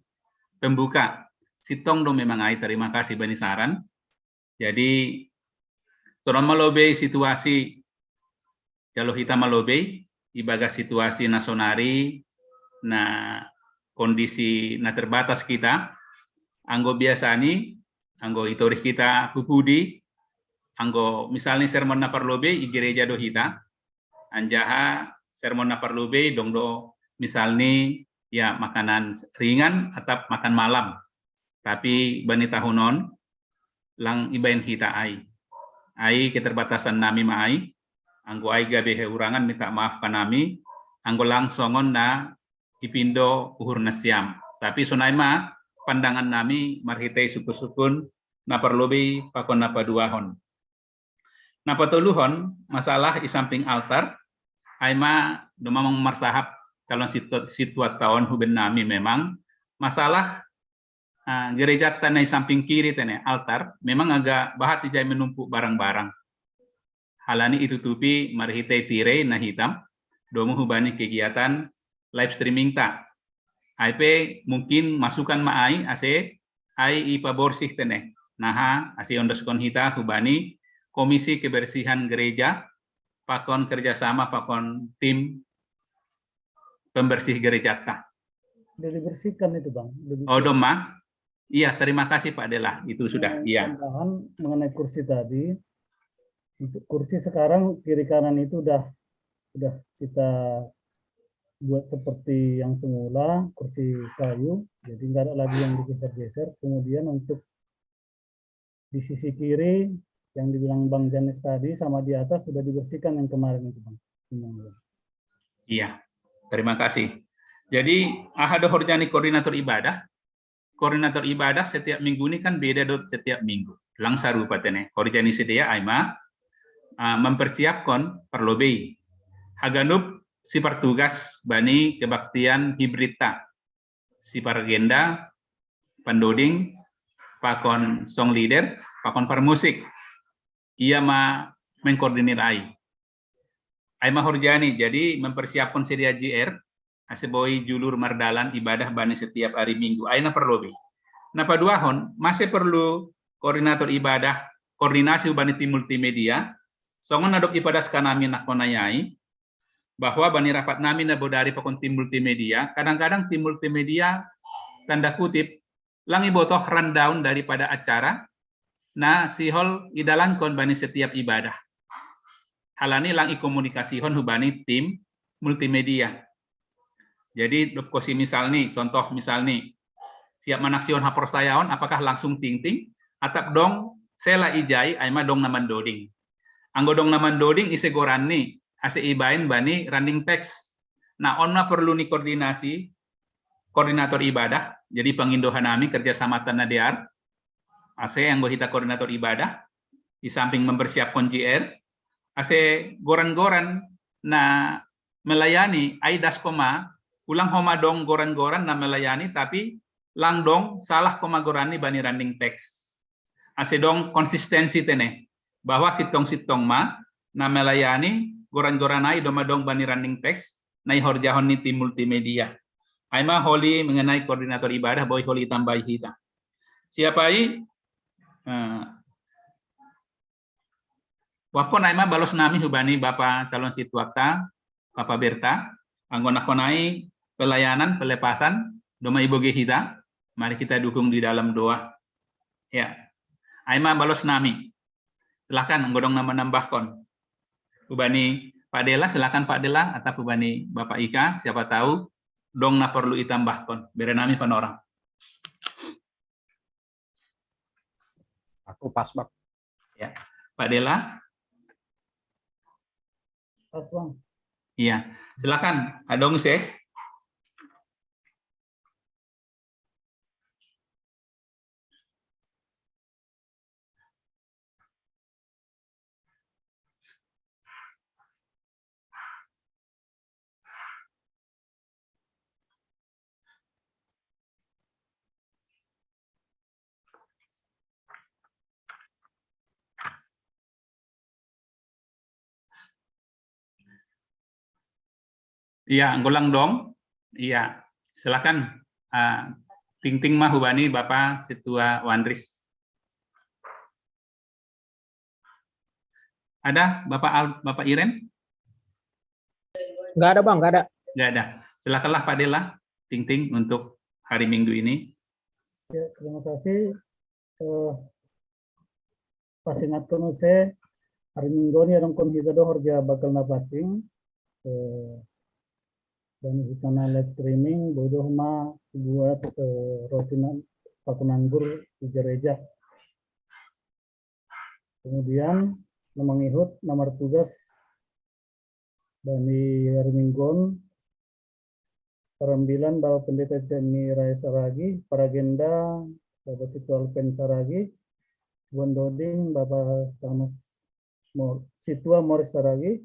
pembuka. Sitong dong memang ai, terima kasih bani saran. Jadi, tolong malobei situasi, kalau kita malobei, ibagas situasi na sonari, na kondisi na terbatas kita, anggo biasani, anggo itorih kita pupudi, anggo misalni sermon na parlobei i gereja do hita, anjaha sermon na parlobei dong do misalni ya makanan ringan atau makan malam. Tapi bani tahun on, lang ibaen hita ai. Ai keterbatasan nami ma ai, anggo ai gabe heurangan minta maaf kanami, anggo lang songon na ipindo uhur nasiam. Tapi sonai ma pandangan nami marhitei sukun-sukun na parlobei pakon na paduahon. Na patoluhon, masalah i samping altar, ai ma domma marsahap calon situa taon huben nami memang masalah uh, gereja tana i samping kiri tene altar memang agak bahat ijai menumpuk barang-barang. Halani itutupi marhitei tirei na hitam domu hubani kegiatan live streaming ta. Ai pe mungkin masukan ma ai ase ai ipaborsih tene. Naha ase ondoskon hita hubani Komisi Kebersihan Gereja pakon kerjasama pakon tim pembersih gereja ta. Sudah dibersihkan itu bang. Oh domma. Iya, terima kasih Pak Dela. Itu sudah. Iya. Tambahan mengenai kursi tadi. Kursi sekarang kiri kanan itu udah udah kita buat seperti yang semula, kursi kayu, jadi nggak ada lagi yang digeser-geser. Kemudian untuk di sisi kiri yang dibilang Bang Janis tadi sama di atas sudah dibersihkan yang kemarin itu Bang. Iya, terima kasih. Jadi aha do horjani koordinator ibadah, koordinator ibadah setiap minggu ini kan beda dot setiap minggu. Lang sarupa tene. Horjani sedia ai ma uh, mempersiapkan parlobei haganup si partugas bani kebaktian hibrid ta. Si paragenda, pandoding, pakon song leader, pakon parmusik. Ia ma mengkoordinir ai. Ai ma horjani, jadi mempersiapkan sedia J R, ase boi julur mardalan ibadah bani setiap hari minggu. Ai na parlobei. Na paduahon, mase perlu koordinator ibadah, koordinasi bani tim multimedia, songon na dob ipadaskan nami nangkon ai, bahwa bani rapat nami na bodari pakon tim multimedia, kadang-kadang tim multimedia tanda kutip lang ibotoh rundown daripada acara na sihol idalankon bani setiap ibadah. Hal ani lang ikomunikasihon hubani tim multimedia. Jadi, dopko si misal ni, contoh misal ni, siap manaksihon haporsayaon, apakah langsung tingting, atap dong sela ijai, aima dong na mandoding. Anggo dong na mandoding, ise goran ni, ase ibaen bani running text. Nah, on ma perlu ni koordinasi, koordinator ibadah, jadi pangindohan nami kerja sama tanah diar, ase anggo hita koordinator ibadah, di samping mempersiapkan J R, ase goran-goran na melayani, ai das koma, ulang homa dong goran-goran na melayani, tapi lang dong salah koma goran ni bani running text. Ase dong konsistensi tene, bahwa sitong-sitong ma, na melayani, goran-goran ai doma dong bani running text, na ihorjahon ni tim multimedia. Aima holi mengenai koordinator ibadah, boi holi tambahi hita. Siapa i? Eh, Wapon aima balos nami hubani Bapa calon situakta, Bapa Berta, anggo na konai pelayanan, pelepasan, doma iboge hita, mari kita dukung di dalam doa. Ya, aima balos nami. Silakan, anggo dong na manambahkon. Hubani Pak Dela, silakan Pak Dela, atau hubani Bapak Ika, siapa tahu dong na perlu itambahkon. Bere nami panorang. Aku pas, Bang. Ya, Pak Dela. Pas, Bang. Iya, silakan. Adong sih. Iya, anggo lang dong. Iya, silakan. Ah, tingting mah hubani Bapak Situa Wandris. Ada Bapak Al, Bapak Iren? Nggak ada, Bang, nggak ada. Nggak ada. Silakanlah Pak Dela, tingting untuk hari Minggu ini. Ya, terima kasih. Eh, pasingatkon use, hari Minggu ni adong kon hita do horja bagal na pansing. Eh, dan hita na live streaming, boi do homa buat, eh, roti na pakon anggur di gereja. Kemudian, na mangihut, na martugas bani hari Minggu on, parambilan Bapak Pendeta Jani Rai Saragi, paragenda Bapak Situa Alpen Saragi, buan doding Bapak Samas Mor, Situa Moris Saragi,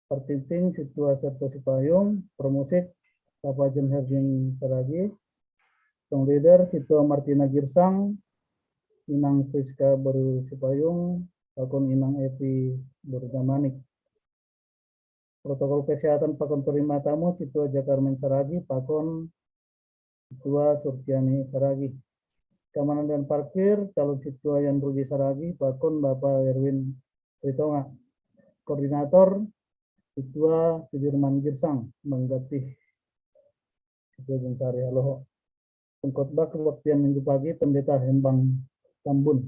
partingting Situa Serto Sipayung, parmusik Bapak John Herjin Saragi, song leader Situa Martina Girsang, Inang Priska Boru Sipayung, pakon Inang Evi Boru Damanik. Protokol kesehatan pakon terima tamu Situa Jakarmen Saragi, pakon Situa Surtiani Saragi. Keamanan dan parkir, calon Situa Yan Rugi Saragi, pakon Bapak Erwin Ritonga. Koordinator, Situa Sudirman Girsang, mengganti Situa Jensari Haloho. Pengkhotbah kebaktian Minggu pagi, Pendeta Hembang Tambun.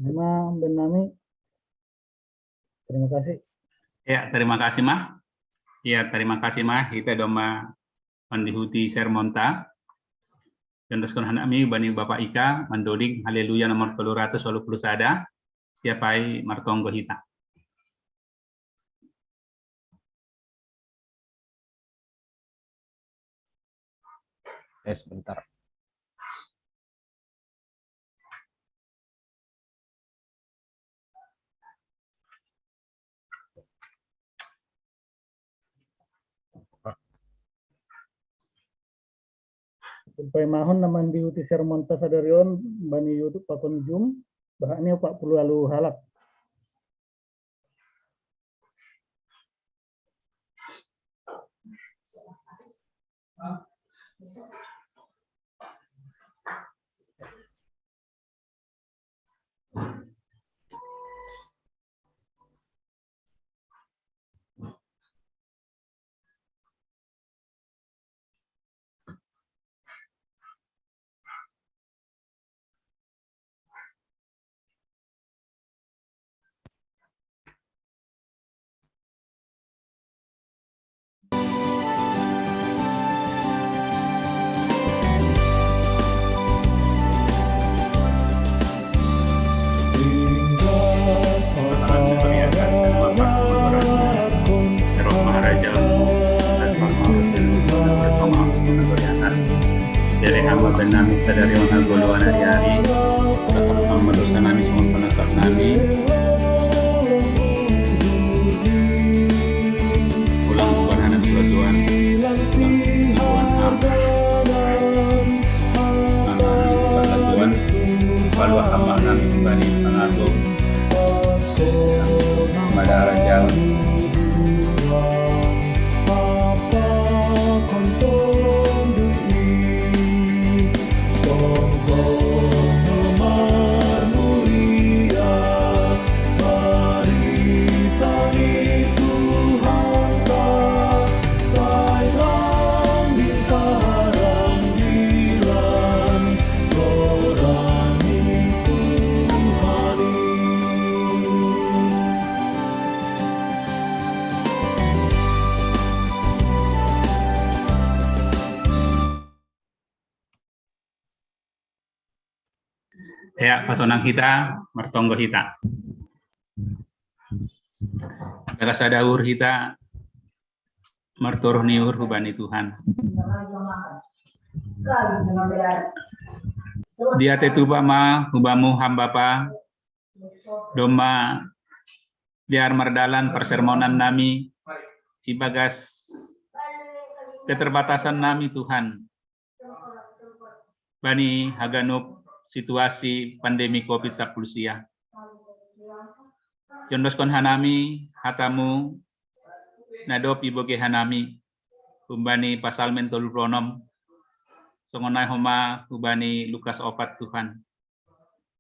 Memang benami. Terima kasih. Ya, terima kasih mah. Ya, terima kasih mah. Kita doma mandihuti sermonta. Dan terus hana mi bani Bapak Ika mandoding Haleluya nomor tolu ratus walu puluh sada. Siapai martonggo hita. Eh, sebentar. Paimahon na mandihuti sermonta sadari on bani YouTube pakon Zoom, bahat ni opat puluh walu halak. Dari hamba benami sadari on hagoluan ari-ari. Rasakan hamba dosa nami songon panasap nami. Ulang bukan anak dua Tuhan. Ulang bukan hamba. Hamba Tuhan. Paluah hamba nami kembali pangagum. Madara jauh. Ya, pasonang hita, martonggo hita. Daga sada uhur hita, martoruh ni uhur hubani Tuhan. Diate tupa ma hubamu ham Bapa, domma dear mardalan parsermonan nami, ibagas keterbatasan nami Tuhan. Bani haganup situasi pandemi covid sampulu sia. Jondoskon hanami hatamu na dob iboge hanami, humbani Pasalmen tolu pulu onom, songon nai homa hubani Lukas opat Tuhan.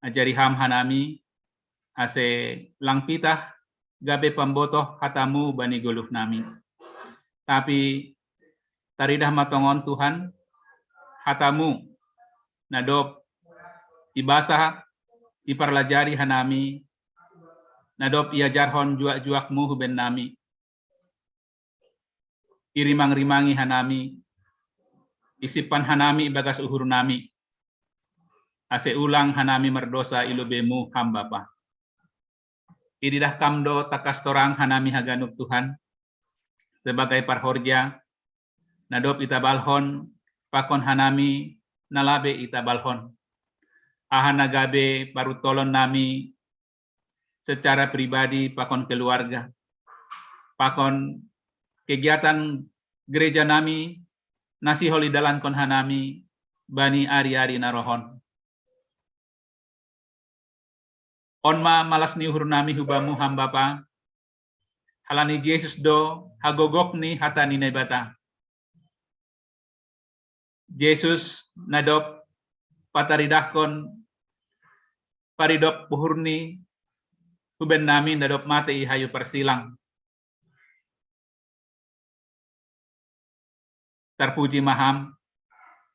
Ajari ham hanami, ase lang pitah gabe pambotoh hatamu bani goluh nami. Tapi taridah ma tongon Tuhan, hatamu, na dob ibasa iparlajari hanami, na dob iajarhon juak-juakmu huben nami. Irimang-rimangi hanami, isimpan hanami ibagas uhur nami, ase ulang hanami mardosa i lobemu ham Bapa. Ididah kam do tangkas torang hanami haganup Tuhan, sebagai parhorja, na dob itabalhon, pakon hanami na labe itabalhon. Aha na gabe paruntolon nami secara pribadi pakon keluarga, pakon kegiatan gereja nami, na sihol idalankon hanami bani ari-ari na rohon. On ma malas ni uhur nami hubamu ham Bapa, halani Jesus do hagogok ni hata ni Naibata. Jesus na dob pataridahkon paridop uhurni huben nami na dob mate i hayu parsilang. Tarpuji ma ham,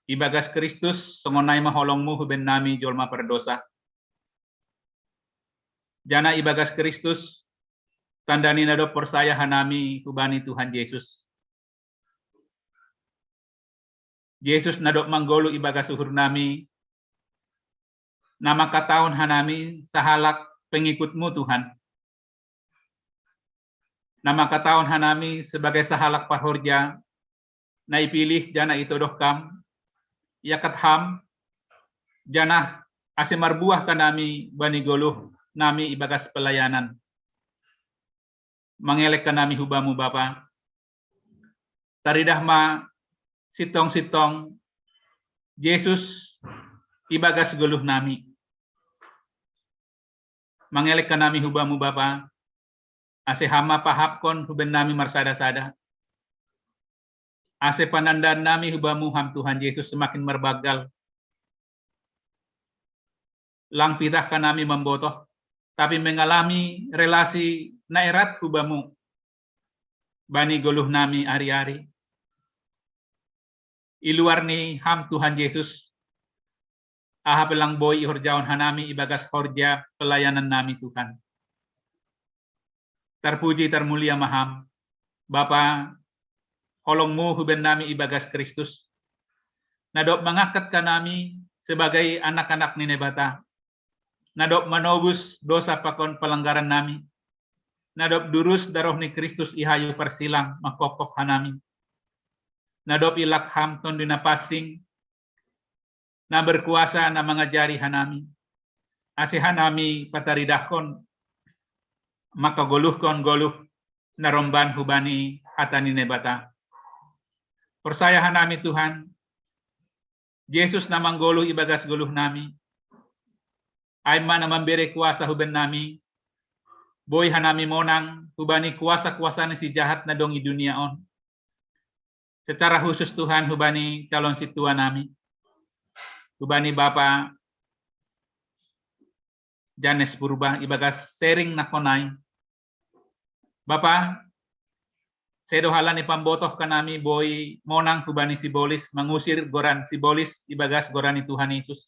ibagas Kristus songon nai ma holongmu huben nami jolma pardosa. Jana ibagas Kristus, tanda ni na dob porsaya hanami hubani Tuhan Jesus. Jesus na dob manggoluh ibagas uhur nami, na mangkatahon hanami sahalak pengikutmu Tuhan. Na mangkatahon hanami sebagai sahalak parhorja, na ipilih jana itodoh kam, iangkat ham, jana ase marbuah hanami bani goluh nami ibagas pelayanan. Mangelek hanami hubamu Bapa, taridah ma sintong-sintong Jesus ibagas goluh nami. Mangelek hanami hubamu Bapa, ase ham ma pahapkon huben nami marsada-sada. Ase panandaan nami hubamu ham Tuhan Jesus semakin marbanggal. Lang pitah hanami mambotoh, tapi mengalami relasi na erat hubamu bani goluh nami ari-ari. I luar ni ham Tuhan Jesus, aha pe lang boi ihorjahon hanami ibagas horja pelayanan nami Tuhan. Tarpuji tarmulia ma ham, Bapa, holongmu huben nami ibagas Kristus, na dob mangangkat hanami sebagai anak-anak ni Naibata, na dob manobus dosa pakon pelanggaran nami, na dob durus daroh ni Kristus i hayu parsilang mangkophop hanami, na dob ilak ham Tondi Na Pansing, na berkuasa na mangajari hanami, ase hanami pataridahkon, maka goluhkon goluh na romban hubani hata ni Naibata. Porsaya hanami Tuhan, Jesus na manggoluh ibagas goluh nami, ai ma na mambere kuasa huben nami, boi hanami monang hubani kuasa-kuasa ni si jahat na dong i dunia on. Secara khusus Tuhan hubani calon sintua nami, hubani Bapa Janes Purba ibagas sharing na konai. Bapa, sedo halani pambotoh kanami boi monang hubani sibolis, mangusir goran sibolis ibagas goran ni Tuhan Yesus.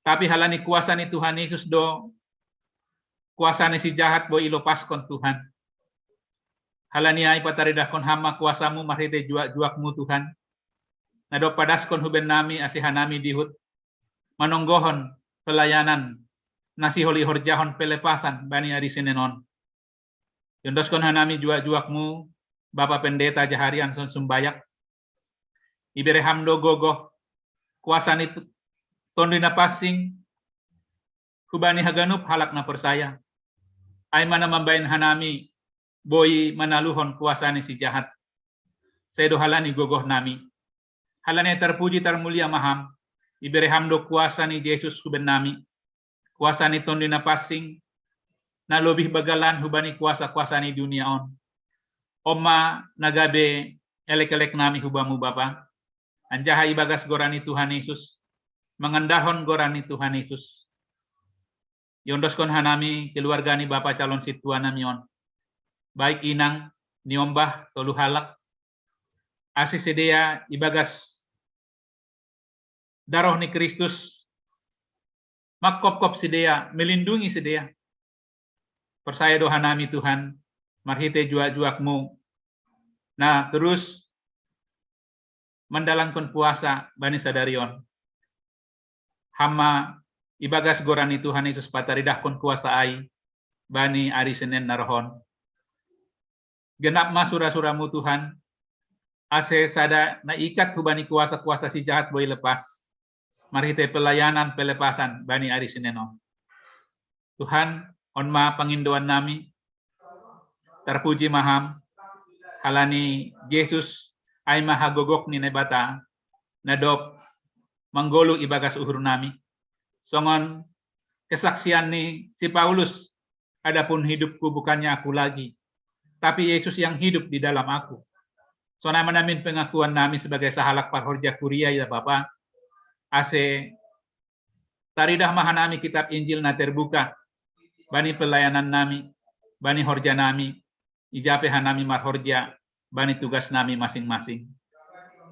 Tapi halani kuasa ni Tuhan Yesus do, kuasa ni si jahat boi ilopaskon Tuhan. Halani ai pataridahkon hama kuasamu marhite juak-juakmu Tuhan. Na do padaskon huben nami ase hanami dihut manonggohon pelayanan na sihol ihorjahon pelepasan bani ari Senen on. Iondoskon hanami juak-juakmu, Bapa Pendeta Jaharian Son Sumbayak. Ibere ham do gogoh, kuasa ni Tonduy Napansing, hubani haganup halak na porsaya. Ai ma na mambaen hanami boi manaluhon kuasa ni si jahat. Sedo halani gogoh nami. Halani tarpuji tarmulia ma ham, ibere ham do kuasa ni Jesus huben nami. Kuasa ni Tonduy Napansing, na lobih bagalan hubani kuasa-kuasa ni dunia on. On ma na gabe elek-elek nami hubamu Bapa. Anjaha ibagas goran ni Tuhan Yesus, mangandahon goran ni Tuhan Yesus, iondoskon hanami keluarga ni Bapa calon sintua nami on. Baik inang, niombah, tolu halak, ase sidea ibagas daroh ni Kristus, mangkopkop sidea, melindungi sidea. Porsaya do hanami Tuhan, marhite juak-juakmu, na terus mandalankon puasa bani sadari on. Ham ma ibagas goran ni Tuhan Yesus pataridahkon kuasa ai bani ari Senen na roh on. Genap ma sura-suramu Tuhan, ase sada na ikat hubani kuasa-kuasa si jahat boi lepas, marhite pelayanan pelepasan bani ari Senen on. Tuhan, on ma pangindoan nami, tarpuji ma ham, halani Jesus ai ma hagogok ni Naibata, na dob manggoluh ibagas uhur nami. Songon kesaksian ni si Paulus, adapun hidupku bukannya aku lagi, tapi Yesus yang hidup di dalam aku. Sonai ma namin pengakuan nami sebagai sahalak parhorja kuria ya Bapa, ase taridah ma hanami kitab Injil na terbuka bani pelayanan nami, bani horja nami, ija pe hanami marhorja bani tugas nami masing-masing.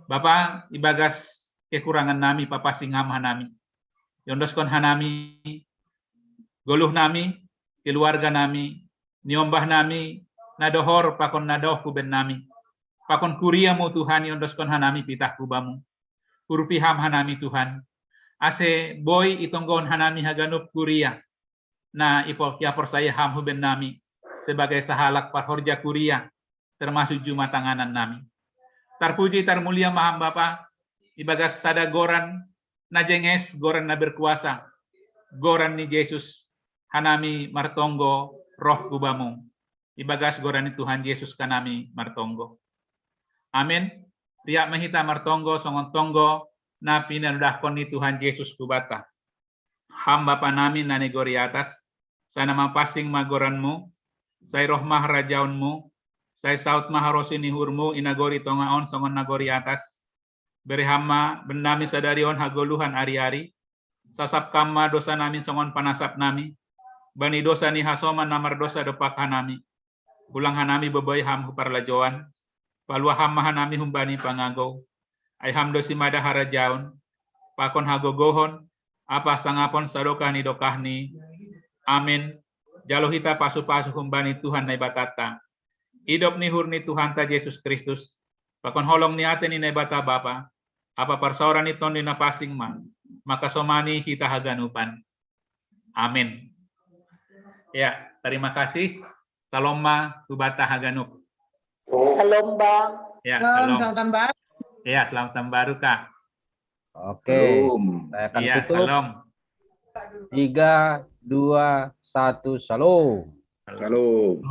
Bapa, ibagas kekurangan nami papansing ham hanami. Iondoskon hanami, goluh nami, keluarga nami, niombah nami, na dohor pakon na daoh huben nami. Pakon kuriamu Tuhan iondoskon hanami pitah hubamu. Urupi ham hanami Tuhan. Ase boi itonggohon hanami haganup kuria na iporsaya ham huben nami sebagai sahalak parhorja kuria, termasuk juma tanganan nami. Tarpuji tarmulia ma ham Bapa, ibagas sada goran na jenges, goran na berkuasa, goran ni Jesus, hanami martonggo roh hubamu. Ibagas goran ni Tuhan Jesus hanami martonggo. Amin. Riak ma hita martonggo songon tonggo na pinanudahkon ni Tuhan Jesus hubanta. Ham Bapa nami na nagori atas, sai na mapansing ma goranmu, sai roh ma harajaonmu, sai saut ma harosuh ni uhurmu i nagori tonga on songon nagori atas. Bere ham ma bennami sadari on hagoluhan ari-ari. Sasapkam ma dosanami songon panasapnami bani dosa ni hasoman na mardosa dompak hanami. Ulang hanami bebei ham hu parlajoan, palua ham ma hanami humbani pangagou. Ai ham do simada harajaon, pakon hagogohon, ampa sangapon sadokah ni dokahni. Amin. Jalo hita pasu-pasu humbani Tuhan Naibatanta. Idop ni uhur ni Tuhanta Jesus Kristus, pakon holong ni ate ni Naibata Bapa, ampa parsaoran ni Tondi Napansing ma, mangkasomani hita haganupan. Amin. Ya, terima kasih. Salom ma hubanta haganup. Salom, Bang. Ya, salom. Salam tahun baru. Ya, selamat tahun baru, Kak. Oke. Shalom. Saya akan tutup. Shalom. Tiga, dua, satu, shalom. Shalom.